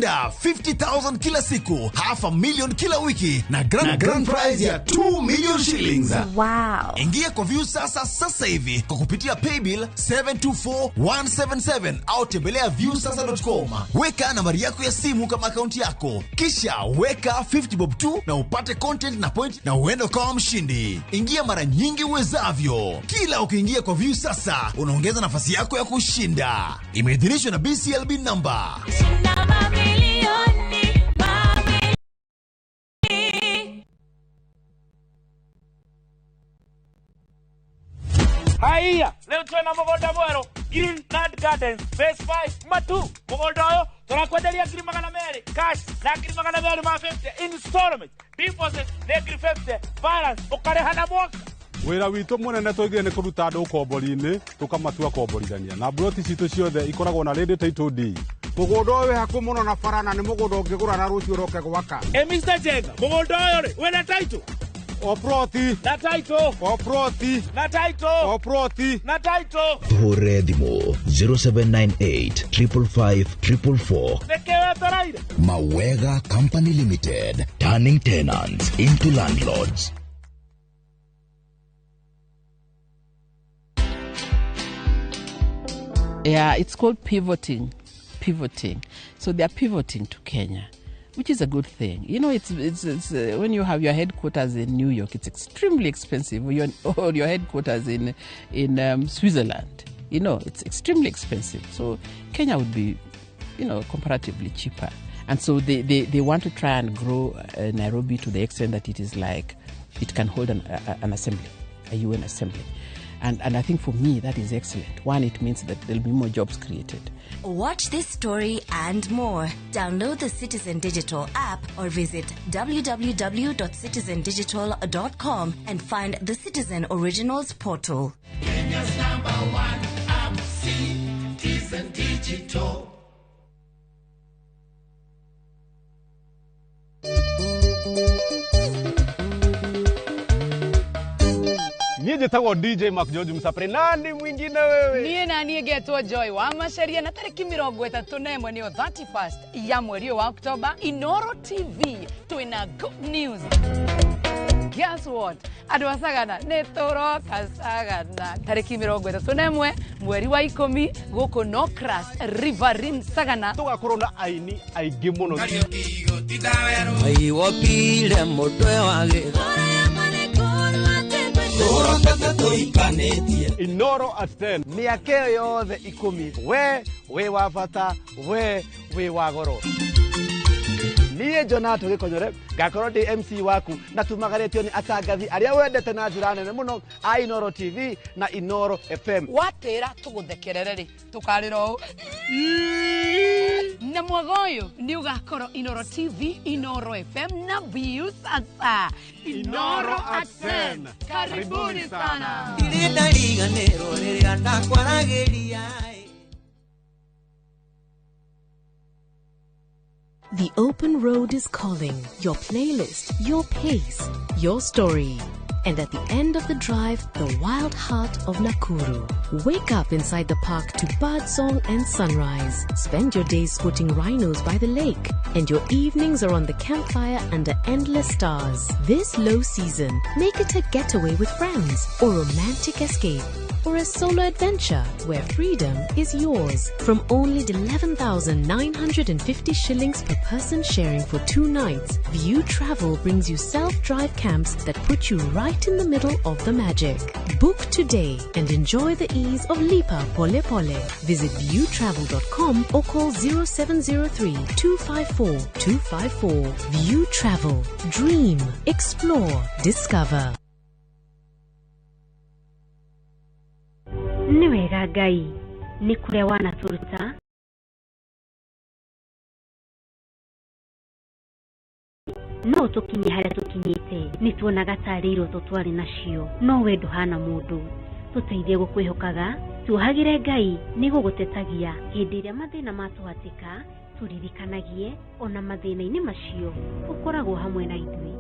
Shinda 50,000 kila siku, 500,000 kila wiki na grand prize ya 2 million shillings. Wow. Ingia kwa Viusasa sasa hivi kwa kupitia paybill 724177 au tembelea viusasa.com. Weka nambari yako ya simu kama akaunti yako, kisha weka 50 bob tu na upate content na point na uende ukawa mshindi. Ingia mara nyingi uwezavyo. Kila ukiingia kwa Viusasa unaongeza nafasi yako ya kushinda. Imeidhinishwa na BCLB number. Haiya, leo twena mugunda mweru Greenland Gardens Phase 5 Matu. Mugunda uyu turakwenderia 200,000 cash na 250,000 installment, deposit nĩ 50,000, balance ũkarĩha na mwaka. Wĩra witũ mũnene twaigire nĩ kũruta andũ ũkombori-inĩ tũkamatua komborithania, na mburoti citũ ciothe ikoragwo na ready title deed. Mũgũnda ũyũ wĩ hakuhĩ mũno na bara na nĩ mũgũnda ũngĩgũra na rũciũ ũroke gwaka. Ĩ Mr. Jenga, mũgũnda ũyũ rĩ wĩna title? O ploti. Na title. O ploti. Na title. O ploti. Na title. Tuhũrĩre thimũ 0798 555 444. Nĩkĩ wetereire? Mawega Company Limited, turning tenants into landlords. Yeah, it's called pivoting. Pivoting. So they are pivoting to Kenya, which is a good thing. You know, it's when you have your headquarters in New York, it's extremely expensive. Or your headquarters in Switzerland, you know, it's extremely expensive. So Kenya would be, you know, comparatively cheaper. And so they want to try and grow Nairobi to the extent that it is like it can hold an assembly, a UN assembly. And I think for me, that is excellent. One, it means that there'll be more jobs created. Watch this story and more. Download the Citizen Digital app or visit www.citizendigital.com and find the Citizen Originals portal. Kenya's number one app, Citizen Digital. Niĩ njĩtagwo DJ Mark George Msapre. Nani mwingine wewe? Niĩ na niĩ ngetwo Joy wa Maceria na tarĩki 31 nĩyo 31st ya mweri wa Oktoba, Inoro TV twĩna good news. Guess what? Andũ a Sagana nĩ tũroka Sagana tarĩki 31 mweri wa 10 gũkũ Nocras Riverine Sagana. Tũgakorwo na aini aingĩ mũno. Maiwopire mũtwe wa gĩtha. Inoro at 10. Mĩaka ĩyo yothe 10 we wĩ wa bata, we wĩ wa goro. Niĩ Jonato Gĩkonyore ngakorwo ndĩ MC waku na tumagarĩtio nĩ atangathi arĩa wendete na njĩra nene mũno a Inoro TV na Inoro FM. Watĩra tũgũthekerere rĩ tũkarĩra ũũ na mwaga ũyũ nĩ ũgakorwo Inoro TV, Inoro FM na Viusasa. Inoro at 10. Karibuni sana. Ndirĩ ndariganĩrwo rĩrĩa ndakwaragĩria. The open road is calling. Your playlist, your pace, your story. And at the end of the drive, the wild heart of Nakuru. Wake up inside the park to birdsong and sunrise. Spend your days spotting rhinos by the lake. And your evenings are on the campfire under endless stars. This low season, make it a getaway with friends or romantic escape, or a solo adventure where freedom is yours. From only 11,950 shillings per person sharing for 2 nights, View Travel brings you self-drive camps that put you right in the middle of the magic. Book today and enjoy the ease of Lipa Pole Pole. Visit viewtravel.com or call 0703 254 254. View Travel. Dream, explore, discover. Nĩ wega Ngai nĩ kũrĩa wanatũruta no tũkinye harĩa tũkinyĩte. Nĩ tuonaga tarĩ iroto twarĩ nacio, no we ndũhana mũndũ. Tũteithie gũkwĩhokaga, tuohagĩre Ngai nĩ gũgũtetagia hĩndĩ ĩrĩa mathĩna matũhatĩka, tũririkanagie ona mathĩna-inĩ macio ũkoragwo hamwe na ithuĩ.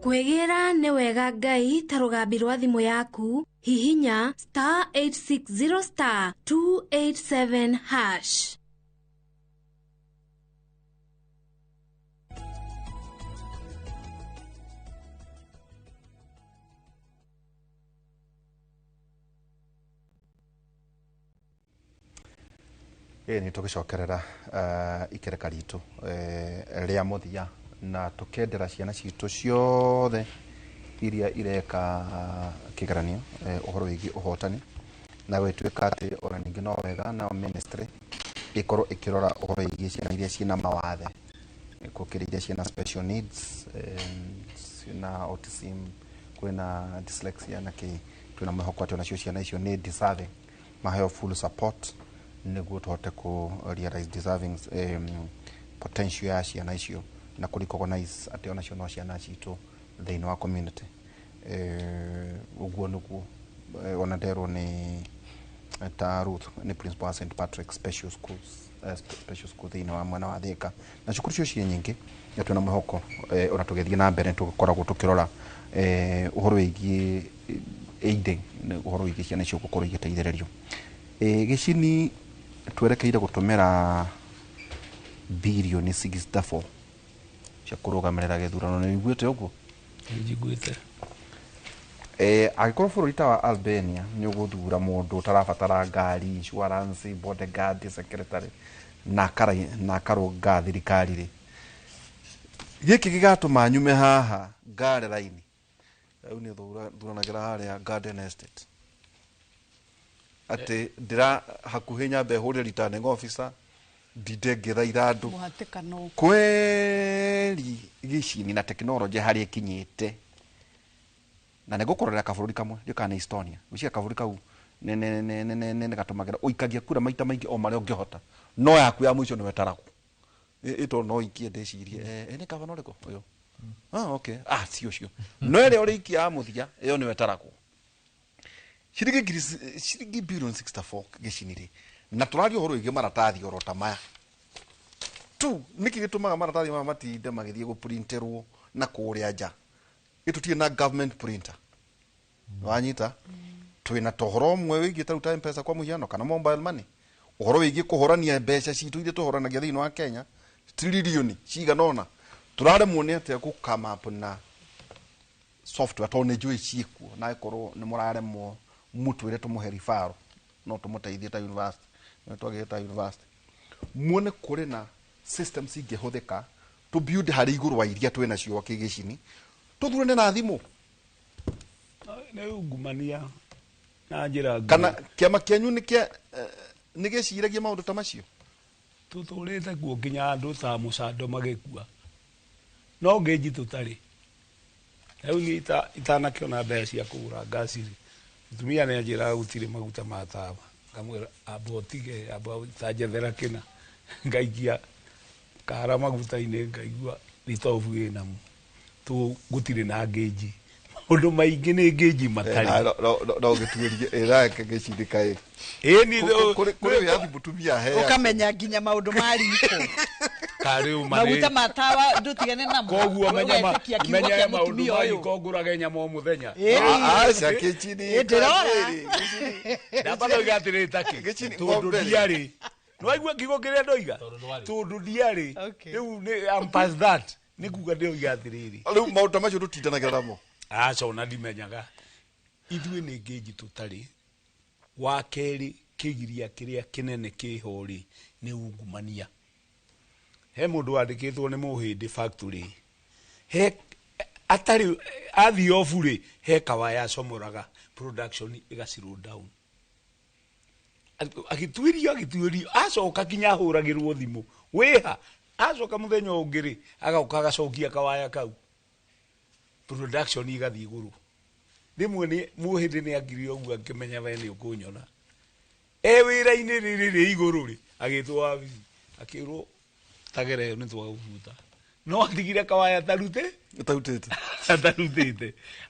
Kwĩgĩra nĩ wega Ngai ta rũgambi rwa thimũ yaku, hihinya star 860 star 287 hash. Nĩ tũgĩcokerera ikereka ritũ rĩa mũthia na tũkendera ciana citũ ciothe iria ireka kĩgeranio ũhoro wĩgiĩ ũhotani, na gũgĩtuĩka atĩ ona ningĩ no wega nao ministry ĩkorwo ĩkĩrora ũhoro wĩgiĩ ciana iria ciĩna mawathe, gũkĩrĩ iria ciĩna special needs, ciĩna autism, kwĩna dyslexia na kĩ. Twĩna mwĩhoko atĩ onacio ciana icio nĩ deserving maheo full support nĩguo tũhote kũ realize deserving potential ya ciana icio na kũ recognize atĩ onacio no ciana citũ thĩinĩ wa community. Ũguo nĩguo ona nderwo nĩ ta Ruth nĩ principal wa St Patrick Special Schools, special school thĩinĩ wa mwena wa Thika, na cukuru icio ciĩ nyingĩ, na twĩna mwĩhoko ona tũgĩthiĩ na mbere tũgĩkoragwo tũkĩrora ũhoro wĩgiĩ aiding, ũhoro wĩgiĩ ciana icio gũkorwo igĩteithĩrĩrio. Gĩcini twerekeire gũtũmĩra birioni 64 cia kũrũgamĩrĩra gĩthurano, nĩ ũiguĩte ũguo? Njiguĩte. Angĩkorwo bũrũri ta wa Albania nĩ ũgũthura mũndũ ũtarabatara ngari, insurance, bodyguard, secretary na akarũnga thirikari rĩ, gĩkĩ gĩgatũma nyume haha ngare raini rĩu nĩ thuranagĩra harĩa Garden Estate atĩ ndĩra hakuhĩ nyambe hũre returning officer ndinde ngĩthaitha andũ kweri gĩcini na tekinoronjĩ harĩa ĩkinyĩte. Na nĩ ngũkũrorera kabũrũri kamwe ndiũ kana nĩ Estonia, gwĩciria kabũrũri kau nĩ gatũmagĩra ũikagia kura maita maingĩ o marĩa ũngĩhota, no yaku ya mũico nĩwe ĩtaragwo ĩtondũ no ikie ndĩcirie nĩ gavana ũrĩkũ ũyũ, okay, si ũcio, no ĩrĩa ũrĩikia ya mũthia ĩyo nĩwe ĩtaragwo. Ciringi bilioni 64 gĩcini rĩ, na tũraria ũhoro wĩgiĩ maratathi oro ta maya tu. Nĩkĩ gĩtũmaga maratathi maya matinde magĩthiĩ gũprinterwo na kũrĩa nja? Gĩtũtirĩ na government printer, wanyita? Twĩna tohoro ũmwe wĩgiĩ ta ruta M-Pesa kwa mũhiano kana mobile money, ũhoro wĩgiĩ kũhorania mbeca citũ iria tũhoranagia thĩinĩ wa Kenya trilioni cigana ũna, tũraremwo nĩ atĩa gũ come up na software tondũ nĩ njũĩ ciĩkuo, na ĩkorwo nĩ mũraremwo mũtwĩre tũmũhe referral no tũmũteithie ta university, no twagĩre ta university muone kũrĩ na systems ingĩhũthĩka to build harĩ igũrũ wa iria twĩ nacio kĩgĩcini, tũthurane na thimũ. Nĩ ungumania na njĩra kana kĩama kĩanyu nĩ gĩciragia maũndũ ta macio? Tũtũrĩte kuo nginya andũ ta mũcando magĩkua, no ngĩnji tũtarĩ. Rĩu niĩ itanakĩona mbeca cia kũgũra ngasi rĩ, mũtumia nĩ anjĩraga gũtirĩ maguta ma tawa, ngamwĩra amba ũtige, amba ũtanjethera kĩna, ngaikia kara maguta-inĩ ngaigua thitobu ĩnamo, gũtirĩ na ngĩnji. Maũndũ maingĩ nĩ ngĩnji matarĩ. No gĩtuĩrie ĩrake gĩcindĩ kaĩ. Ĩni kũrĩ wĩyathi mũtumia aheagwo. Ũkamenya nginya maũndũ ma riko. Maguta ma tawa ndũtigane namo. Koguo menya maũndũ ma riko ngũrage nyama o mũthenya. Aca kĩchini. Ndĩrora. Ndamba ndoiga atĩrĩ takĩ. Tondũ ndiarĩ. Nĩwaigua kiugo kĩrĩa ndoiga? Tondũ ndiarĩ. Rĩu nĩ I'm past that. Nĩ kuga ndĩoiga atĩrĩrĩ. Rĩu maũndũ macio ndũtindanagĩra namo? Aca ona ndimenyaga. Ithuĩ nĩ ngĩnji tũtarĩ. Wa kerĩ kĩgiria kĩrĩa kĩnene kĩho rĩ nĩ ungumania. He mũndũ wandĩkĩtwo nĩ mũhĩndĩ factory, he atarĩ athiĩ obu rĩ, he kawaya acomoraga production ĩga slow down. Agĩtuĩrio acoka kinya ahũragĩrwo thimũ wĩha, acoka mũthenya ũngĩ rĩ agoka agacokia kawaya kau, production igathiĩ igũrũ. Rĩmwe nĩ mũhĩndĩ nĩ angire ũguo akĩmenya we nĩ ũkũnyona e wĩra-inĩ rĩrĩ rĩ igũrũ rĩ, agĩtwo wabici akĩrwo tagere ĩyo nĩ twagũbuta, no atigire kawaya atarutĩte.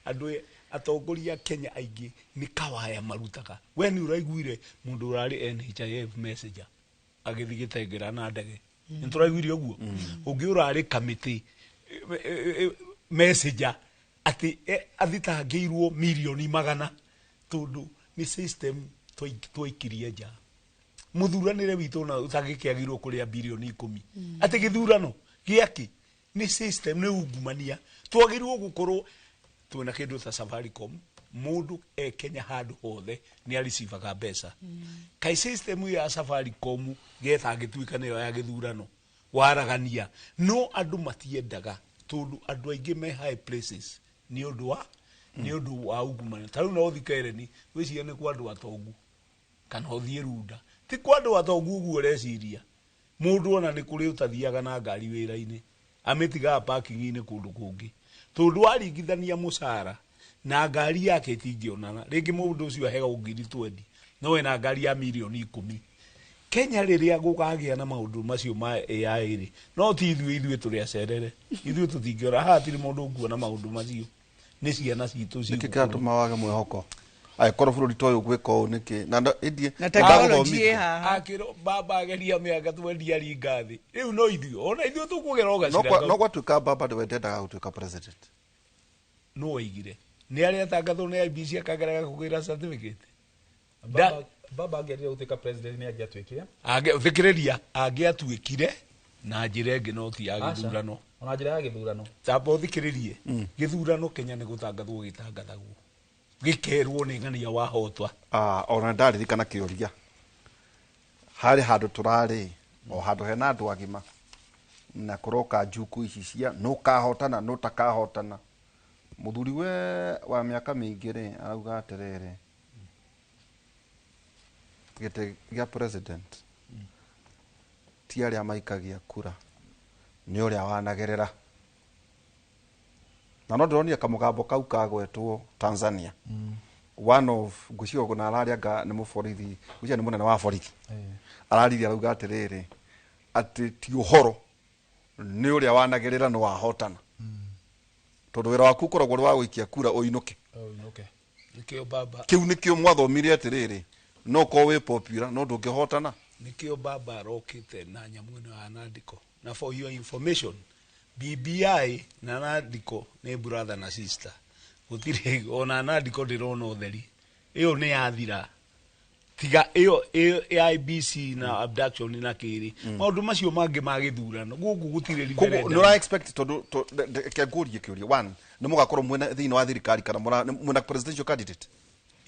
Andũ atongoria Kenya aingĩ nĩ kawaya marutaga. We nĩ ũraiguire mũndũ ũrarĩ NHIF messenger agĩthiĩ gĩtengera na ndege, nĩ tũraiguire ũguo? Ũngĩ ũrarĩ kamĩtĩ messenger atĩ athitangĩirwo mirioni 100 tondũ nĩ system twaikirie nja. Mũthuranĩre witũ na ũtangĩkĩagĩrwo kũrĩa birioni 10 atĩ gĩthurano gĩakĩ nĩ system, nĩ ungumania. Twagĩrĩirwo gũkorwo twĩna kĩndũ ta Safaricom Mũndũ e Kenya handũ hothe nĩ aricibaga mbeca. Kai system ya Safaricom getha angĩtuĩka nĩyo ya gĩthurano waragania, no andũ matiendaga tondũ andũ aingĩ me high places nĩ ũndũ wa ungumania. Ta rĩu no ũthiĩ Kereni wĩcirie nĩ kwa andũ atongu kana ũthiĩ Runda, ti kwa andũ atongu ũguo ũreciria. Mũndũ ona nĩ kũrĩ ũtathiaga na ngari wĩra-inĩ, amĩtigaga parking-inĩ kũndũ kũngĩ, tondũ waringithania mũcara na ngari yake itingĩonana. Rĩngĩ mũndũ ũcio ahegwo ngiri 20 no ena ngari ya mirioni 10. Kenya rĩrĩa gũkagĩa na maũndũ macio ma AI rĩ, no ti ithuĩ tũrĩ acerere, ithuĩ tũtingĩora haha, hatirĩ mũndũ ũkuona maũndũ macio, nĩ ciana citũ Nĩkĩ cigũkũra. kĩratũma wage mwĩhoko angĩkorwo bũrũri ta ũyũ gwĩka ũũ nĩkĩ na ĩndie Na tekinoronjĩ ĩ haha. Akĩrwo baba ageria mĩaka twendia ringa thĩ rĩu no ithuĩ ona ithuĩ tũkũgera o gacĩra no kau. gwatuĩka baba nĩwe ndendaga gũtuĩka president. No oigire nĩ arĩa atangathwo nĩ IEBC akageraga kũgĩra certificate. Baba angĩendire gũtuĩka president nĩ angĩatuĩkire. Thikĩrĩria, angĩatuĩkire na njĩra ĩngĩ no ti ya Aca. gĩthurano. Ona njĩra ya gĩthurano. Tamba ũthikĩrĩrie, gĩthurano Kenya nĩ gũtangathwo gĩtangathagwo gĩkerwo nĩ ng'ania wahotwa. Ona ndaririkana kĩũria harĩ handũ tũrarĩ o handũ hena andũ agima na kũroka njuku ici cia nũkahotana nũtakahotana. Mũthuri we wa mĩaka mĩingĩ rĩ arauga atĩrĩrĩ, gĩtĩ gĩa president ti arĩa maikagia kura nĩ ũrĩa wanagĩrĩra. Na no ndĩronire kamũgambo kau kagwetwo Tanzania. One of ngwĩciria na ararĩ anga nĩ mũborithi, ngwĩciria nĩ mũnene wa borithi, araririe arauga atĩrĩrĩ atĩ ti ũhoro nĩ ũrĩa wanagĩrĩra nĩ wahotana, tondũ wĩra waku ũkoragwo ũrĩ wa gũikia kura ũinũke. Ũinũke. Nĩkĩo baba Kĩu nĩkĩo mwathomire atĩrĩrĩ, no ũkorwo wĩ popular no ndũngĩhotana. Nĩkĩo baba arokĩte na nyamũ ĩno ya nandiko. Na for your information, BBI na nandiko nĩ brother na sister. Gũtirĩ ona nandiko ndĩrona ũtheri, ĩyo nĩ yathira. Tiga ĩyo ĩyo IEBC na abduction na kĩrĩ, maũndũ macio mangĩ ma gĩthurano gũkũ gũtirĩ Koguo referendum. nĩ ũra expect tondũ reke ngũrie kĩũria one, nĩ mũgakorwo mwĩna thĩinĩ wa thirikari kana mwĩna presidential candidate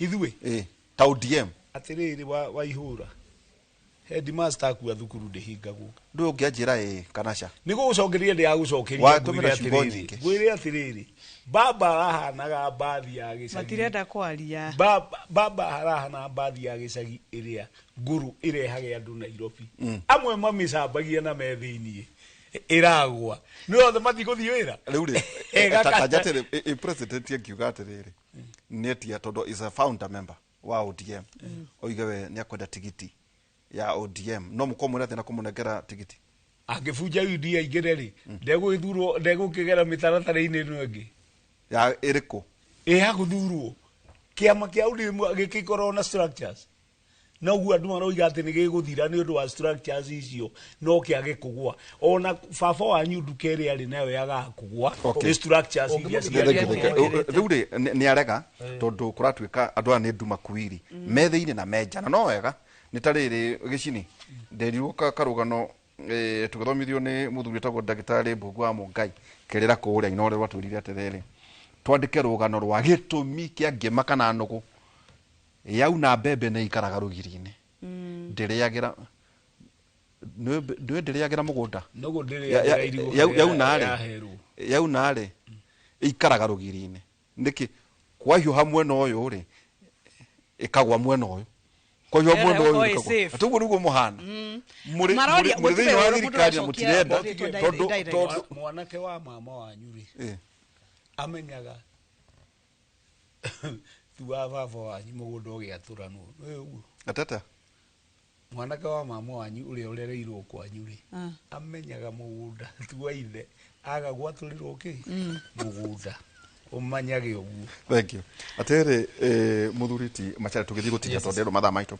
ithuĩ? Ta ODM. Atĩrĩrĩ, wa ihũra headmaster akua thukuru ndĩhingagwo. Ndũĩ ũngĩanjĩra ĩĩ kana ca. Nĩ gũgũcokeria ndĩragũcokeria. Watũmĩra ngwĩre ciugo atĩrĩrĩ, nyingĩ. ngwĩre atĩrĩrĩ, baba arahanaga mbathi ya gĩcagi. Matirenda kwaria. Baba arahana mbathi ya gĩcagi ĩrĩa ngũrũ ĩrehage andũ Nairobi. Amwe mamĩcambagia na me thĩiniĩ ĩragwa, nĩ othe matigũthiĩ wĩra. Rĩu rĩ tanja atĩrĩ, president angiuga atĩrĩrĩ nĩ etia tondũ is a founder member wa ODM, oige we nĩ akwenda tigiti ya ODM, no mũkorwo mwĩna thĩna kũmũnengera tigiti? Angĩbunja UDA aingĩre rĩ, ndegũgĩthurwo, ndegũkĩgera mĩtaratara-inĩ ĩno ĩngĩ ya ĩrĩkũ ĩ ya gũthurwo. Kĩama kĩa ODM gĩkĩkorwo na structures, noguo andũ maroiga atĩ nĩ gĩgũthira nĩ ũndũ wa structures icio, no kĩage kũgwa. Ona baba wanyu nduka ĩrĩa arĩ nayo yagaga kũgwa nĩ structures iria ciarĩ. Rĩu rĩ nĩ arega tondũ kũratuĩka andũ aya nĩ nduma kuiri me thĩinĩ na me nja, na no wega nĩ ta rĩrĩ gĩcini nderirwo karũgano tũgĩthomithio nĩ mũthuri wĩtagwo ndagĩtarĩ Mbũgũ wa Mũngai kĩrĩra kũrĩa Inooro rwatwĩrire atĩrĩrĩ, twandĩke rũgano rwa gĩtũmi kĩa ngĩma kana nũgũ yauna mbembe nĩ ikaraga rũgiri-inĩ, ndĩrĩagĩra nĩũĩ ndĩrĩagĩra mũgũnda. Nũgũ ndĩrĩagĩra irigũ harĩa Yauna rĩ yaherwo. Yauna rĩ ĩikaraga rũgiri-inĩ nĩkĩ? Kwahiũha mwena ũyũ rĩ ĩkagwa mwena ũyũ, kwahiũha Ĩrĩa mwena ũyũ ĩkorwo ĩ ĩkagwa. safe. Atĩ ũguo nĩguo mũhana mũrĩ Maroria, mũrĩ gũtirĩ thĩinĩ wa ũndũ mũndũ thirikari na ũracokia mũtirenda ũrĩtwo tondũ direct. tondũ Mwanake wa mama wanyu rĩ amenyaga tu wa baba wanyu mũgũnda ũgĩatũranwo, nĩ ũguo? Atata. Mwanake wa mama wanyu ũrĩa ũrereirwo kwanyu rĩ amenyaga mũgũnda tu wa ithe aga gwatũrĩrwo kĩ mũgũnda, ũmanyage ũguo. Thank you. Atĩrĩ mũthuri ti Macharia, tũgĩthiĩ gũtiga tondũ ndĩrwo mathaa maitũ,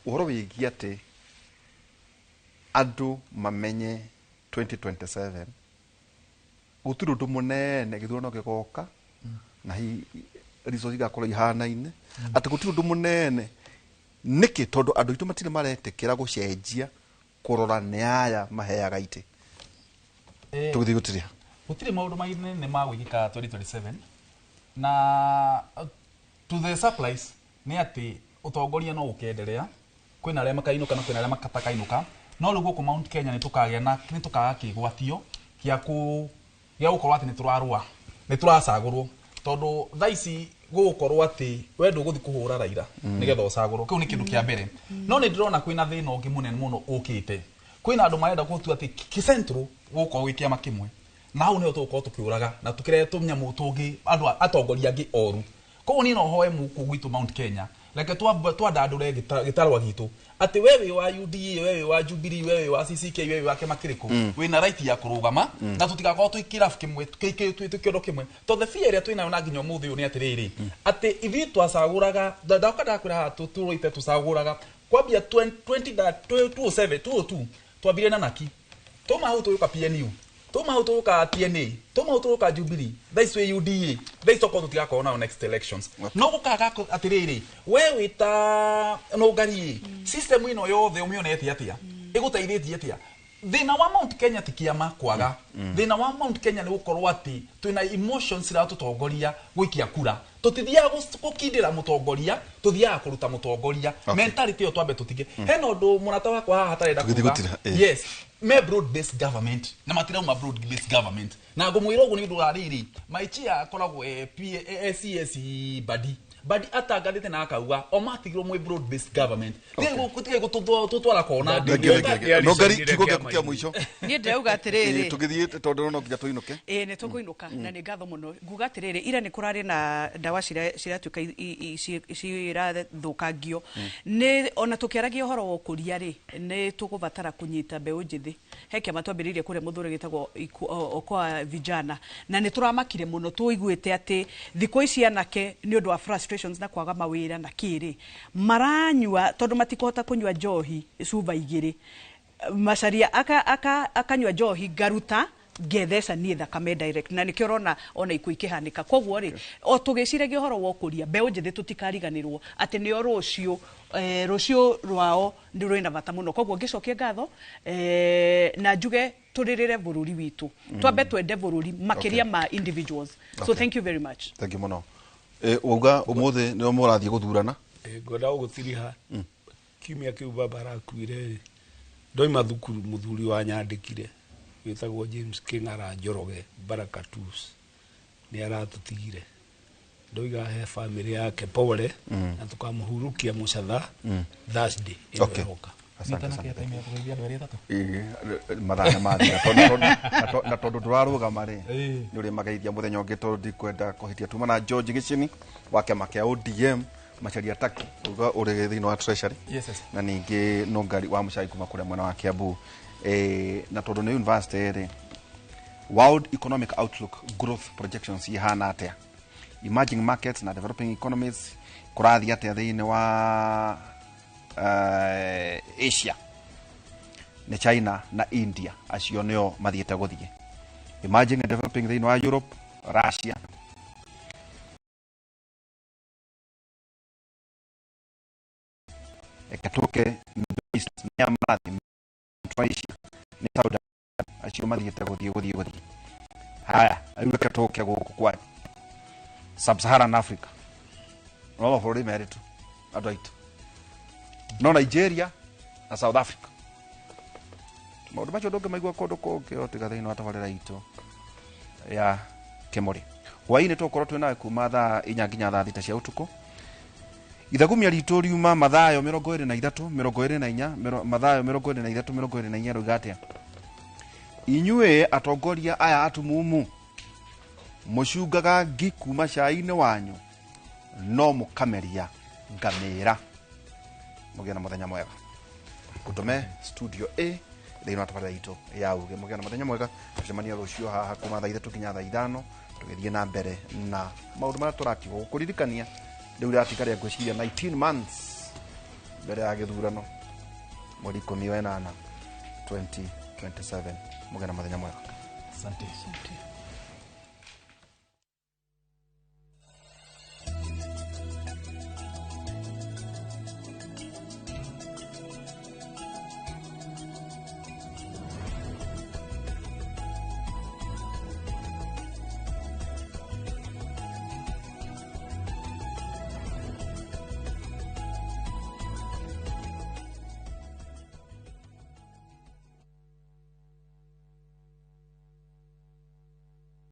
ũhoro wĩgiĩ atĩ andũ mamenye 2027 gũtirĩ ũndũ mũnene, gĩthurano gĩgoka na hihi results igakorwo ihanaine, atĩ gũtirĩ ũndũ mũnene nĩkĩ? Tondũ andũ aitũ matirĩ maretĩkĩra gũcenjia kũrora nĩ aya maheaga itĩ. Tũgĩthiĩ gũtirĩa Gũtirĩ maũndũ manene ma gwĩkĩka 2027 na To the supplies nĩ atĩ ũtongoria no ũkenderea, kwĩna arĩa makainũka na kwĩna arĩa matakainuka, no rĩu gũkũ Mount Kenya nĩ tũkagĩa na nĩ tũkaga kĩgwatio gĩa gũkorwo atĩ nĩ tũrarũa, nĩ tũracagũrwo, tondũ thaa ici gũgũkorwo atĩ we ndũgũthiĩ kũhũra Raila nĩgetha ũcagũrwo. Kĩu nĩ kĩndũ kĩa mbere. No nĩ ndĩrona kwĩna thĩna ũngĩ mũnene mũno ũkĩte. Kwĩna andũ marenda gũtua atĩ Central gũgũkorwo gwĩ kĩama kĩmwe, na hau nĩho tũgũkorwo tũkĩũraga na tũkĩrehe tũnyamũ tũngĩ, andũ atongoria angĩ oru. Koguo niĩ no hoe mũkũ gwitũ Mount Kenya, reke twandandũre gĩtarwa gitũ atĩ we wĩ wa UDA, we wĩ wa Jubilee, we wĩ wa CCK, we wĩ wa kĩama kĩrĩkũ, wĩna right ya kũrũgama, na tũtigakorwo twĩ kĩrabu kĩmwe, twĩ kĩondo kĩmwe, tondũ the fear ĩrĩa twĩnayo na nginya ũmũthĩ ũyũ nĩ atĩrĩrĩ, atĩ ithuĩ twacagũraga, ndoka ndakwĩra haha tũrũite tũcagũraga kwambia 2007 202 twambire na Naki, tuma hau tũgĩũka PNU, tuma hau tũgĩũka TNA, tuma hau tũgĩũka Jubilee, thaa ici twĩ UDA, thaa ici tokorwo tũtigakorwo nayo next elections. No gũkaga atĩrĩrĩ, we wĩ ta Nũngari, system ĩno yothe ũmĩonete atĩa, ĩgũteithĩtie atĩa? Thĩna wa Mount Kenya ti kĩama kwaga. Thĩna wa Mount Kenya nĩ gũkorwo atĩ twĩna emotions iratũtongoria gũikia kura. Tũtithiaga gũkindĩra mũtongoria, tũthiaga kũruta mũtongoria. Mentality ĩyo twambe tũtige. Hena ũndũ mũrata wakwa haha atarenda kuga. Yes, me broad based government na matirauma broad based government. Na ngũmwĩra ũguo nĩ ũndũ wa rĩrĩ, Maichia akoragwo ACS badi. Badi atangathĩte na akauga o matigirwo mwĩ broad based government. Tigai gũtũtwara kona. Nũngari, kiugo gĩaku kĩa mũico. Niĩ ndĩrauga atĩrĩrĩ, tũgĩthiĩ tondũ no nginya tũinũke. Ĩĩ nĩ tũkũinũka na nĩ ngatho mũno. Nguga atĩrĩrĩ, ira nĩ kũrarĩ na ndawa ciratuĩka cirathũkangio. Nĩ ona tũkĩaragia ũhoro wa ũkũria rĩ, nĩ tũgũbatara kũnyita mbeũ njĩthĩ. He kĩama twambĩrĩirie kũrĩa Mũthũre gĩtagwo Okoa Vijana, na nĩ tũramakire mũno tũiguĩte atĩ thikũ ici anake nĩ ũndũ wa frustrations na kwaga mawĩra na kĩrĩ maranyua, tondũ matikũhota kũnyua njohi cuba igĩrĩ, Macharia akanyua njohi ngaruta ngetheca niĩ thakame direct, na nĩkĩo ũrona ona ikuũ ikĩhanĩka. Koguo rĩ, o tũgĩciragia ũhoro wa ũkũria, mbeũ njĩthĩ tũtikariganĩrwo atĩ nĩo rũciũ, rũciũ rwao nĩ rwĩna bata mũno. Koguo ngĩcokia ngatho na njuge tũrĩrĩre bũrũri witũ, twambe twende bũrũri makĩria ma individuals. So thank you very much. Thank you mũno. Wauga ũmũthĩ nĩo mũrathiĩ gũthurana. Ngwenda gũgũtiriha kiumia kĩu baba arakuire, ndoima thukuru mũthuri wa nyandĩkire wĩtagwo James King'ara Njoroge Baraka Tus nĩ aratũtigire. Ndoiga he family yake pole, na tukamũhurukia mũcatha Thursday ĩno ĩroka. Mathaa nĩ mathira, na tondũ ndũrarũgama rĩ, nĩ ũrĩmageithia mũthenya ũngĩ, tondũ ndikwenda kũhĩtia. Tuma na George Gĩcini wa kĩama kĩa ODM, Macharia Taki uga ũrĩ thĩinĩ wa Treasury, na ningĩ Nũngari wa Mũcai kuma kũrĩa mwena wa Kiambu. Na tondũ nĩ university rĩ, World Economic Outlook growth projections ihana atĩa? Emerging markets na developing economies kũrathiĩ atĩa thĩinĩ wa Asia? Nĩ China na India acio nĩo mathiĩte gũthiĩ. Emerging and developing thĩinĩ wa Europe, Russia, Ekatoke Middle East nĩ marathiĩ, Asia nĩ Saudi acio mathiĩte gũthiĩ. Haya, rĩu reke tũke gũkũ kwanyu Sub-Saharan Africa, no mabũrũri merĩ tu andũ aitũ, no Nigeria na South Africa. Maũndũ macio ndũngĩmaigua kũndũ kũngĩ o tiga thĩinĩ wa tabarĩra itũ ya Kĩmũrĩ. Hwaĩ-inĩ tũgũkorwo twĩ nawe kuma thaa 4 nginya thaa 6 cia ũtukũ. Ithagumia ritũ riuma Mathayo 23 24, Mathayo 23 24 rauga atĩa? Inyuĩ atongoria aya atumumu, mũcungaga ngi kuma cai-inĩ wanyu, no mũkameria ngamĩra. Mũgĩe na mũthenya mwega. Ngũtũme studio A thĩinĩ wa tabarĩra itũ ya uge. Mũgĩe na mũthenya mwega. Tũcemania rũciũ haha kuma thaa 3 nginya thaa 5, tũgĩthiĩ na mbere na maũndũ marĩa tũratigwo gũkũririkania. Rĩu rĩratigaria ngwĩciria 19 months mbere ya gĩthurano mweri 18 2027. Mũgĩe na mũthenya mwega. Asante.